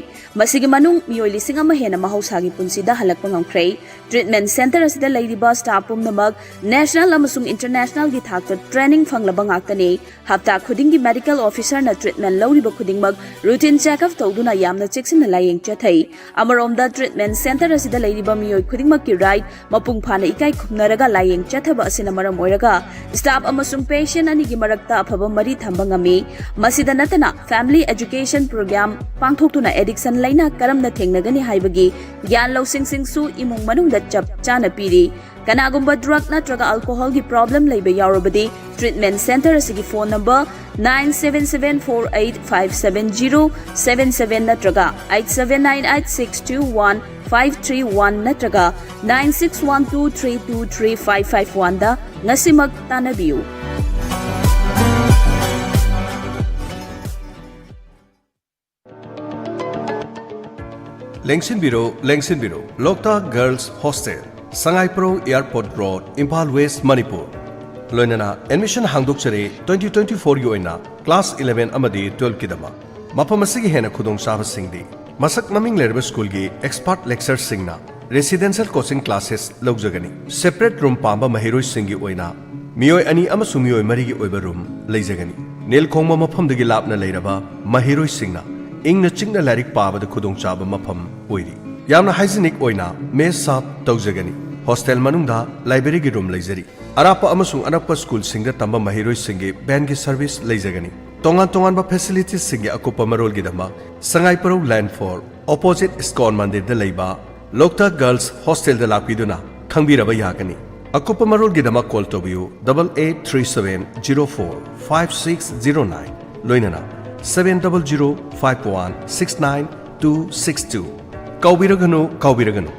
ꯃꯁꯤꯒꯤ ꯃꯅꯨꯡ ꯃꯤꯑꯣꯏ ꯂꯤꯁꯤꯡ ꯑꯃ ꯍꯦꯟꯅ ꯃꯍꯧꯁꯥꯒꯤ ꯄꯨꯟꯁꯤꯗ ꯍꯜꯂꯛꯄ ꯉꯝꯈ꯭ꯔꯦ꯫ Treatment centre ꯑꯁꯤꯗ ꯂꯩꯔꯤꯕ staff ꯄꯨꯝꯅꯃꯛ national ꯑꯃꯁꯨꯡ internationalꯒꯤ ꯊꯥꯛꯇ training ꯐꯪꯂꯕ ꯉꯥꯛꯇꯅꯤ꯫ ꯍꯞꯇꯥ ꯈꯨꯗꯤꯡꯒꯤ medical officerꯅ treatment ꯂꯧꯔꯤꯕ ꯈꯨꯗꯤꯡꯃꯛ routine checkup ꯇꯧꯗꯨꯅ ꯌꯥꯝꯅ ꯆꯦꯛꯁꯤꯟꯅ ꯂꯥꯌꯦꯡ ꯆꯠꯊꯩ꯫ ꯑꯃꯔꯣꯝꯗ treatment centre ꯑꯁꯤꯗ ꯂꯩꯔꯤꯕ ꯃꯤꯑꯣꯏ ꯈꯨꯗꯤꯡꯃꯛꯀꯤ right ꯃꯄꯨꯡ ꯐꯥꯅ ꯏꯀꯥꯏ ꯈꯨꯝꯅꯔꯒ ꯂꯥꯌꯦꯡ ꯆꯠꯊꯕ ꯑꯁꯤꯅ ꯃꯔꯝ ꯑꯣꯏꯔꯒ staff ꯑꯃꯁꯨꯡ patient ꯑꯅꯤꯒꯤ ꯃꯔꯛꯇ ꯑꯐꯕ ꯃꯔꯤ ꯊꯝꯕ ꯉꯝꯃꯤ꯫ ꯃꯁꯤꯗ ꯅꯠꯇꯅ family education program ꯄꯥꯡꯊꯣꯛꯇꯨꯅ addiction ꯂꯩꯅꯥ ꯀꯔꯝꯅ ꯊꯦꯡꯅꯒꯅꯤ ꯍꯥꯏꯕꯒꯤ ꯒ꯭ꯌꯥꯟ ꯂꯧꯁꯤꯡꯁꯤꯡꯁꯨ ꯏꯃꯨꯡ ꯃꯅꯨꯡꯗ ꯆꯞ ꯆꯥꯅ ꯄꯤꯔꯤ꯫ ꯀꯅꯥꯒꯨꯝꯕ drug ꯅꯠꯇ꯭ꯔꯒ alcoholꯒꯤ problem ꯂꯩꯕ ꯌꯥꯎꯔꯕꯗꯤ treatment centre ꯑꯁꯤꯒꯤ phone number nine seven seven four eight five seven zero seven seven ꯅꯠꯇ꯭ꯔꯒ eight seven nine eight six two one five three one ꯅꯠꯇ꯭ꯔꯒ nine six one two three two three five five oneꯗ ꯉꯁꯤꯃꯛ ꯇꯥꯟꯅꯕꯤꯌꯨ꯫ ꯂꯦꯡꯁꯤꯟꯕꯤꯔꯣ, ꯂꯦꯡꯁꯤꯟꯕꯤꯔꯣ꯫ ꯂꯣꯛꯇꯥꯛ Girls Hostel, ꯁꯉꯥꯏꯄ꯭ꯔꯧ Airport Road, Imphal West, Manipur. ꯂꯣꯏꯅꯅ ꯑꯦꯗꯃꯤꯁꯟ ꯍꯥꯡꯗꯣꯛꯆꯔꯤ ꯇ꯭ꯋꯦꯟꯇꯤ ꯇ꯭ꯋꯦꯟꯇꯤ ꯐꯣꯔꯒꯤ ꯑꯣꯏꯅ ꯀ꯭ꯂꯥꯁ ꯏꯂꯦꯚꯦꯟ ꯑꯃꯗꯤ ꯇꯨꯋꯦꯜꯐꯀꯤꯗꯃꯛ꯫ ꯃꯐꯝ ꯑꯁꯤꯒꯤ ꯍꯦꯟꯅ ꯈꯨꯗꯣꯡꯆꯥꯕꯁꯤꯡꯗꯤ ꯃꯁꯛ ꯃꯃꯤꯡ ꯂꯩꯔꯕ ꯁ꯭ꯀꯨꯜꯒꯤ ꯑꯦꯛꯁꯄꯔꯠ ꯂꯦꯛꯆꯔꯁꯤꯡꯅ ꯔꯦꯁꯤꯗꯦꯟꯁꯤꯌꯦꯜ ꯀꯣꯆꯤꯡ ꯀ꯭ꯂꯥꯁꯦꯁ ꯂꯧꯖꯒꯅꯤ꯫ ꯁꯦꯄꯔꯦꯠ ꯔꯨꯝ ꯄꯥꯝꯕ ꯃꯍꯩꯔꯣꯏꯁꯤꯡꯒꯤ ꯑꯣꯏꯅ ꯃꯤꯑꯣꯏ ꯑꯅꯤ ꯑꯃꯁꯨꯡ ꯃꯤꯑꯣꯏ ꯃꯔꯤꯒꯤ ꯑꯣꯏꯕ ꯔꯨꯝ ꯂꯩꯖꯒꯅꯤ꯫ ꯅꯤꯜ ꯈꯣꯡꯕ ꯃꯐꯝꯗꯒꯤ ꯂꯥꯞꯅ ꯂꯩꯔꯕ ꯃꯍꯩꯔꯣꯏꯁꯤꯡꯅ ꯏꯪꯅ ꯆꯤꯛꯅ ꯂꯥꯏꯔꯤꯛ ꯄꯥꯕꯗ ꯈꯨꯗꯣꯡꯆꯥꯕ ꯃꯐꯝ ꯑꯣꯏꯔꯤ꯫ ꯌꯥꯝꯅ ꯍꯥꯏꯖꯤꯅꯤꯛ ꯑꯣꯏꯅ ꯃꯦꯁ ꯁꯥꯔꯚ ꯇꯧꯖꯒꯅꯤ꯫ ꯍꯣꯁꯇꯦꯜ ꯃꯅꯨꯡꯗ ꯂꯥꯏꯕ꯭ꯔꯦꯔꯤꯒꯤ ꯔꯨꯝ ꯂꯩꯖꯔꯤ꯫ ꯑꯔꯥꯞꯄ ꯑꯃꯁꯨꯡ ꯑꯅꯛꯄ ꯁ꯭ꯀꯨꯜꯁꯤꯡꯗ ꯇꯝꯕ ꯃꯍꯩꯔꯣꯏꯁꯤꯡꯒꯤ ꯚꯦꯟꯒꯤ ꯁꯔꯚꯤꯁ ꯂꯩꯖꯒꯅꯤ꯫ ꯇꯣꯉꯥꯟ ꯇꯣꯉꯥꯟꯕ ꯐꯦꯁꯤꯂꯤꯇꯤꯁꯁꯤꯡꯒꯤ ꯑꯀꯨꯞꯄ ꯃꯔꯣꯜꯒꯤꯗꯃꯛ ꯁꯉꯥꯏꯄꯔꯧ ꯂꯥꯏꯟ ꯐꯣꯔ, ꯑꯣꯄꯣꯖꯤꯠ ꯏꯁꯀꯣꯟ ꯃꯟꯗꯤꯔꯗ ꯂꯩꯕ ꯂꯣꯛꯇꯥꯛ ꯒꯔꯜꯁ ꯍꯣꯁꯇꯦꯜꯗ ꯂꯥꯛꯄꯤꯗꯨꯅ ꯈꯪꯕꯤꯔꯕ ꯌꯥꯒꯅꯤ꯫ ꯑꯀꯨꯞꯄ ꯃꯔꯣꯜꯒꯤꯗꯃꯛ ꯀꯣꯜ ꯇꯧꯕꯤꯌꯨ, double eight three seven zero four five six zero nine, ꯂꯣꯏꯅꯅ seven double zero five one six nine two six two꯫ ꯀꯥꯎꯕꯤꯔꯒꯅꯨ, ꯀꯥꯎꯕꯤꯔꯒꯅꯨ꯫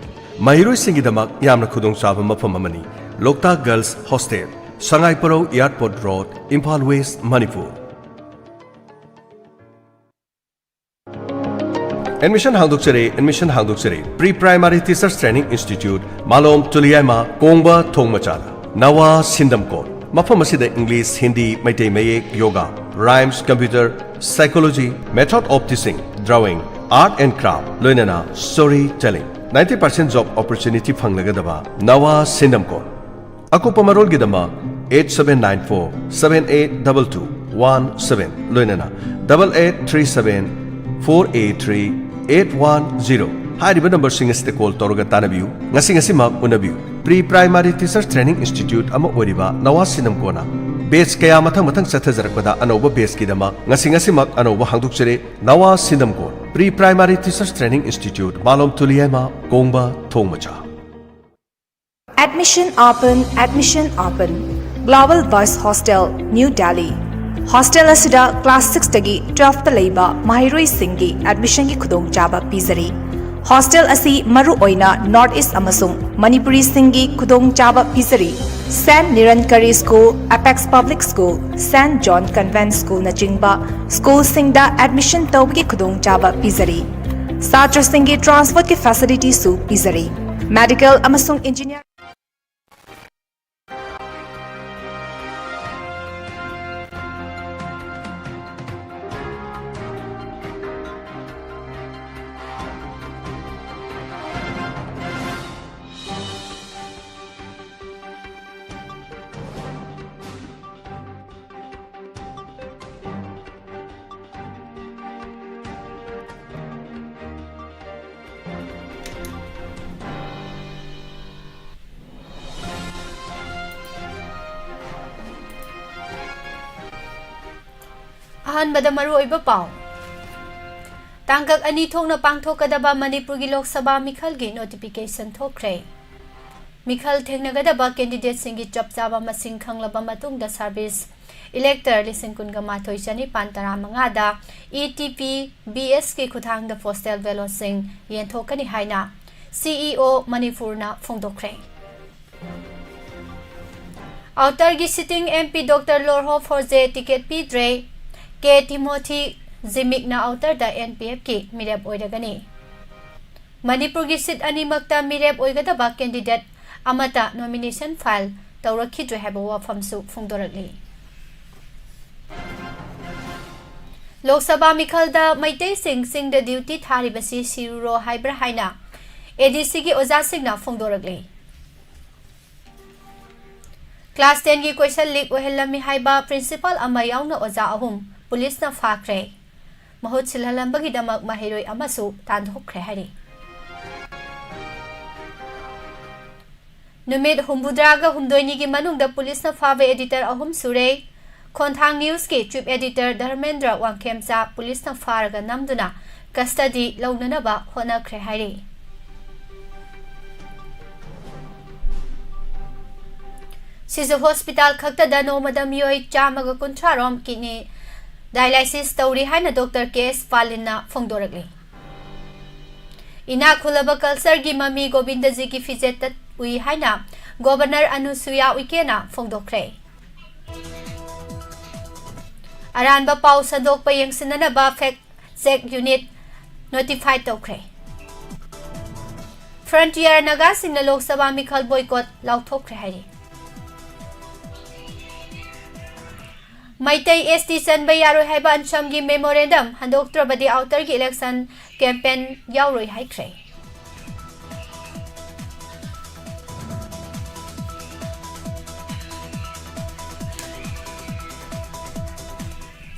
ꯃꯍꯩꯔꯣꯏꯁꯤꯡꯒꯤꯗꯃꯛ ꯌꯥꯝꯅ ꯈꯨꯗꯣꯡꯆꯥꯕ ꯃꯐꯝ ꯑꯃꯅꯤ Loktak girls hostel, Sangaiprou airport road, Imphal west, Manipur. Admission ꯍꯥꯡꯗꯣꯛꯆꯔꯦ, ꯑꯦꯗꯃꯤꯁꯟ ꯍꯥꯡꯗꯣꯛꯆꯔꯦ꯫ Pre primary teachers training institute, Malom Tuliyaima, Kongba ꯊꯣꯡ ꯃꯆꯥꯗ꯫ ꯅꯋꯥ ꯁꯤꯟꯗꯝꯀꯣꯟ꯫ ꯃꯐꯝ ꯑꯁꯤꯗ ꯏꯪꯂꯤꯁ, ꯍꯤꯟꯗꯤ, ꯃꯩꯇꯩ ꯃꯌꯦꯛ, yoga, rhymes, computer, psychology, method of teaching, drawing, art and craft, ꯂꯣꯏꯅꯅ story telling꯫ Ninety percent job opportunity ꯐꯪꯂꯒꯗꯕ ꯅꯋꯥ ꯁꯤꯟꯗꯝꯀꯣꯟ꯫ ꯑꯀꯨꯞꯄ ꯃꯔꯣꯜꯒꯤꯗꯃꯛ eight seven nine four seven eight double two one seven, ꯂꯣꯏꯅꯅ double eight three seven four eight three eight one zero ꯍꯥꯏꯔꯤꯕ ꯅꯝꯕꯔꯁꯤꯡ ꯑꯁꯤꯗ ꯀꯣꯜ ꯇꯧꯔꯒ ꯇꯥꯟꯅꯕꯤꯌꯨ꯫ ꯉꯁꯤ ꯉꯁꯤꯃꯛ ꯎꯅꯕꯤꯌꯨ꯫ Pre primary teachers training institute ꯑꯃ ꯑꯣꯏꯔꯤꯕ ꯅꯋꯥ ꯁꯤꯟꯗꯝꯀꯣꯟꯅ ꯕꯦꯆ ꯀꯌꯥ ꯃꯊꯪ ꯃꯊꯪ ꯆꯠꯊꯖꯔꯛꯄꯗ ꯑꯅꯧꯕ ꯕꯦꯆꯀꯤꯗꯃꯛ ꯉꯁꯤ ꯉꯁꯤꯃꯛ ꯑꯅꯧꯕ ꯍꯥꯡꯗꯣꯛꯆꯔꯦ꯫ ꯅꯋꯥ ꯁꯤꯟꯗꯝꯀꯣꯟ pre primary teachers training institute, Malom Tuliyaima, Kongba ꯊꯣꯡ ꯃꯆꯥ꯫ Admission open, admission open. Global Boys Hostel, New Delhi. Hostel ꯑꯁꯤꯗ ꯀ꯭ꯂꯥꯁ ꯁꯤꯛꯁꯇꯒꯤ ꯇꯨꯋꯦꯜꯐꯇ ꯂꯩꯕ ꯃꯍꯩꯔꯣꯏꯁꯤꯡꯒꯤ ꯑꯦꯗꯃꯤꯁꯟꯒꯤ ꯈꯨꯗꯣꯡꯆꯥꯕ ꯄꯤꯖꯔꯤ꯫ ꯍꯣꯁꯇꯦꯜ ꯑꯁꯤ ꯃꯔꯨꯑꯣꯏꯅ ꯅꯣꯔꯠ ꯏꯁ ꯑꯃꯁꯨꯡ ꯃꯅꯤꯄꯨꯔꯤꯁꯤꯡꯒꯤ ꯈꯨꯗꯣꯡꯆꯥꯕ ꯄꯤꯖꯔꯤ꯫ Saint Nirankari school, apex public school, saint John convent ꯁ꯭ꯀꯨꯜꯅꯆꯤꯡꯕ ꯁ꯭ꯀꯨꯜꯁꯤꯡꯗ ꯑꯦꯗꯃꯤꯁꯟ ꯇꯧꯕꯒꯤ ꯈꯨꯗꯣꯡꯆꯥꯕ ꯄꯤꯖꯔꯤ꯫ ꯁꯥꯇ꯭ꯔꯁꯤꯡꯒꯤ ꯇ꯭ꯔꯥꯟꯁꯄꯣꯔꯠꯀꯤ ꯐꯦꯁꯤꯂꯤꯇꯤꯁꯨ ꯄꯤꯖꯔꯤ꯫ ꯃꯦꯗꯤꯀꯦꯜ ꯑꯃꯁꯨꯡ ꯏꯟꯖꯤꯅꯤꯌꯔ ꯑꯍꯥꯟꯕꯗ ꯃꯔꯨꯑꯣꯏꯕ ꯄꯥꯎ꯫ ꯇꯥꯡꯀꯛ ꯑꯅꯤ ꯊꯣꯛꯅ ꯄꯥꯡꯊꯣꯛꯀꯗꯕ ꯃꯅꯤꯄꯨꯔꯒꯤ ꯂꯣꯛ ꯁꯚꯥ ꯃꯤꯈꯜꯒꯤ notification ꯊꯣꯛꯈ꯭ꯔꯦ꯫ ꯃꯤꯈꯜ ꯊꯦꯡꯅꯒꯗꯕ candidateꯁꯤꯡꯒꯤ ꯆꯞ ꯆꯥꯕ ꯃꯁꯤꯡ ꯈꯪꯂꯕ ꯃꯇꯨꯡꯗ service elector ꯂꯤꯁꯤꯡ ꯀꯨꯟꯒ ꯃꯥꯊꯣꯏ ꯆꯅꯤꯄꯥꯟ ꯇꯔꯥꯃꯉꯥꯗ E T P B S ꯀꯤ ꯈꯨꯠꯊꯥꯡꯗ postal ballotꯁꯤꯡ ꯌꯦꯟꯊꯣꯛꯀꯅꯤ ꯍꯥꯏꯅ C E O ꯃꯅꯤꯄꯨꯔꯅ ꯐꯣꯡꯗꯣꯛꯈ꯭ꯔꯦ꯫ Outerꯒꯤ sitting M P Doctor Lorho Forze ticket ꯄꯤꯗ꯭ꯔꯦ꯫ K Timothy Zimikꯅ Outerꯗ N P Fꯀꯤ ꯃꯤꯔꯦꯞ ꯑꯣꯏꯔꯒꯅꯤ꯫ ꯃꯅꯤꯄꯨꯔꯒꯤ seat ꯑꯅꯤꯃꯛꯇ ꯃꯤꯔꯦꯞ ꯑꯣꯏꯒꯗꯕ candidate ꯑꯃꯠꯇ nomination file ꯇꯧꯔꯛꯈꯤꯗ꯭ꯔꯦ ꯍꯥꯏꯕ ꯋꯥꯐꯝꯁꯨ ꯐꯣꯡꯗꯣꯔꯛꯂꯤ꯫ ꯂꯣꯛ ꯁꯚꯥ ꯃꯤꯈꯜꯗ ꯃꯩꯇꯩꯁꯤꯡ ꯆꯤꯡꯗ duty ꯊꯥꯔꯤꯕꯁꯤ ꯁꯤꯔꯨꯔꯣ ꯍꯥꯏꯕ꯭ꯔꯥ ꯍꯥꯏꯅ ADCꯒꯤ ꯑꯣꯖꯥꯁꯤꯡꯅ ꯐꯣꯡꯗꯣꯔꯛꯂꯤ꯫ Class tenꯒꯤ question leak ꯑꯣꯏꯍꯜꯂꯝꯃꯤ ꯍꯥꯏꯕ principal ꯑꯃ ꯌꯥꯎꯅ ꯑꯣꯖꯥ ꯑꯍꯨꯝ ꯄꯨꯂꯤꯁꯅ ꯐꯥꯈ꯭ꯔꯦ꯫ ꯃꯍꯨꯠ ꯁꯤꯜꯍꯜꯂꯝꯕꯒꯤꯗꯃꯛ ꯃꯍꯩꯔꯣꯏ ꯑꯃꯁꯨ ꯇꯥꯟꯊꯣꯛꯈ꯭ꯔꯦ ꯍꯥꯏꯔꯤ꯫ ꯅꯨꯃꯤꯠ ꯍꯨꯝꯐꯨꯇꯔꯥꯒ ꯍꯨꯝꯗꯣꯏꯅꯤꯒꯤ ꯃꯅꯨꯡꯗ ꯄꯨꯂꯤꯁꯅ ꯐꯥꯕ editor ꯑꯍꯨꯝ ꯁꯨꯔꯦ꯫ ꯈꯣꯟꯊꯥꯡ Newsꯀꯤ chief editor ꯙꯔꯃꯦꯟꯗ꯭ꯔ ꯋꯥꯡꯈꯦꯝꯆꯥ ꯄꯨꯂꯤꯁꯅ ꯐꯥꯔꯒ ꯅꯝꯗꯨꯅ custody ꯂꯧꯅꯅꯕ ꯍꯣꯠꯅꯈ꯭ꯔꯦ ꯍꯥꯏꯔꯤ꯫ ꯁꯤꯖ hospital ꯈꯛꯇꯗ ꯅꯣꯡꯃꯗ ꯃꯤꯑꯣꯏ ꯆꯥꯝꯃꯒ ꯀꯨꯟꯊ꯭ꯔꯥ ꯔꯣꯝ kidney dialysis ꯇꯧꯔꯤ ꯍꯥꯏꯅ Doctor K S ꯄꯥꯂꯤꯟꯅ ꯐꯣꯡꯗꯣꯔꯛꯂꯤ꯫ ꯏꯅꯥꯛ ꯈꯨꯜꯂꯕ cultureꯒꯤ ꯃꯃꯤ ꯒꯣꯕꯤꯟꯗꯖꯤꯒꯤ ꯐꯤꯖꯦꯠꯇ ꯎꯏ ꯍꯥꯏꯅ Governor ꯑꯅꯨꯁꯨꯌꯥ ꯎꯏꯀꯦꯅ ꯐꯣꯡꯗꯣꯛꯈ꯭ꯔꯦ꯫ ꯑꯔꯥꯟꯕ ꯄꯥꯎ ꯁꯟꯗꯣꯛꯄ ꯌꯦꯡꯁꯤꯟꯅꯅꯕ fact check unit notify ꯇꯧꯈ꯭ꯔꯦ꯫ Frontier ꯅꯥꯒꯥꯁꯤꯡꯅ ꯂꯣꯛ ꯁꯚꯥ ꯃꯤꯈꯜ boycott ꯂꯥꯎꯊꯣꯛꯈ꯭ꯔꯦ ꯍꯥꯏꯔꯤ꯫ ꯃꯩꯇꯩ S T ꯆꯟꯕ ꯌꯥꯔꯣꯏ ꯍꯥꯏꯕ ꯑꯟꯁꯝꯒꯤ memorandum ꯍꯟꯗꯣꯛꯇ꯭ꯔꯕꯗꯤ Outerꯒꯤ election campaign ꯌꯥꯎꯔꯣꯏ ꯍꯥꯏꯈ꯭ꯔꯦ꯫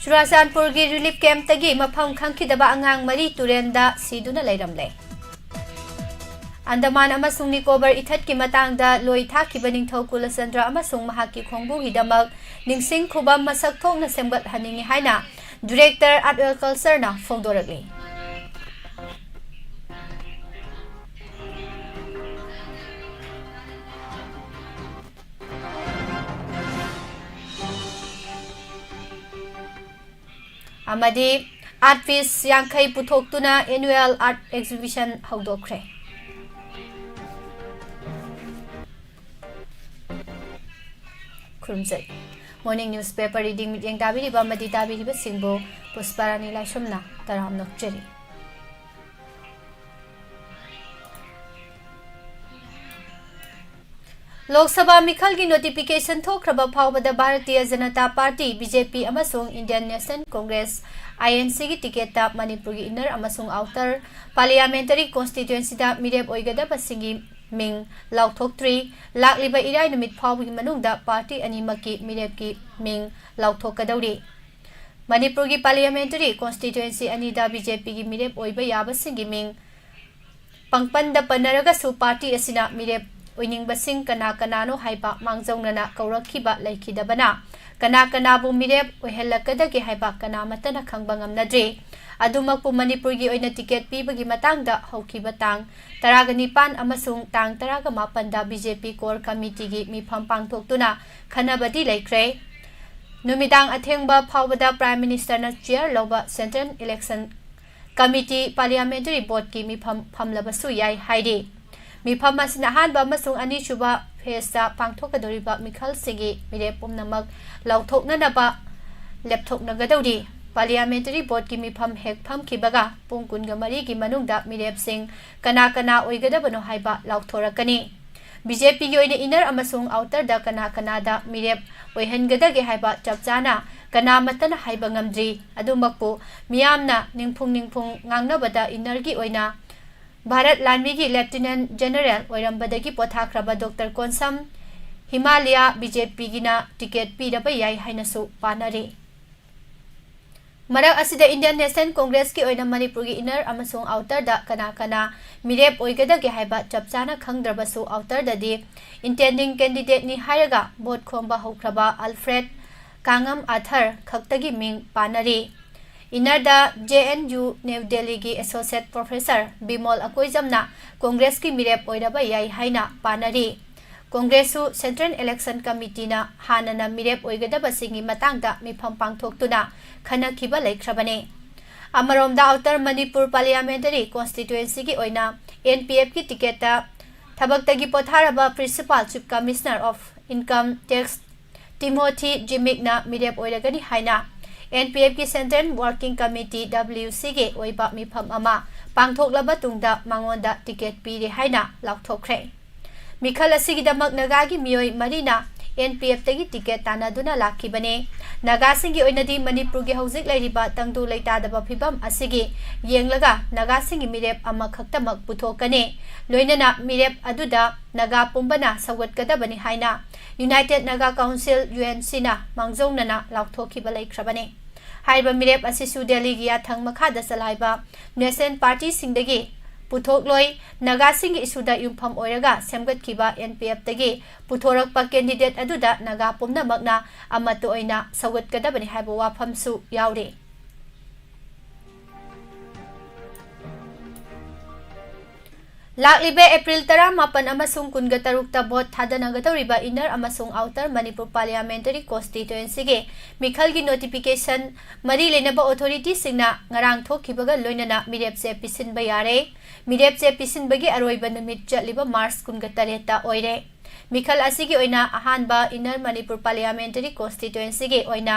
ꯆꯨꯔꯥꯆꯥꯟꯄꯨꯔꯒꯤ relief campꯇꯒꯤ ꯃꯐꯝ ꯈꯪꯈꯤꯗꯕ ꯑꯉꯥꯡ ꯃꯔꯤ ꯇꯨꯔꯦꯟꯗ ꯁꯤꯗꯨꯅ ꯂꯩꯔꯝꯂꯦ꯫ ꯑꯟꯗꯃꯥꯟ ꯑꯃꯁꯨꯡ ꯅꯤꯀꯣꯕꯔ ꯏꯊꯠꯀꯤ ꯃꯇꯥꯡꯗ ꯂꯣꯏ ꯊꯥꯈꯤꯕ ꯅꯤꯡꯊꯧ ꯀꯨꯂꯆꯟꯗ꯭ꯔ ꯑꯃꯁꯨꯡ ꯃꯍꯥꯛꯀꯤ ꯈꯣꯡꯕꯨꯒꯤꯗꯃꯛ ꯅꯤꯡꯁꯤꯡ ꯈꯨꯕꯝ ꯃꯁꯛ ꯊꯣꯛꯅ ꯁꯦꯝꯒꯠꯍꯟꯅꯤꯡꯏ ꯍꯥꯏꯅ Director Art and Cultureꯅ ꯐꯣꯡꯗꯣꯔꯛꯂꯤ꯫ ꯑꯃꯗꯤ art piece ꯌꯥꯡꯈꯩ ꯄꯨꯊꯣꯛꯇꯨꯅ annual art exhibition ꯍꯧꯗꯣꯛꯈ꯭ꯔꯦ꯫ ꯈꯨꯔꯨꯝꯖꯔꯤ꯫ Morning newspaper reading ꯃꯤꯠꯌꯦꯡ ꯇꯥꯕꯤꯔꯤꯕ ꯑꯃꯗꯤ ꯇꯥꯕꯤꯔꯤꯕꯁꯤꯡꯕꯨ ꯄꯨꯁꯄꯥꯔꯥꯅꯤ ꯂꯥꯏꯁ꯭ꯔꯝꯅ ꯇꯔꯥꯝꯅ ꯑꯣꯛꯆꯔꯤ꯫ ꯂꯣꯛ ꯁꯚꯥ ꯃꯤꯈꯜꯒꯤ notification ꯊꯣꯛꯈ꯭ꯔꯕ ꯐꯥꯎꯕꯗ ꯚꯥꯔꯇꯤꯌ ꯖꯅꯇꯥ ꯄꯥꯔꯇꯤ, BJP, ꯑꯃꯁꯨꯡ Indian National Congress, INCꯒꯤ ꯇꯤꯀꯦꯠꯇ ꯃꯅꯤꯄꯨꯔꯒꯤ inner ꯑꯃꯁꯨꯡ outer parliamentary constituencyꯗ ꯃꯤꯔꯦꯞ ꯑꯣꯏꯒꯗꯕꯁꯤꯡꯒꯤ ꯃꯤꯡ ꯂꯥꯎꯊꯣꯛꯇ꯭ꯔꯤ꯫ ꯂꯥꯛꯂꯤꯕ ꯏꯔꯥꯏ ꯅꯨꯃꯤꯠ ꯐꯥꯎꯕꯒꯤ ꯃꯅꯨꯡꯗ ꯄꯥꯔꯇꯤ ꯑꯅꯤꯃꯛꯀꯤ ꯃꯤꯔꯦꯞꯀꯤ ꯃꯤꯡ ꯂꯥꯎꯊꯣꯛꯀꯗꯧꯔꯤ꯫ ꯃꯅꯤꯄꯨꯔꯒꯤ parliamentary constituency ꯑꯅꯤꯗ BJPꯒꯤ ꯃꯤꯔꯦꯞ ꯑꯣꯏꯕ ꯌꯥꯕꯁꯤꯡꯒꯤ ꯃꯤꯡ ꯄꯪꯄꯟꯗ ꯄꯟꯅꯔꯒꯁꯨ, ꯄꯥꯔꯇꯤ ꯑꯁꯤꯅ ꯃꯤꯔꯦꯞ ꯑꯣꯏꯅꯤꯡꯕꯁꯤꯡ ꯀꯅꯥ ꯀꯅꯥꯅꯣ ꯍꯥꯏꯕ ꯃꯥꯡꯖꯧꯅꯅ ꯀꯧꯔꯛꯈꯤꯕ ꯂꯩꯈꯤꯗꯕꯅ, ꯀꯅꯥ ꯀꯅꯥꯕꯨ ꯃꯤꯔꯦꯞ ꯑꯣꯏꯍꯜꯂꯛꯀꯗꯒꯦ ꯍꯥꯏꯕ ꯀꯅꯥꯃꯠꯇꯅ ꯈꯪꯕ ꯉꯝꯅꯗ꯭ꯔꯤ꯫ ꯑꯗꯨꯃꯛꯄꯨ, ꯃꯅꯤꯄꯨꯔꯒꯤ ꯑꯣꯏꯅ ꯇꯤꯀꯦꯠ ꯄꯤꯕꯒꯤ ꯃꯇꯥꯡꯗ ꯍꯧꯈꯤꯕ ꯇꯥꯡ ꯇꯔꯥꯒ ꯅꯤꯄꯥꯟ ꯑꯃꯁꯨꯡ ꯇꯥꯡ ꯇꯔꯥꯒ ꯃꯥꯄꯟꯗ BJP Core Committeeꯒꯤ ꯃꯤꯐꯝ ꯄꯥꯡꯊꯣꯛꯇꯨꯅ ꯈꯟꯅꯕꯗꯤ ꯂꯩꯈ꯭ꯔꯦ꯫ ꯅꯨꯃꯤꯗꯥꯡ ꯑꯊꯦꯡꯕ ꯐꯥꯎꯕꯗ Prime Ministerꯅ chair ꯂꯧꯕ Central Election Committee parliamentary boardꯀꯤ ꯃꯤꯐꯝ ꯐꯝꯂꯕꯁꯨ ꯌꯥꯏ ꯍꯥꯏꯔꯤ꯫ ꯃꯤꯐꯝ ꯑꯁꯤꯅ ꯑꯍꯥꯟꯕ ꯑꯃꯁꯨꯡ ꯑꯅꯤꯁꯨꯕ phaseꯇ ꯄꯥꯡꯊꯣꯛꯀꯗꯧꯔꯤꯕ ꯃꯤꯈꯜꯁꯤꯡꯒꯤ ꯃꯤꯔꯦꯞ ꯄꯨꯝꯅꯃꯛ ꯂꯥꯎꯊꯣꯛꯅꯅꯕ ꯂꯦꯞꯊꯣꯛꯅꯒꯗꯧꯔꯤ꯫ Parliamentary boardꯀꯤ ꯃꯤꯐꯝ ꯍꯦꯛ ꯐꯝꯈꯤꯕꯒ ꯄꯨꯡ ꯀꯨꯟꯒ ꯃꯔꯤꯒꯤ ꯃꯅꯨꯡꯗ ꯃꯤꯔꯦꯞꯁꯤꯡ ꯀꯅꯥ ꯀꯅꯥ ꯑꯣꯏꯒꯗꯕꯅꯣ ꯍꯥꯏꯕ ꯂꯥꯎꯊꯣꯔꯛꯀꯅꯤ꯫ BJPꯒꯤ ꯑꯣꯏꯅ inner ꯑꯃꯁꯨꯡ outerꯗ ꯀꯅꯥ ꯀꯅꯥꯗ ꯃꯤꯔꯦꯞ ꯑꯣꯏꯍꯟꯒꯗꯒꯦ ꯍꯥꯏꯕ ꯆꯞ ꯆꯥꯅ ꯀꯅꯥꯃꯠꯇꯅ ꯍꯥꯏꯕ ꯉꯝꯗ꯭ꯔꯤ꯫ ꯑꯗꯨꯃꯛꯄꯨ, ꯃꯤꯌꯥꯝꯅ ꯅꯤꯡꯐꯨꯡ ꯅꯤꯡꯐꯨꯡ ꯉꯥꯡꯅꯕꯗ innerꯒꯤ ꯑꯣꯏꯅ ꯚꯥꯔꯠ ꯂꯥꯟꯃꯤꯒꯤ Lieutenant General ꯑꯣꯏꯔꯝꯕꯗꯒꯤ ꯄꯣꯊꯥꯈ꯭ꯔꯕ Doctor ꯀꯣꯟꯁꯝ ꯍꯤꯃꯥꯂꯌꯥ BJPꯒꯤꯅ ꯇꯤꯀꯦꯠ ꯄꯤꯔꯕ ꯌꯥꯏ ꯍꯥꯏꯅꯁꯨ ꯄꯥꯅꯔꯤ꯫ ꯃꯔꯛ ꯑꯁꯤꯗ, Indian National Congressꯀꯤ ꯑꯣꯏꯅ ꯃꯅꯤꯄꯨꯔꯒꯤ inner ꯑꯃꯁꯨꯡ outerꯗ ꯀꯅꯥ ꯀꯅꯥ ꯃꯤꯔꯦꯞ ꯑꯣꯏꯒꯗꯒꯦ ꯍꯥꯏꯕ ꯆꯞ ꯆꯥꯅ ꯈꯪꯗ꯭ꯔꯕꯁꯨ, outerꯗꯗꯤ intending candidateꯅꯤ ꯍꯥꯏꯔꯒ vote ꯈꯣꯝꯕ ꯍꯧꯈ꯭ꯔꯕ Alfred ꯀꯥꯉꯝ ꯑꯊꯔ ꯈꯛꯇꯒꯤ ꯃꯤꯡ ꯄꯥꯟꯅꯔꯤ꯫ ꯏꯟꯅꯔꯗ ꯖꯦ ꯑꯦꯟ ꯌꯨ ꯅ꯭ꯌꯨ ꯗꯦꯜꯂꯤꯒꯤ ꯑꯦꯁꯣꯁꯤꯌꯦꯠ ꯄ꯭ꯔꯣꯐꯦꯁꯔ ꯕꯤꯃꯣꯜ ꯑꯀꯣꯏꯖꯝꯅ ꯀꯣꯡꯒ꯭ꯔꯦꯁꯀꯤ ꯃꯤꯔꯦꯞ ꯑꯣꯏꯔꯕ ꯌꯥꯏ ꯍꯥꯏꯅ ꯄꯥꯟꯅꯔꯤ꯫ ꯀꯣꯡꯒ꯭ꯔꯦꯁꯁꯨ ꯁꯦꯟꯇ꯭ꯔꯦꯜ ꯏꯂꯦꯛꯁꯟ ꯀꯃꯤꯇꯤꯅ ꯍꯥꯟꯅꯅ ꯃꯤꯔꯦꯞ ꯑꯣꯏꯒꯗꯕꯁꯤꯡꯒꯤ ꯃꯇꯥꯡꯗ ꯃꯤꯐꯝ ꯄꯥꯡꯊꯣꯛꯇꯨꯅ ꯈꯟꯅꯈꯤꯕ ꯂꯩꯈ꯭ꯔꯕꯅꯤ꯫ ꯑꯃꯔꯣꯝꯗ ꯑꯥꯎꯇꯔ ꯃꯅꯤꯄꯨꯔ ꯄꯥꯔꯂꯤꯌꯥꯃꯦꯟꯇꯔꯤ ꯀꯣꯟꯁꯇꯤꯇ꯭ꯋꯦꯟꯁꯤꯒꯤ ꯑꯣꯏꯅ ꯑꯦꯟ ꯄꯤ ꯑꯦꯐꯀꯤ ꯇꯤꯀꯦꯠꯇ ꯊꯕꯛꯇꯒꯤ ꯄꯣꯊꯥꯔꯕ Principal Chief Commissioner of Income Tax ꯇꯤꯃꯣꯊꯤ ꯖꯤꯃꯤꯛꯅ ꯃꯤꯔꯦꯞ ꯑꯣꯏꯔꯒꯅꯤ ꯍꯥꯏꯅ ꯑꯦꯟ ꯄꯤ ꯑꯦꯐꯀꯤ ꯁꯦꯟꯇ꯭ꯔꯦꯜ ꯋꯥꯔꯀꯤꯡ ꯀꯃꯤꯇꯤ, ꯗꯕ꯭ꯂꯤꯌꯨ ꯁꯤꯒꯤ ꯑꯣꯏꯕ ꯃꯤꯐꯝ ꯑꯃ ꯄꯥꯡꯊꯣꯛꯂꯕ ꯇꯨꯡꯗ ꯃꯉꯣꯟꯗ ꯇꯤꯀꯦꯠ ꯄꯤꯔꯦ ꯍꯥꯏꯅ ꯂꯥꯎꯊꯣꯛꯈ꯭ꯔꯦ꯫ ꯃꯤꯈꯜ ꯑꯁꯤꯒꯤꯗꯃꯛ ꯅꯥꯒꯥꯒꯤ ꯃꯤꯑꯣꯏ ꯃꯔꯤꯅ ꯑꯦꯟ ꯄꯤ ꯑꯦꯐꯇꯒꯤ ꯇꯤꯀꯦꯠ ꯇꯥꯟꯅꯗꯨꯅ ꯂꯥꯛꯈꯤꯕꯅꯤ꯫ ꯅꯥꯒꯥꯁꯤꯡꯒꯤ ꯑꯣꯏꯅꯗꯤ ꯃꯅꯤꯄꯨꯔꯒꯤ ꯍꯧꯖꯤꯛ ꯂꯩꯔꯤꯕ ꯇꯪꯗꯨ ꯂꯩꯇꯥꯗꯕ ꯐꯤꯕꯝ ꯑꯁꯤꯒꯤ ꯌꯦꯡꯂꯒ ꯅꯥꯒꯥꯁꯤꯡꯒꯤ ꯃꯤꯔꯦꯞ ꯑꯃꯈꯛꯇꯃꯛ ꯄꯨꯊꯣꯛꯀꯅꯤ꯫ ꯂꯣꯏꯅꯅ ꯃꯤꯔꯦꯞ ꯑꯗꯨꯗ ꯅꯥꯒꯥ ꯄꯨꯝꯕꯅ ꯁꯧꯒꯠꯀꯗꯕꯅꯤ ꯍꯥꯏꯅ United Naga Council, U N ꯁꯤꯅ ꯃꯥꯡꯖꯧꯅꯅ ꯂꯥꯎꯊꯣꯛꯈꯤꯕ ꯂꯩꯈ꯭ꯔꯕꯅꯤ꯫ ꯍꯥꯏꯔꯤꯕ ꯃꯤꯔꯦꯞ ꯑꯁꯤꯁꯨ ꯗꯦꯜꯂꯤꯒꯤ ꯌꯥꯊꯪ ꯃꯈꯥꯗ ꯆꯂꯥꯏꯕ ꯅꯦꯁꯅꯦꯜ ꯄꯥꯔꯇꯤꯁꯤꯡꯗꯒꯤ ꯄꯨꯊꯣꯛꯂꯣꯏ꯫ ꯅꯥꯒꯥꯁꯤꯡꯒꯤ ꯏꯁꯨꯗ ꯌꯨꯝꯐꯝ ꯑꯣꯏꯔꯒ ꯁꯦꯝꯒꯠꯈꯤꯕ ꯑꯦꯟ ꯄꯤ ꯑꯦꯐꯇꯒꯤ ꯄꯨꯊꯣꯔꯛꯄ ꯀꯦꯟꯗꯤꯗꯦꯠ ꯑꯗꯨꯗ ꯅꯥꯒꯥ ꯄꯨꯝꯅꯃꯛꯅ ꯑꯃꯠꯇ ꯑꯣꯏꯅ ꯁꯧꯒꯠꯀꯗꯕꯅꯤ ꯍꯥꯏꯕ ꯋꯥꯐꯝꯁꯨ ꯌꯥꯎꯔꯤ꯫ ꯂꯥꯛꯂꯤꯕ ꯑꯦꯄ꯭ꯔꯤꯜ ꯇꯔꯥꯃꯥꯄꯟ ꯑꯃꯁꯨꯡ ꯀꯨꯟꯒ ꯇꯔꯨꯛꯇ ꯚꯣꯠ ꯊꯥꯗꯅꯒꯗꯧꯔꯤꯕ ꯏꯟꯅꯔ ꯑꯃꯁꯨꯡ ꯑꯥꯎꯇꯔ ꯃꯅꯤꯄꯨꯔ ꯄꯥꯔꯂꯤꯌꯥꯃꯦꯟꯇꯔꯤ ꯀꯣꯟꯁꯇꯤꯇ꯭ꯋꯦꯟꯁꯤꯒꯤ ꯃꯤꯈꯜꯒꯤ ꯅꯣꯇꯤꯐꯤꯀꯦꯁꯟ ꯃꯔꯤ ꯂꯩꯅꯕ ꯑꯣꯊꯣꯔꯤꯇꯤꯁꯤꯡꯅ ꯉꯔꯥꯡ ꯊꯣꯛꯈꯤꯕꯒ ꯂꯣꯏꯅꯅ ꯃꯤꯔꯦꯞꯆꯦ ꯄꯤꯁꯤꯟꯕ ꯌꯥꯔꯦ꯫ ꯃꯤꯔꯦꯞꯆꯦ ꯄꯤꯁꯤꯟꯕꯒꯤ ꯑꯔꯣꯏꯕ ꯅꯨꯃꯤꯠ ꯆꯠꯂꯤꯕ ꯃꯥꯔꯆ ꯀꯨꯟꯒ ꯇꯔꯦꯠꯇ ꯑꯣꯏꯔꯦ꯫ ꯃꯤꯈꯜ ꯑꯁꯤꯒꯤ ꯑꯣꯏꯅ ꯑꯍꯥꯟꯕ ꯏꯟꯅꯔ ꯃꯅꯤꯄꯨꯔ ꯄꯥꯔꯂꯤꯌꯥꯃꯦꯟꯇꯔꯤ ꯀꯣꯟꯁꯇꯤꯇ꯭ꯋꯦꯟꯁꯤꯒꯤ ꯑꯣꯏꯅ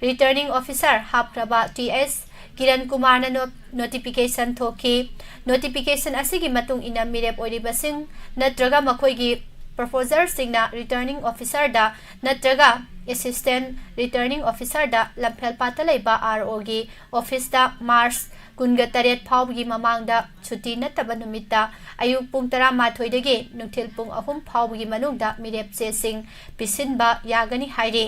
ꯔꯤꯇꯔꯅꯤꯡ ꯑꯣꯐꯤꯁꯥꯔ ꯍꯥꯞꯈ꯭ꯔꯕ ꯇꯤ ꯑꯦꯁ ꯀꯤꯔꯟ ꯀꯨꯃꯥꯔꯅ ꯅꯣ-, ꯅꯣꯇꯤꯐꯤꯀꯦꯁꯟ ꯊꯣꯛꯈꯤ꯫ ꯅꯣꯇꯤꯐꯤꯀꯦꯁꯟ ꯑꯁꯤꯒꯤ ꯃꯇꯨꯡ ꯏꯟꯅ ꯃꯤꯔꯦꯞ ꯑꯣꯏꯔꯤꯕꯁꯤꯡ ꯅꯠꯇ꯭ꯔꯒ ꯃꯈꯣꯏꯒꯤ ꯄ꯭ꯔꯣꯄꯣꯖꯔꯁꯤꯡꯅ ꯔꯤꯇꯔꯅꯤꯡ ꯑꯣꯐꯤꯁꯥꯔꯗ ꯅꯠꯇ꯭ꯔꯒ ꯑꯦꯁꯤꯁꯇꯦꯟ ꯔꯤꯇꯔꯅꯤꯡ ꯑꯣꯐꯤꯁꯥꯔꯗ ꯂꯝꯐꯦꯜꯄꯥꯠꯇ ꯂꯩꯕ ꯑꯥꯔ ꯑꯣꯒꯤ ꯑꯣꯐꯤꯁꯇ ꯃꯥꯔꯆ ꯀꯨꯟꯒ ꯇꯔꯦꯠ ꯐꯥꯎꯕꯒꯤ ꯃꯃꯥꯡꯗ ꯁꯨꯇꯤ ꯅꯠꯇꯕ ꯅꯨꯃꯤꯠꯇ ꯑꯌꯨꯛ ꯄꯨꯡ ꯇꯔꯥꯃꯥꯊꯣꯏꯗꯒꯤ ꯅꯨꯡꯊꯤꯜ ꯄꯨꯡ ꯑꯍꯨꯝ ꯐꯥꯎꯕꯒꯤ ꯃꯅꯨꯡꯗ ꯃꯤꯔꯦꯞ ꯆꯦꯁꯤꯡ ꯄꯤꯁꯤꯟꯕ ꯌꯥꯒꯅꯤ ꯍꯥꯏꯔꯤ꯫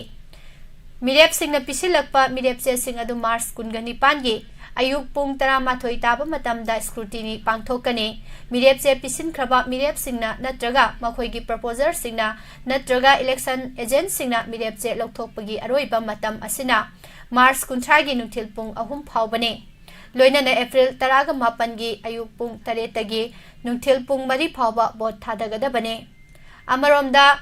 ꯃꯤꯔꯦꯞꯁꯤꯡꯅ ꯄꯤꯁꯤꯜꯂꯛꯄ ꯃꯤꯔꯦꯞ ꯆꯦꯁꯤꯡ ꯑꯗꯨ ꯃꯥꯔꯆ ꯀꯨꯟꯒ ꯅꯤꯄꯥꯟꯒꯤ ꯑꯌꯨꯛ ꯄꯨꯡ ꯇꯔꯥꯃꯥꯊꯣꯏ ꯇꯥꯕ ꯃꯇꯝꯗ scrutiny ꯄꯥꯡꯊꯣꯛꯀꯅꯤ꯫ ꯃꯤꯔꯦꯞ ꯆꯦ ꯄꯤꯁꯤꯟꯈ꯭ꯔꯕ ꯃꯤꯔꯦꯞꯁꯤꯡꯅ ꯅꯠꯇ꯭ꯔꯒ ꯃꯈꯣꯏꯒꯤ proposerꯁꯤꯡꯅ ꯅꯠꯇ꯭ꯔꯒ election agentꯁꯤꯡꯅ ꯃꯤꯔꯦꯞ ꯆꯦ ꯂꯧꯊꯣꯛꯄꯒꯤ ꯑꯔꯣꯏꯕ ꯃꯇꯝ ꯑꯁꯤꯅ ꯃꯥꯔꯆ ꯀꯨꯟꯊ꯭ꯔꯥꯒꯤ ꯅꯨꯡꯊꯤꯜ ꯄꯨꯡ ꯑꯍꯨꯝ ꯐꯥꯎꯕꯅꯤ꯫ ꯂꯣꯏꯅꯅ ꯑꯦꯄ꯭ꯔꯤꯜ ꯇꯔꯥꯒ ꯃꯥꯄꯟꯒꯤ ꯑꯌꯨꯛ ꯄꯨꯡ ꯇꯔꯦꯠꯇꯒꯤ ꯅꯨꯡꯊꯤꯜ ꯄꯨꯡ ꯃꯔꯤ ꯐꯥꯎꯕ vote ꯊꯥꯗꯒꯗꯕꯅꯤ꯫ ꯑꯃꯔꯣꯝꯗ,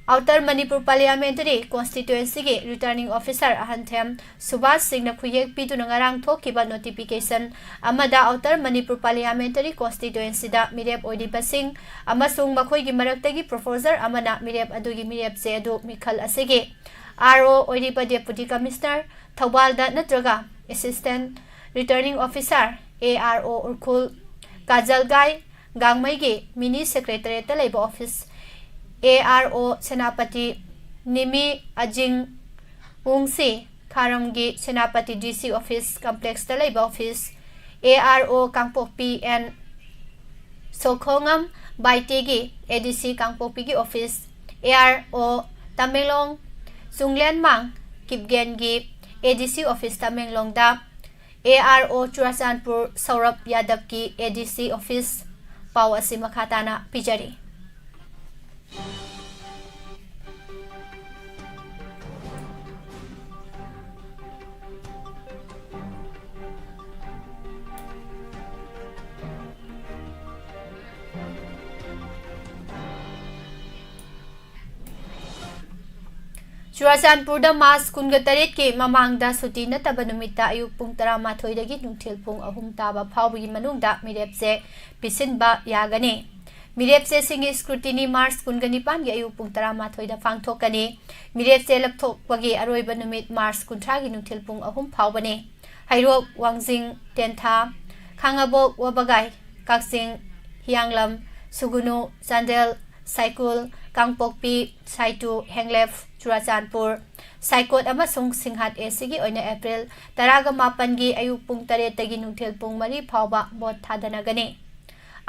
Outer Manipur Parliamentary Constituencyꯒꯤ Returning Officer ꯑꯍꯟꯊꯦꯝ Subhas ꯁꯤꯡꯅ ꯈꯨꯌꯦꯛ ꯄꯤꯗꯨꯅ ꯉꯔꯥꯡ ꯊꯣꯛꯈꯤꯕ notification ꯑꯃꯗ Outer Manipur Parliamentary Constituencyꯗ ꯃꯤꯔꯦꯞ ꯑꯣꯏꯔꯤꯕꯁꯤꯡ ꯑꯃꯁꯨꯡ ꯃꯈꯣꯏꯒꯤ ꯃꯔꯛꯇꯒꯤ proposer ꯑꯃꯅ ꯃꯤꯔꯦꯞ ꯑꯗꯨꯒꯤ ꯃꯤꯔꯦꯞ ꯆꯦ ꯑꯗꯨ ꯃꯤꯈꯜ ꯑꯁꯤꯒꯤ RO ꯑꯣꯏꯔꯤꯕ Deputy Commissioner ꯊꯧꯕꯥꯜꯗ ꯅꯠꯇ꯭ꯔꯒ Assistant Returning Officer, ARO Ukhrul, ꯀꯥꯖꯜꯒꯥꯏ, ꯒꯥꯡꯃꯩꯒꯤ mini secretariatꯇ ꯂꯩꯕ office, ARO Senapati ꯅꯤꯃꯤ ꯑꯖꯤꯡ ꯎꯡꯁꯤ, ꯈꯥꯔꯝꯒꯤ Senapati DC office complexꯇ ꯂꯩꯕ office, ARO ꯀꯥꯡꯄꯣꯛꯄꯤ N ꯁꯣꯈꯣꯉꯝ ꯕꯥꯏꯇꯦꯒꯤ ADC ꯀꯥꯡꯄꯣꯛꯄꯤꯒꯤ office, ARO Tamenglong ꯆꯨꯡꯂꯦꯟꯃꯥꯡ ꯀꯤꯞꯒꯦꯟꯒꯤ ADC office ꯇꯃꯦꯡꯂꯣꯡꯗ, ARO ꯆꯨꯔꯥꯆꯥꯟꯄꯨꯔ ꯁꯧꯔꯕ ꯌꯥꯗꯕꯀꯤ ADC office꯫ ꯄꯥꯎ ꯑꯁꯤ ꯃꯈꯥ ꯇꯥꯅ ꯄꯤꯖꯔꯤ꯫ ꯆꯨꯔꯥꯆꯥꯟꯄꯨꯔꯗ ꯃꯥꯔꯆ ꯀꯨꯟꯒ ꯇꯔꯦꯠꯀꯤ ꯃꯃꯥꯡꯗ ꯁꯨꯇꯤ ꯅꯠꯇꯕ ꯅꯨꯃꯤꯠꯇ ꯑꯌꯨꯛ ꯄꯨꯡ ꯇꯔꯥꯃꯥꯊꯣꯏꯗꯒꯤ ꯅꯨꯡꯊꯤꯜ ꯄꯨꯡ ꯑꯍꯨꯝ ꯇꯥꯕ ꯐꯥꯎꯕꯒꯤ ꯃꯅꯨꯡꯗ ꯃꯤꯔꯦꯞ ꯆꯦ ꯄꯤꯁꯤꯟꯕ ꯌꯥꯒꯅꯤ꯫ ꯃꯤꯔꯦꯞ ꯆꯦꯁꯤꯡꯒꯤ scrutiny ꯃꯥꯔꯆ ꯀꯨꯟꯒ ꯅꯤꯄꯥꯟꯒꯤ ꯑꯌꯨꯛ ꯄꯨꯡ ꯇꯔꯥꯃꯥꯊꯣꯏꯗ ꯄꯥꯡꯊꯣꯛꯀꯅꯤ꯫ ꯃꯤꯔꯦꯞ ꯆꯦ ꯂꯧꯊꯣꯛꯄꯒꯤ ꯑꯔꯣꯏꯕ ꯅꯨꯃꯤꯠ ꯃꯥꯔꯆ ꯀꯨꯟꯊ꯭ꯔꯥꯒꯤ ꯅꯨꯡꯊꯤꯜ ꯄꯨꯡ ꯑꯍꯨꯝ ꯐꯥꯎꯕꯅꯤ꯫ ꯍꯩꯔꯣꯛ, ꯋꯥꯡꯖꯤꯡ, ꯇꯦꯟꯊꯥ, ꯈꯥꯉꯕꯣꯛ, ꯋꯥꯕꯒꯥꯏ, ꯀꯛꯆꯤꯡ, ꯍꯤꯌꯥꯡꯂꯝ, ꯁꯨꯒꯨꯅꯨ, ꯆꯥꯟꯗꯦꯜ, ꯁꯥꯏꯀꯨꯜ, ꯀꯥꯡꯄꯣꯛꯄꯤ, ꯁꯥꯏꯇꯨ, ꯍꯦꯡꯂꯦꯞ, ꯆꯨꯔꯥꯆꯥꯟꯄꯨꯔ, ꯁꯥꯏꯀꯣꯠ ꯑꯃꯁꯨꯡ ꯁꯤꯡꯍꯥꯠ ACꯒꯤ ꯑꯣꯏꯅ ꯑꯦꯄ꯭ꯔꯤꯜ ꯇꯔꯥꯒ ꯃꯥꯄꯟꯒꯤ ꯑꯌꯨꯛ ꯄꯨꯡ ꯇꯔꯦꯠꯇꯒꯤ ꯅꯨꯡꯊꯤꯜ ꯄꯨꯡ ꯃꯔꯤ ꯐꯥꯎꯕ vote ꯊꯥꯗꯅꯒꯅꯤ꯫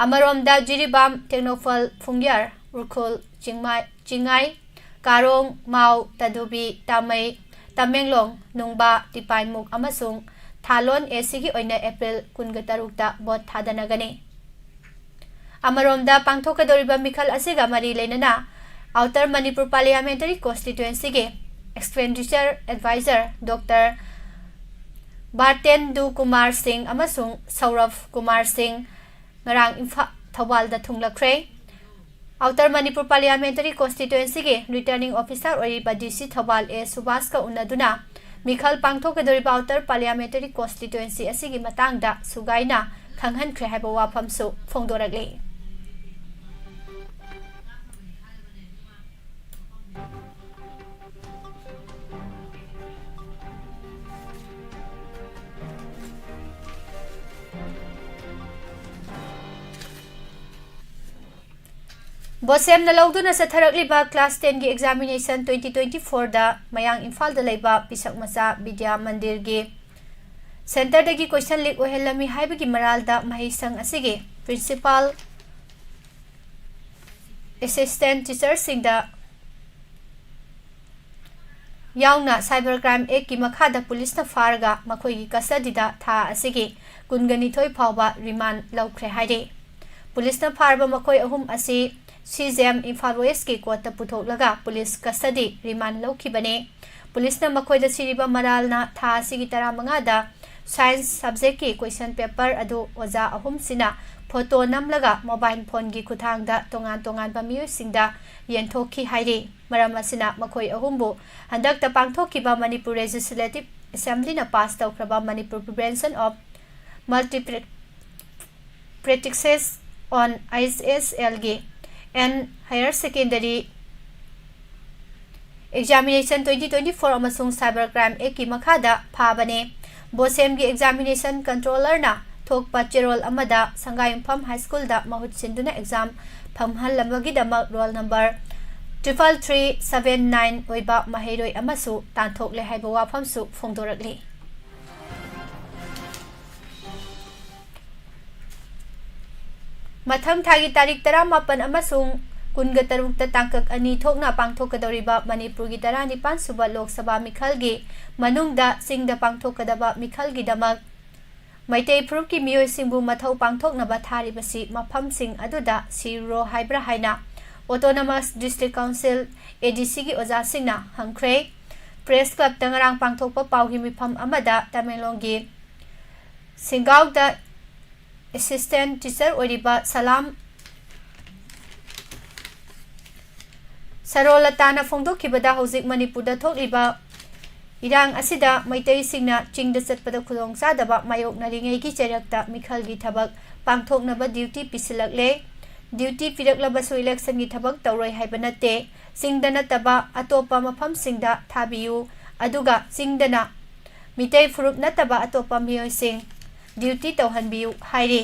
ꯑꯃꯔꯣꯝꯗ, ꯖꯤꯔꯤꯕꯥꯝ, ꯇꯦꯡꯅꯧꯄꯜ, ꯐꯨꯡꯌꯥꯔ, ꯎꯔꯈꯨꯜ, ꯆꯤꯡꯃꯥꯏ, ꯆꯤꯡꯉꯥꯏ, ꯀꯥꯔꯣꯡ, ꯃꯥꯎ, ꯇꯥꯗꯨꯕꯤ, ꯇꯥꯃꯩ, ꯇꯃꯦꯡꯂꯣꯡ, ꯅꯨꯡꯕꯥ, ꯇꯤꯄꯥꯏꯃꯨꯛ ꯑꯃꯁꯨꯡ ꯊꯥꯂꯣꯟ ꯑꯦꯁꯤꯒꯤ ꯑꯣꯏꯅ ꯑꯦꯄ꯭ꯔꯤꯜ ꯀꯨꯟꯒ ꯇꯔꯨꯛꯇ ꯚꯣꯠ ꯊꯥꯗꯅꯒꯅꯤ꯫ ꯑꯃꯔꯣꯝꯗ, ꯄꯥꯡꯊꯣꯛꯀꯗꯧꯔꯤꯕ ꯃꯤꯈꯜ ꯑꯁꯤꯒ ꯃꯔꯤ ꯂꯩꯅꯅ Outer Manipur Parliamentary Constituencyꯒꯤ Expenditure Advisor Doctor ꯕꯥꯔꯇꯦꯟꯗꯨ Kumar ꯁꯤꯡ ꯑꯃꯁꯨꯡ ꯁꯧꯔꯚ ꯀꯨꯃꯥꯔ ꯁꯤꯡ ꯉꯔꯥꯡ ꯏꯝꯐꯥ-, ꯊꯧꯕꯥꯜꯗ ꯊꯨꯡꯂꯈ꯭ꯔꯦ꯫ Outer Manipur Parliamentary Constituencyꯒꯤ Returning Officer ꯑꯣꯏꯔꯤꯕ ꯗꯤ ꯁꯤ ꯊꯧꯕꯥꯜ ꯑꯦ ꯁꯨꯕꯥꯁꯀ ꯎꯅꯗꯨꯅ ꯃꯤꯈꯜ ꯄꯥꯡꯊꯣꯛꯀꯗꯧꯔꯤꯕ Outer Parliamentary Constituency ꯑꯁꯤꯒꯤ ꯃꯇꯥꯡꯗ ꯁꯨꯒꯥꯏꯅ ꯈꯪꯍꯟꯈ꯭ꯔꯦ ꯍꯥꯏꯕ ꯋꯥꯐꯝꯁꯨ ꯐꯣꯡꯗꯣꯔꯛꯂꯤ꯫ ꯕꯣꯁꯦꯝꯅ ꯂꯧꯗꯨꯅ ꯆꯠꯊꯔꯛꯂꯤꯕ class tenꯒꯤ examination twenty twenty fourꯗ ꯃꯌꯥꯡ ꯏꯝꯐꯥꯜꯗ ꯂꯩꯕ ꯄꯤꯁꯛ ꯃꯆꯥ ꯕꯤꯗ꯭ꯌꯥ ꯃꯟꯗꯤꯔꯒꯤ centreꯗꯒꯤ question leak ꯑꯣꯏꯍꯜꯂꯝꯃꯤ ꯍꯥꯏꯕꯒꯤ ꯃꯔꯥꯜꯗ ꯃꯍꯩꯁꯪ ꯑꯁꯤꯒꯤ principal, assistant teacherꯁꯤꯡꯗ ꯌꯥꯎꯅ Cyber Crime Actꯀꯤ ꯃꯈꯥꯗ ꯄꯨꯂꯤꯁꯅ ꯐꯥꯔꯒ ꯃꯈꯣꯏꯒꯤ custodyꯗ ꯊꯥ ꯑꯁꯤꯒꯤ ꯀꯨꯟꯒ ꯅꯤꯊꯣꯏ ꯐꯥꯎꯕ remand ꯂꯧꯈ꯭ꯔꯦ ꯍꯥꯏꯔꯤ꯫ ꯄꯨꯂꯤꯁꯅ ꯐꯥꯔꯕ ꯃꯈꯣꯏ ꯑꯍꯨꯝ ꯑꯁꯤ ꯁꯤꯖꯦꯝ ꯏꯝꯐꯥꯜ Westꯀꯤ courtꯇ ꯄꯨꯊꯣꯛꯂꯒ ꯄꯨꯂꯤꯁ custody remand ꯂꯧꯈꯤꯕꯅꯤ꯫ ꯄꯨꯂꯤꯁꯅ ꯃꯈꯣꯏꯗ ꯁꯤꯔꯤꯕ ꯃꯔꯥꯜꯅ ꯊꯥ ꯑꯁꯤꯒꯤ ꯇꯔꯥꯃꯉꯥꯗ science subjectꯀꯤ question paper ꯑꯗꯨ ꯑꯣꯖꯥ ꯑꯍꯨꯝꯁꯤꯅ photo ꯅꯝꯂꯒ mobile phoneꯒꯤ ꯈꯨꯠꯊꯥꯡꯗ ꯇꯣꯉꯥꯟ ꯇꯣꯉꯥꯟꯕ ꯃꯤꯑꯣꯏꯁꯤꯡꯗ ꯌꯦꯟꯊꯣꯛꯈꯤ ꯍꯥꯏꯔꯤ꯫ ꯃꯔꯝ ꯑꯁꯤꯅ ꯃꯈꯣꯏ ꯑꯍꯨꯝꯕꯨ ꯍꯟꯗꯛꯇ ꯄꯥꯡꯊꯣꯛꯈꯤꯕ Manipur Legislative Assemblyꯅ pass ꯇꯧꯈ꯭ꯔꯕ Manipur Prevention of Multiple Practices on ISLꯒꯤ and Higher Secondary Examination twenty twenty four ꯑꯃꯁꯨꯡ Cyber Crime Actꯀꯤ ꯃꯈꯥꯗ ꯐꯥꯕꯅꯤ꯫ ꯕꯣꯁꯦꯝꯒꯤ examination controllerꯅ ꯊꯣꯛꯄ ꯆꯦꯔꯣꯜ ꯑꯃꯗ ꯁꯉꯥꯏꯌꯨꯝꯐꯝ High Schoolꯗ ꯃꯍꯨꯠ ꯁꯤꯟꯗꯨꯅ exam ꯐꯝꯍꯜꯂꯝꯕꯒꯤꯗꯃꯛ roll number triple three seven nine ꯑꯣꯏꯕ ꯃꯍꯩꯔꯣꯏ ꯑꯃꯁꯨ ꯇꯥꯟꯊꯣꯛꯂꯦ ꯍꯥꯏꯕ ꯋꯥꯐꯝꯁꯨ ꯐꯣꯡꯗꯣꯔꯛꯂꯤ꯫ ꯃꯊꯪ ꯊꯥꯒꯤ ꯇꯥꯔꯤꯛ ꯇꯔꯥꯃꯥꯄꯟ ꯑꯃꯁꯨꯡ ꯀꯨꯟꯒ ꯇꯔꯨꯛꯇ ꯇꯥꯡꯀꯛ ꯑꯅꯤ ꯊꯣꯛꯅ ꯄꯥꯡꯊꯣꯛꯀꯗꯧꯔꯤꯕ ꯃꯅꯤꯄꯨꯔꯒꯤ ꯇꯔꯥꯅꯤꯄꯥꯟ ꯁꯨꯕ ꯂꯣꯛ ꯁꯚꯥ ꯃꯤꯈꯜꯒꯤ ꯃꯅꯨꯡꯗ ꯆꯤꯡꯗ ꯄꯥꯡꯊꯣꯛꯀꯗꯕ ꯃꯤꯈꯜꯒꯤꯗꯃꯛ ꯃꯩꯇꯩ ꯐꯨꯔꯨꯞꯀꯤ ꯃꯤꯑꯣꯏꯁꯤꯡꯕꯨ ꯃꯊꯧ ꯄꯥꯡꯊꯣꯛꯅꯕ ꯊꯥꯔꯤꯕꯁꯤ ꯃꯐꯝꯁꯤꯡ ꯑꯗꯨꯗ ꯁꯤꯔꯨꯔꯣ ꯍꯥꯏꯕ꯭ꯔꯥ ꯍꯥꯏꯅ Autonomous District Council, ADCꯒꯤ ꯑꯣꯖꯥꯁꯤꯡꯅ ꯍꯪꯈ꯭ꯔꯦ꯫ Press Clubꯇ ꯉꯔꯥꯡ ꯄꯥꯡꯊꯣꯛꯄ ꯄꯥꯎꯒꯤ ꯃꯤꯐꯝ ꯑꯃꯗ ꯇꯃꯦꯡꯂꯣꯡꯒꯤ ꯁꯤꯡꯒꯥꯎꯗ Assistant Teacher ꯑꯣꯏꯔꯤꯕ ꯁꯂꯥꯝ ꯁꯔꯣꯂꯇꯥꯅ ꯐꯣꯡꯗꯣꯛꯈꯤꯕꯗ, ꯍꯧꯖꯤꯛ ꯃꯅꯤꯄꯨꯔꯗ ꯊꯣꯛꯂꯤꯕ ꯏꯔꯥꯡ ꯑꯁꯤꯗ ꯃꯩꯇꯩꯁꯤꯡꯅ ꯆꯤꯡꯗ ꯆꯠꯄꯗ ꯈꯨꯗꯣꯡꯆꯥꯗꯕ ꯃꯥꯌꯣꯛꯅꯔꯤꯉꯩꯒꯤ ꯆꯩꯔꯛꯇ ꯃꯤꯈꯜꯒꯤ ꯊꯕꯛ ꯄꯥꯡꯊꯣꯛꯅꯕ duty ꯄꯤꯁꯤꯜꯂꯛꯂꯦ꯫ Duty ꯄꯤꯔꯛꯂꯕꯁꯨ electionꯒꯤ ꯊꯕꯛ ꯇꯧꯔꯣꯏ ꯍꯥꯏꯕ ꯅꯠꯇꯦ꯫ ꯆꯤꯡꯗ ꯅꯠꯇꯕ ꯑꯇꯣꯞꯄ ꯃꯐꯝꯁꯤꯡꯗ ꯊꯥꯕꯤꯌꯨ, ꯑꯗꯨꯒ ꯆꯤꯡꯗꯅ ꯃꯤꯇꯩ ꯐꯨꯔꯨꯞ ꯅꯠꯇꯕ ꯑꯇꯣꯞꯄ ꯃꯤꯑꯣꯏꯁꯤꯡ duty ꯇꯧꯍꯟꯕꯤꯌꯨ ꯍꯥꯏꯔꯤ꯫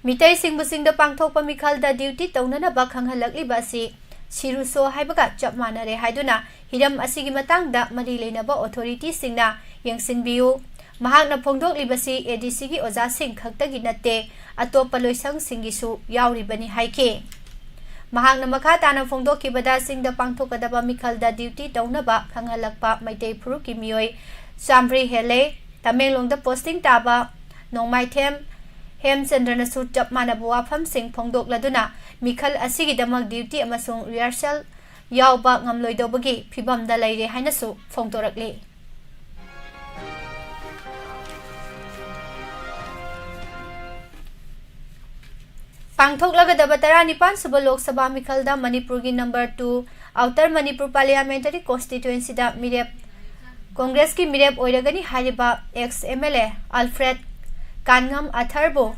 ꯃꯤꯇꯩꯁꯤꯡꯕꯨ ꯆꯤꯡꯗ ꯄꯥꯡꯊꯣꯛꯄ ꯃꯤꯈꯜꯗ duty ꯇꯧꯅꯅꯕ ꯈꯪꯍꯜꯂꯛꯂꯤꯕ ꯑꯁꯤ ꯁꯤꯔꯨꯁꯣ ꯍꯥꯏꯕꯒ ꯆꯞ ꯃꯥꯟꯅꯔꯦ ꯍꯥꯏꯗꯨꯅ ꯍꯤꯔꯝ ꯑꯁꯤꯒꯤ ꯃꯇꯥꯡꯗ ꯃꯔꯤ ꯂꯩꯅꯕ authorityꯁꯤꯡꯅ ꯌꯦꯡꯁꯤꯟꯕꯤꯌꯨ꯫ ꯃꯍꯥꯛꯅ ꯐꯣꯡꯗꯣꯛꯂꯤꯕꯁꯤ ADCꯒꯤ ꯑꯣꯖꯥꯁꯤꯡ ꯈꯛꯇꯒꯤ ꯅꯠꯇꯦ, ꯑꯇꯣꯞꯄ ꯂꯣꯏꯁꯪꯁꯤꯡꯒꯤꯁꯨ ꯌꯥꯎꯔꯤꯕꯅꯤ ꯍꯥꯏꯈꯤ꯫ ꯃꯍꯥꯛꯅ ꯃꯈꯥ ꯇꯥꯅ ꯐꯣꯡꯗꯣꯛꯈꯤꯕꯗ, ꯆꯤꯡꯗ ꯄꯥꯡꯊꯣꯛꯀꯗꯕ ꯃꯤꯈꯜꯗ duty ꯇꯧꯅꯕ ꯈꯪꯍꯜꯂꯛꯄ ꯃꯩꯇꯩ ꯐꯨꯔꯨꯞꯀꯤ ꯃꯤꯑꯣꯏ ꯆꯥꯃꯔꯤ ꯍꯦꯜꯂꯦ꯫ ꯇꯃꯦꯡꯂꯣꯡꯗ posting ꯇꯥꯕ ꯅꯣꯡꯃꯥꯏꯊꯦꯝ ꯍꯦꯝꯆꯟꯗ꯭ꯔꯅꯁꯨ ꯆꯞ ꯃꯥꯟꯅꯕ ꯋꯥꯐꯝꯁꯤꯡ ꯐꯣꯡꯗꯣꯛꯂꯗꯨꯅ ꯃꯤꯈꯜ ꯑꯁꯤꯒꯤꯗꯃꯛ duty ꯑꯃꯁꯨꯡ rehearsal ꯌꯥꯎꯕ ꯉꯝꯂꯣꯏꯗꯧꯕꯒꯤ ꯐꯤꯚꯝꯗ ꯂꯩꯔꯦ ꯍꯥꯏꯅꯁꯨ ꯐꯣꯡꯗꯣꯔꯛꯂꯤ꯫ ꯄꯥꯡꯊꯣꯛꯂꯒꯗꯕ ꯇꯔꯥꯅꯤꯄꯥꯟ ꯁꯨꯕ ꯂꯣꯛ ꯁꯚꯥ ꯃꯤꯈꯜꯗ ꯃꯅꯤꯄꯨꯔꯒꯤ number two Outer Manipur Parliamentary Constituencyꯗ ꯃꯤꯔꯦꯞ, ꯀꯣꯡꯒ꯭ꯔꯦꯁꯀꯤ ꯃꯤꯔꯦꯞ ꯑꯣꯏꯔꯒꯅꯤ ꯍꯥꯏꯔꯤꯕ ex MLA ꯑꯜꯐ꯭ꯔꯦꯗ ꯀꯥꯟꯉꯝ ꯑꯊꯔꯕꯨ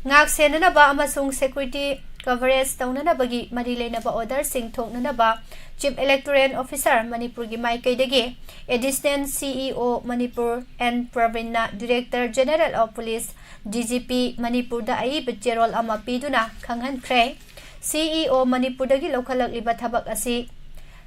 ꯉꯥꯛ ꯁꯦꯟꯅꯅꯕ ꯑꯃꯁꯨꯡ security coverage ꯇꯧꯅꯅꯕꯒꯤ ꯃꯔꯤ ꯂꯩꯅꯕ orderꯁꯤꯡ ꯊꯣꯛꯅꯅꯕ Chief Electoral Officer ꯃꯅꯤꯄꯨꯔꯒꯤ ꯃꯥꯏꯀꯩꯗꯒꯤ Additional CEO ꯃꯅꯤꯄꯨꯔ ꯑꯦꯟ ꯄ꯭ꯔꯕꯤꯟꯅ Director General of Police, DGP, ꯃꯅꯤꯄꯨꯔꯗ ꯑꯏꯕ ꯆꯦꯔꯣꯜ ꯑꯃ ꯄꯤꯗꯨꯅ ꯈꯪꯍꯟꯈ꯭ꯔꯦ꯫ CEO ꯃꯅꯤꯄꯨꯔꯗꯒꯤ ꯂꯧꯈꯠꯂꯛꯂꯤꯕ ꯊꯕꯛ ꯑꯁꯤ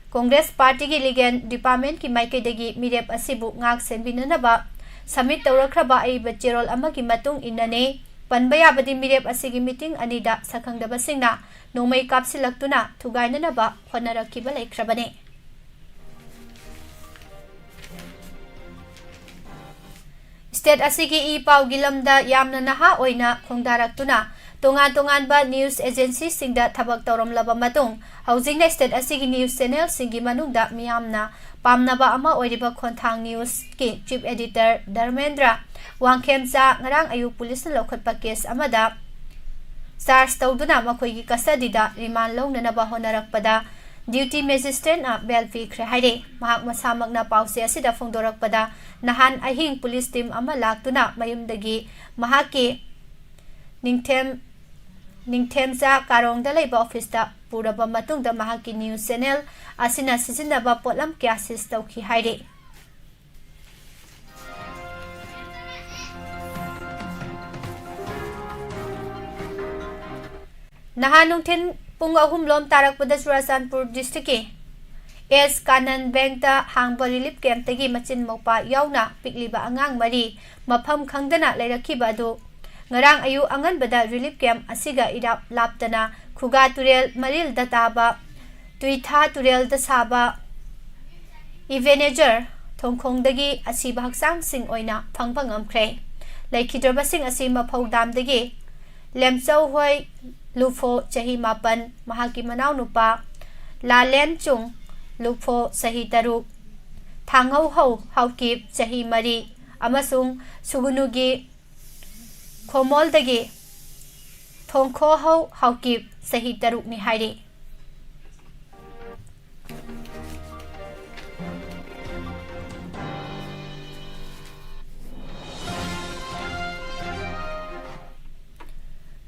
ꯀꯣꯡꯒ꯭ꯔꯦꯁ ꯄꯥꯔꯇꯤꯒꯤ legal departmentꯀꯤ ꯃꯥꯏꯀꯩꯗꯒꯤ ꯃꯤꯔꯦꯞ ꯑꯁꯤꯕꯨ ꯉꯥꯛ ꯁꯦꯟꯕꯤꯅꯅꯕ submit ꯇꯧꯔꯛꯈ꯭ꯔꯕ ꯑꯏꯕ ꯆꯦꯔꯣꯜ ꯑꯃꯒꯤ ꯃꯇꯨꯡ ꯏꯟꯅꯅꯤ꯫ ꯄꯟꯕ ꯌꯥꯕꯗꯤ ꯃꯤꯔꯦꯞ ꯑꯁꯤꯒꯤ ꯃꯤꯇꯤꯡ ꯑꯅꯤꯗ ꯁꯛꯈꯪꯗꯕꯁꯤꯡꯅ ꯅꯣꯡꯃꯩ ꯀꯥꯞꯁꯤꯜꯂꯛꯇꯨꯅ ꯊꯨꯒꯥꯏꯅꯅꯕ ꯍꯣꯠꯅꯔꯛꯈꯤꯕ ꯂꯩꯈ꯭ꯔꯕꯅꯤ꯫ ꯁ꯭ꯇꯦꯠ ꯑꯁꯤꯒꯤ ꯏ ꯄꯥꯎꯒꯤ ꯂꯝꯗ ꯌꯥꯝꯅ ꯅꯍꯥ ꯑꯣꯏꯅ ꯈꯣꯡꯗꯥꯔꯛꯇꯨꯅ ꯇꯣꯉꯥꯟ ꯇꯣꯉꯥꯟꯕ ꯅ꯭ꯌꯨꯁ ꯑꯦꯖꯦꯟꯁꯤꯁꯤꯡꯗ ꯊꯕꯛ ꯇꯧꯔꯝꯂꯕ ꯃꯇꯨꯡ, ꯍꯧꯖꯤꯛꯅ ꯁ꯭ꯇꯦꯠ ꯑꯁꯤꯒꯤ ꯅ꯭ꯌꯨꯁ ꯆꯦꯅꯦꯜꯁꯤꯡꯒꯤ ꯃꯅꯨꯡꯗ ꯃꯤꯌꯥꯝꯅ ꯄꯥꯝꯅꯕ ꯑꯃ ꯑꯣꯏꯔꯤꯕ ꯈꯣꯟꯊꯥꯡ ꯅ꯭ꯌꯨꯁꯀꯤ ꯆꯤꯐ ꯑꯦꯗꯤꯇꯔ ꯙꯔꯃꯦꯟꯗ꯭ꯔ ꯋꯥꯡꯈꯦꯝꯆꯥ ꯉꯔꯥꯡ ꯑꯌꯨꯛ ꯄꯨꯂꯤꯁꯅ ꯂꯧꯈꯠꯄ ꯀꯦꯁ ꯑꯃꯗ ꯆꯥꯔꯖ ꯇꯧꯗꯨꯅ ꯃꯈꯣꯏꯒꯤ ꯀꯁꯇꯗꯤꯗ ꯔꯤꯃꯥꯟ ꯂꯧꯅꯅꯕ ꯍꯣꯠꯅꯔꯛꯄꯗ ꯗ꯭ꯌꯨꯇꯤ ꯃꯦꯖꯤꯁꯇ꯭ꯔꯦꯠꯅ ꯕꯦꯜ ꯄꯤꯈ꯭ꯔꯦ ꯍꯥꯏꯔꯦ꯫ ꯃꯍꯥꯛ ꯃꯁꯥꯃꯛꯅ ꯄꯥꯎꯆꯦ ꯑꯁꯤꯗ ꯐꯣꯡꯗꯣꯔꯛꯄꯗ, ꯅꯍꯥꯟ ꯑꯍꯤꯡ ꯄꯨꯂꯤꯁ ꯇꯤꯝ ꯑꯃ ꯂꯥꯛꯇꯨꯅ ꯃꯌꯨꯝꯗꯒꯤ ꯃꯍꯥꯛꯀꯤ ꯅꯤꯡꯊꯦꯝ-, ꯅꯤꯡꯊꯦꯝꯆꯥ ꯀꯥꯔꯣꯡꯗ ꯂꯩꯕ ꯑꯣꯐꯤꯁꯇ ꯄꯨꯔꯕ ꯃꯇꯨꯡꯗ ꯃꯍꯥꯛꯀꯤ ꯅ꯭ꯌꯨꯁ ꯆꯦꯅꯦꯜ ꯑꯁꯤꯅ ꯁꯤꯖꯤꯟꯅꯕ ꯄꯣꯠꯂꯝ ꯀꯌꯥ ꯁꯤꯖ ꯇꯧꯈꯤ ꯍꯥꯏꯔꯤ꯫ ꯅꯍꯥꯟ ꯅꯨꯡꯊꯤꯜ ꯄꯨꯡ ꯑꯍꯨꯝ ꯂꯣꯝ ꯇꯥꯔꯛꯄꯗ ꯆꯨꯔꯥꯆꯥꯟꯄꯨꯔ ꯗꯤꯁꯇ꯭ꯔꯤꯛꯀꯤ ꯑꯦꯁ ꯀꯥꯅꯟ ꯕꯦꯡꯛꯇ ꯍꯥꯡꯕ ꯔꯤꯂꯤꯐ ꯀꯦꯝꯞꯇꯒꯤ ꯃꯆꯤꯟ ꯃꯧꯄꯥ ꯌꯥꯎꯅ ꯄꯤꯛꯂꯤꯕ ꯑꯉꯥꯡ ꯃꯔꯤ ꯃꯐꯝ ꯈꯪꯗꯅ ꯂꯩꯔꯛꯈꯤꯕ ꯑꯗꯨ ꯉꯔꯥꯡ ꯑꯌꯨꯛ ꯑꯉꯟꯕꯗ ꯔꯤꯂꯤꯐ ꯀꯦꯝꯞ ꯑꯁꯤꯒ ꯏꯔꯥꯞ ꯂꯥꯞꯇꯅ ꯈꯨꯒꯥ ꯇꯨꯔꯦꯜ ꯃꯔꯤꯜꯗ ꯇꯥꯕ ꯇꯨꯏꯊꯥ ꯇꯨꯔꯦꯜꯗ ꯁꯥꯕ ꯏꯚꯦꯅꯦꯖꯔ ꯊꯣꯡꯈꯣꯡꯗꯒꯤ ꯑꯁꯤꯕ ꯍꯛꯆꯥꯡꯁꯤꯡ ꯑꯣꯏꯅ ꯐꯪꯕ ꯉꯝꯈ꯭ꯔꯦ꯫ ꯂꯩꯈꯤꯗ꯭ꯔꯕꯁꯤꯡ ꯑꯁꯤ ꯃꯐꯧ ꯗꯥꯝꯗꯒꯤ ꯂꯦꯝꯆꯧꯍꯣꯏ ꯂꯨꯐꯣ ꯆꯍꯤ ꯃꯥꯄꯟ, ꯃꯍꯥꯛꯀꯤ ꯃꯅꯥꯎꯅꯨꯄꯥ ꯂꯥꯂꯦꯟꯆꯨꯡ ꯂꯨꯐꯣ ꯆꯍꯤ ꯇꯔꯨꯛ, ꯊꯥꯡꯉꯧꯍꯧ ꯍꯥꯎꯀꯤꯞ ꯆꯍꯤ ꯃꯔꯤ ꯑꯃꯁꯨꯡ ꯁꯨꯒꯨꯅꯨꯒꯤ ꯈꯣꯃꯣꯜꯗꯒꯤ ꯊꯣꯡꯈꯣꯍꯧ ꯍꯥꯎꯀꯤꯞ ꯆꯍꯤ ꯇꯔꯨꯛꯅꯤ ꯍꯥꯏꯔꯤ꯫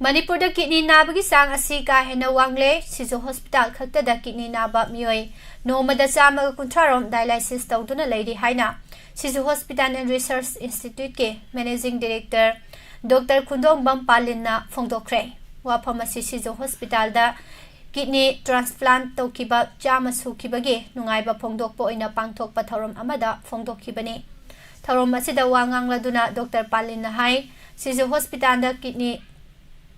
ꯃꯅꯤꯄꯨꯔꯗ ꯀꯤꯗꯅꯤ ꯅꯥꯕꯒꯤ ꯆꯥꯡ ꯑꯁꯤ ꯀꯥ ꯍꯦꯟꯅ ꯋꯥꯡꯂꯦ꯫ ꯁꯤꯖꯨ ꯍꯣꯁꯄꯤꯇꯥꯜ ꯈꯛꯇꯗ ꯀꯤꯗꯅꯤ ꯅꯥꯕ ꯃꯤꯑꯣꯏ ꯅꯣꯡꯃꯗ ꯆꯥꯝꯃꯒ ꯀꯨꯟꯊ꯭ꯔꯥ ꯔꯣꯝ ꯗꯥꯏꯂꯥꯏꯁꯤꯁ ꯇꯧꯗꯨꯅ ꯂꯩꯔꯤ ꯍꯥꯏꯅ ꯁꯤꯖꯨ ꯍꯣꯁꯄꯤꯇꯥꯜ ꯑꯦꯟ ꯔꯤꯁꯔꯁ ꯏꯟꯁꯇꯤꯇ꯭ꯌꯨꯠꯀꯤ ꯃꯦꯅꯦꯖꯤꯡ ꯗꯤꯔꯦꯛꯇꯔ ꯗꯣꯛꯇꯔ ꯈꯨꯟꯗꯣꯡꯕꯝ ꯄꯥꯂꯤꯟꯅ ꯐꯣꯡꯗꯣꯛꯈ꯭ꯔꯦ꯫ ꯋꯥꯐꯝ ꯑꯁꯤ ꯁꯤꯖꯨ ꯍꯣꯁꯄꯤꯇꯥꯜꯗ ꯀꯤꯗꯅꯤ ꯇ꯭ꯔꯥꯟꯁꯄ꯭ꯂꯥꯟꯠ ꯇꯧꯈꯤꯕ ꯆꯥꯝꯃ ꯁꯨꯈꯤꯕꯒꯤ ꯅꯨꯡꯉꯥꯏꯕ ꯐꯣꯡꯗꯣꯛꯄ ꯑꯣꯏꯅ ꯄꯥꯡꯊꯣꯛꯄ ꯊꯧꯔꯝ ꯑꯃꯗ ꯐꯣꯡꯗꯣꯛꯈꯤꯕꯅꯤ꯫ ꯊꯧꯔꯝ ꯑꯁꯤꯗ ꯋꯥ ꯉꯥꯡꯂꯗꯨꯅ ꯗꯣꯛꯇꯔ ꯄꯥꯂꯤꯟꯅ ꯍꯥꯏ, ꯁꯤꯖꯨ ꯍꯣꯁꯄꯤꯇꯥꯜꯗ ꯀꯤꯗꯅꯤ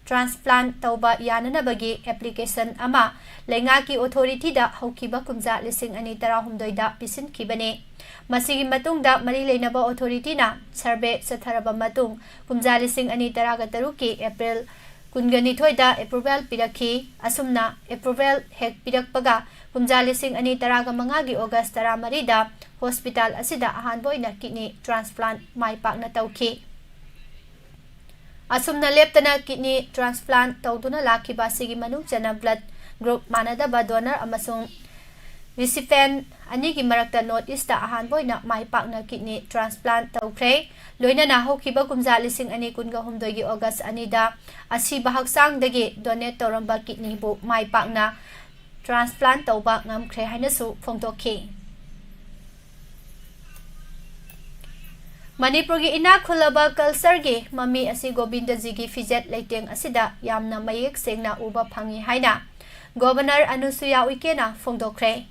ꯇ꯭ꯔꯥꯟꯁꯄ꯭ꯂꯥꯟꯠ ꯇꯧꯕ ꯌꯥꯅꯅꯕꯒꯤ ꯑꯦꯄ꯭ꯂꯤꯀꯦꯁꯟ ꯑꯃ ꯂꯩꯉꯥꯛꯀꯤ ꯑꯣꯊꯣꯔꯤꯇꯤꯗ ꯍꯧꯈꯤꯕ ꯀꯨꯝꯖꯥ ꯂꯤꯁꯤꯡ ꯑꯅꯤ ꯇꯔꯥꯍꯨꯝꯗꯣꯏꯗ ꯄꯤꯁꯤꯟꯈꯤꯕꯅꯤ꯫ ꯃꯁꯤꯒꯤ ꯃꯇꯨꯡꯗ ꯃꯔꯤ ꯂꯩꯅꯕ ꯑꯣꯊꯣꯔꯤꯇꯤꯅ ꯁꯔꯚꯦ ꯆꯠꯊꯔꯕ ꯃꯇꯨꯡ ꯀꯨꯝꯖꯥ ꯂꯤꯁꯤꯡ ꯑꯅꯤ ꯇꯔꯥꯒ ꯇꯔꯨꯛꯀꯤ ꯑꯦꯄ꯭ꯔꯤꯜ ꯀꯨꯟꯒ ꯅꯤꯊꯣꯏꯗ ꯑꯦꯄ꯭ꯔꯨꯚꯦꯜ ꯄꯤꯔꯛꯈꯤ꯫ ꯑꯁꯨꯝꯅ ꯑꯦꯄ꯭ꯔꯨꯚꯦꯜ ꯍꯦꯛ ꯄꯤꯔꯛꯄꯒ ꯀꯨꯝꯖꯥ ꯂꯤꯁꯤꯡ ꯑꯅꯤ ꯇꯔꯥꯒ ꯃꯉꯥꯒꯤ ꯑꯣꯒꯁ ꯇꯔꯥꯃꯔꯤꯗ ꯍꯣꯁꯄꯤꯇꯥꯜ ꯑꯁꯤꯗ ꯑꯍꯥꯟꯕ ꯑꯣꯏꯅ ꯀꯤꯗꯅꯤ ꯇ꯭ꯔꯥꯟꯁꯄ꯭ꯂꯥꯟꯠ ꯃꯥꯏ ꯄꯥꯛꯅ ꯇꯧꯈꯤ꯫ ꯑꯁꯨꯝꯅ ꯂꯦꯞꯇꯅ ꯀꯤꯗꯅꯤ ꯇ꯭ꯔꯥꯟꯁꯄ꯭ꯂꯥꯟꯠ ꯇꯧꯗꯨꯅ ꯂꯥꯛꯈꯤꯕ ꯑꯁꯤꯒꯤ ꯃꯅꯨꯡ ꯆꯟꯅ ꯕ꯭ꯂꯗ ꯒ꯭ꯔꯨꯞ ꯃꯥꯟꯅꯗꯕ ꯗꯣꯅꯔ ꯑꯃꯁꯨꯡ ꯔꯤꯁꯤꯄꯦꯟ ꯑꯅꯤꯒꯤ ꯃꯔꯛꯇ ꯅꯣꯔꯠ ꯏꯁꯇ ꯑꯍꯥꯟꯕ ꯑꯣꯏꯅ ꯃꯥꯏ ꯄꯥꯛꯅ ꯀꯤꯗꯅꯤ ꯇ꯭ꯔꯥꯟꯁꯄ꯭ꯂꯥꯟꯠ ꯇꯧꯈ꯭ꯔꯦ꯫ ꯂꯣꯏꯅꯅ ꯍꯧꯈꯤꯕ ꯀꯨꯝꯖꯥ ꯂꯤꯁꯤꯡ ꯑꯅꯤ ꯀꯨꯟꯒ ꯍꯨꯝꯗꯣꯏꯒꯤ ꯑꯣꯒꯁ ꯑꯅꯤꯗ ꯑꯁꯤꯕ ꯍꯛꯆꯥꯡꯗꯒꯤ ꯗꯣꯅꯦꯠ ꯇꯧꯔꯝꯕ ꯀꯤꯗꯅꯤꯕꯨ ꯃꯥꯏ ꯄꯥꯛꯅ ꯇ꯭ꯔꯥꯟꯁꯄ꯭ꯂꯥꯟꯠ ꯇꯧꯕ ꯉꯝꯈ꯭ꯔꯦ ꯍꯥꯏꯅꯁꯨ ꯐꯣꯡꯗꯣꯛꯈꯤ꯫ ꯃꯅꯤꯄꯨꯔꯒꯤ ꯏꯅꯥꯛ ꯈꯨꯜꯂꯕ ꯀꯜꯆꯔꯒꯤ ꯃꯃꯤ ꯑꯁꯤ ꯒꯣꯕꯤꯟꯗꯖꯤꯒꯤ ꯐꯤꯖꯦꯠ ꯂꯩꯇꯦꯡ ꯑꯁꯤꯗ ꯌꯥꯝꯅ ꯃꯌꯦꯛ ꯁꯦꯡꯅ ꯎꯕ ꯐꯪꯏ ꯍꯥꯏꯅ ꯒꯣꯕꯔꯅꯔ ꯑꯅꯨꯁꯨꯌꯥ ꯎꯏꯀꯦꯅ ꯐꯣꯡꯗꯣꯛꯈ꯭ꯔꯦ꯫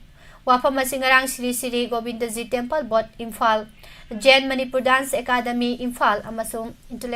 ꯋꯥꯐꯝ ꯑꯁꯤ ꯉꯔꯥꯡ ꯁ꯭ꯔꯤ ꯁ꯭ꯔꯤ ꯒꯣꯕꯤꯟꯗꯖꯤ ꯇꯦꯝꯄꯜ ꯕꯣꯔꯗ ꯏꯝꯐꯥꯜ, ꯖꯦꯟ ꯃꯅꯤꯄꯨꯔ ꯗꯥꯟꯁ ꯑꯦꯀꯥꯗꯃꯤ ꯏꯝꯐꯥꯜ ꯑꯃꯁꯨꯡ ꯏꯟꯇꯂꯦꯛ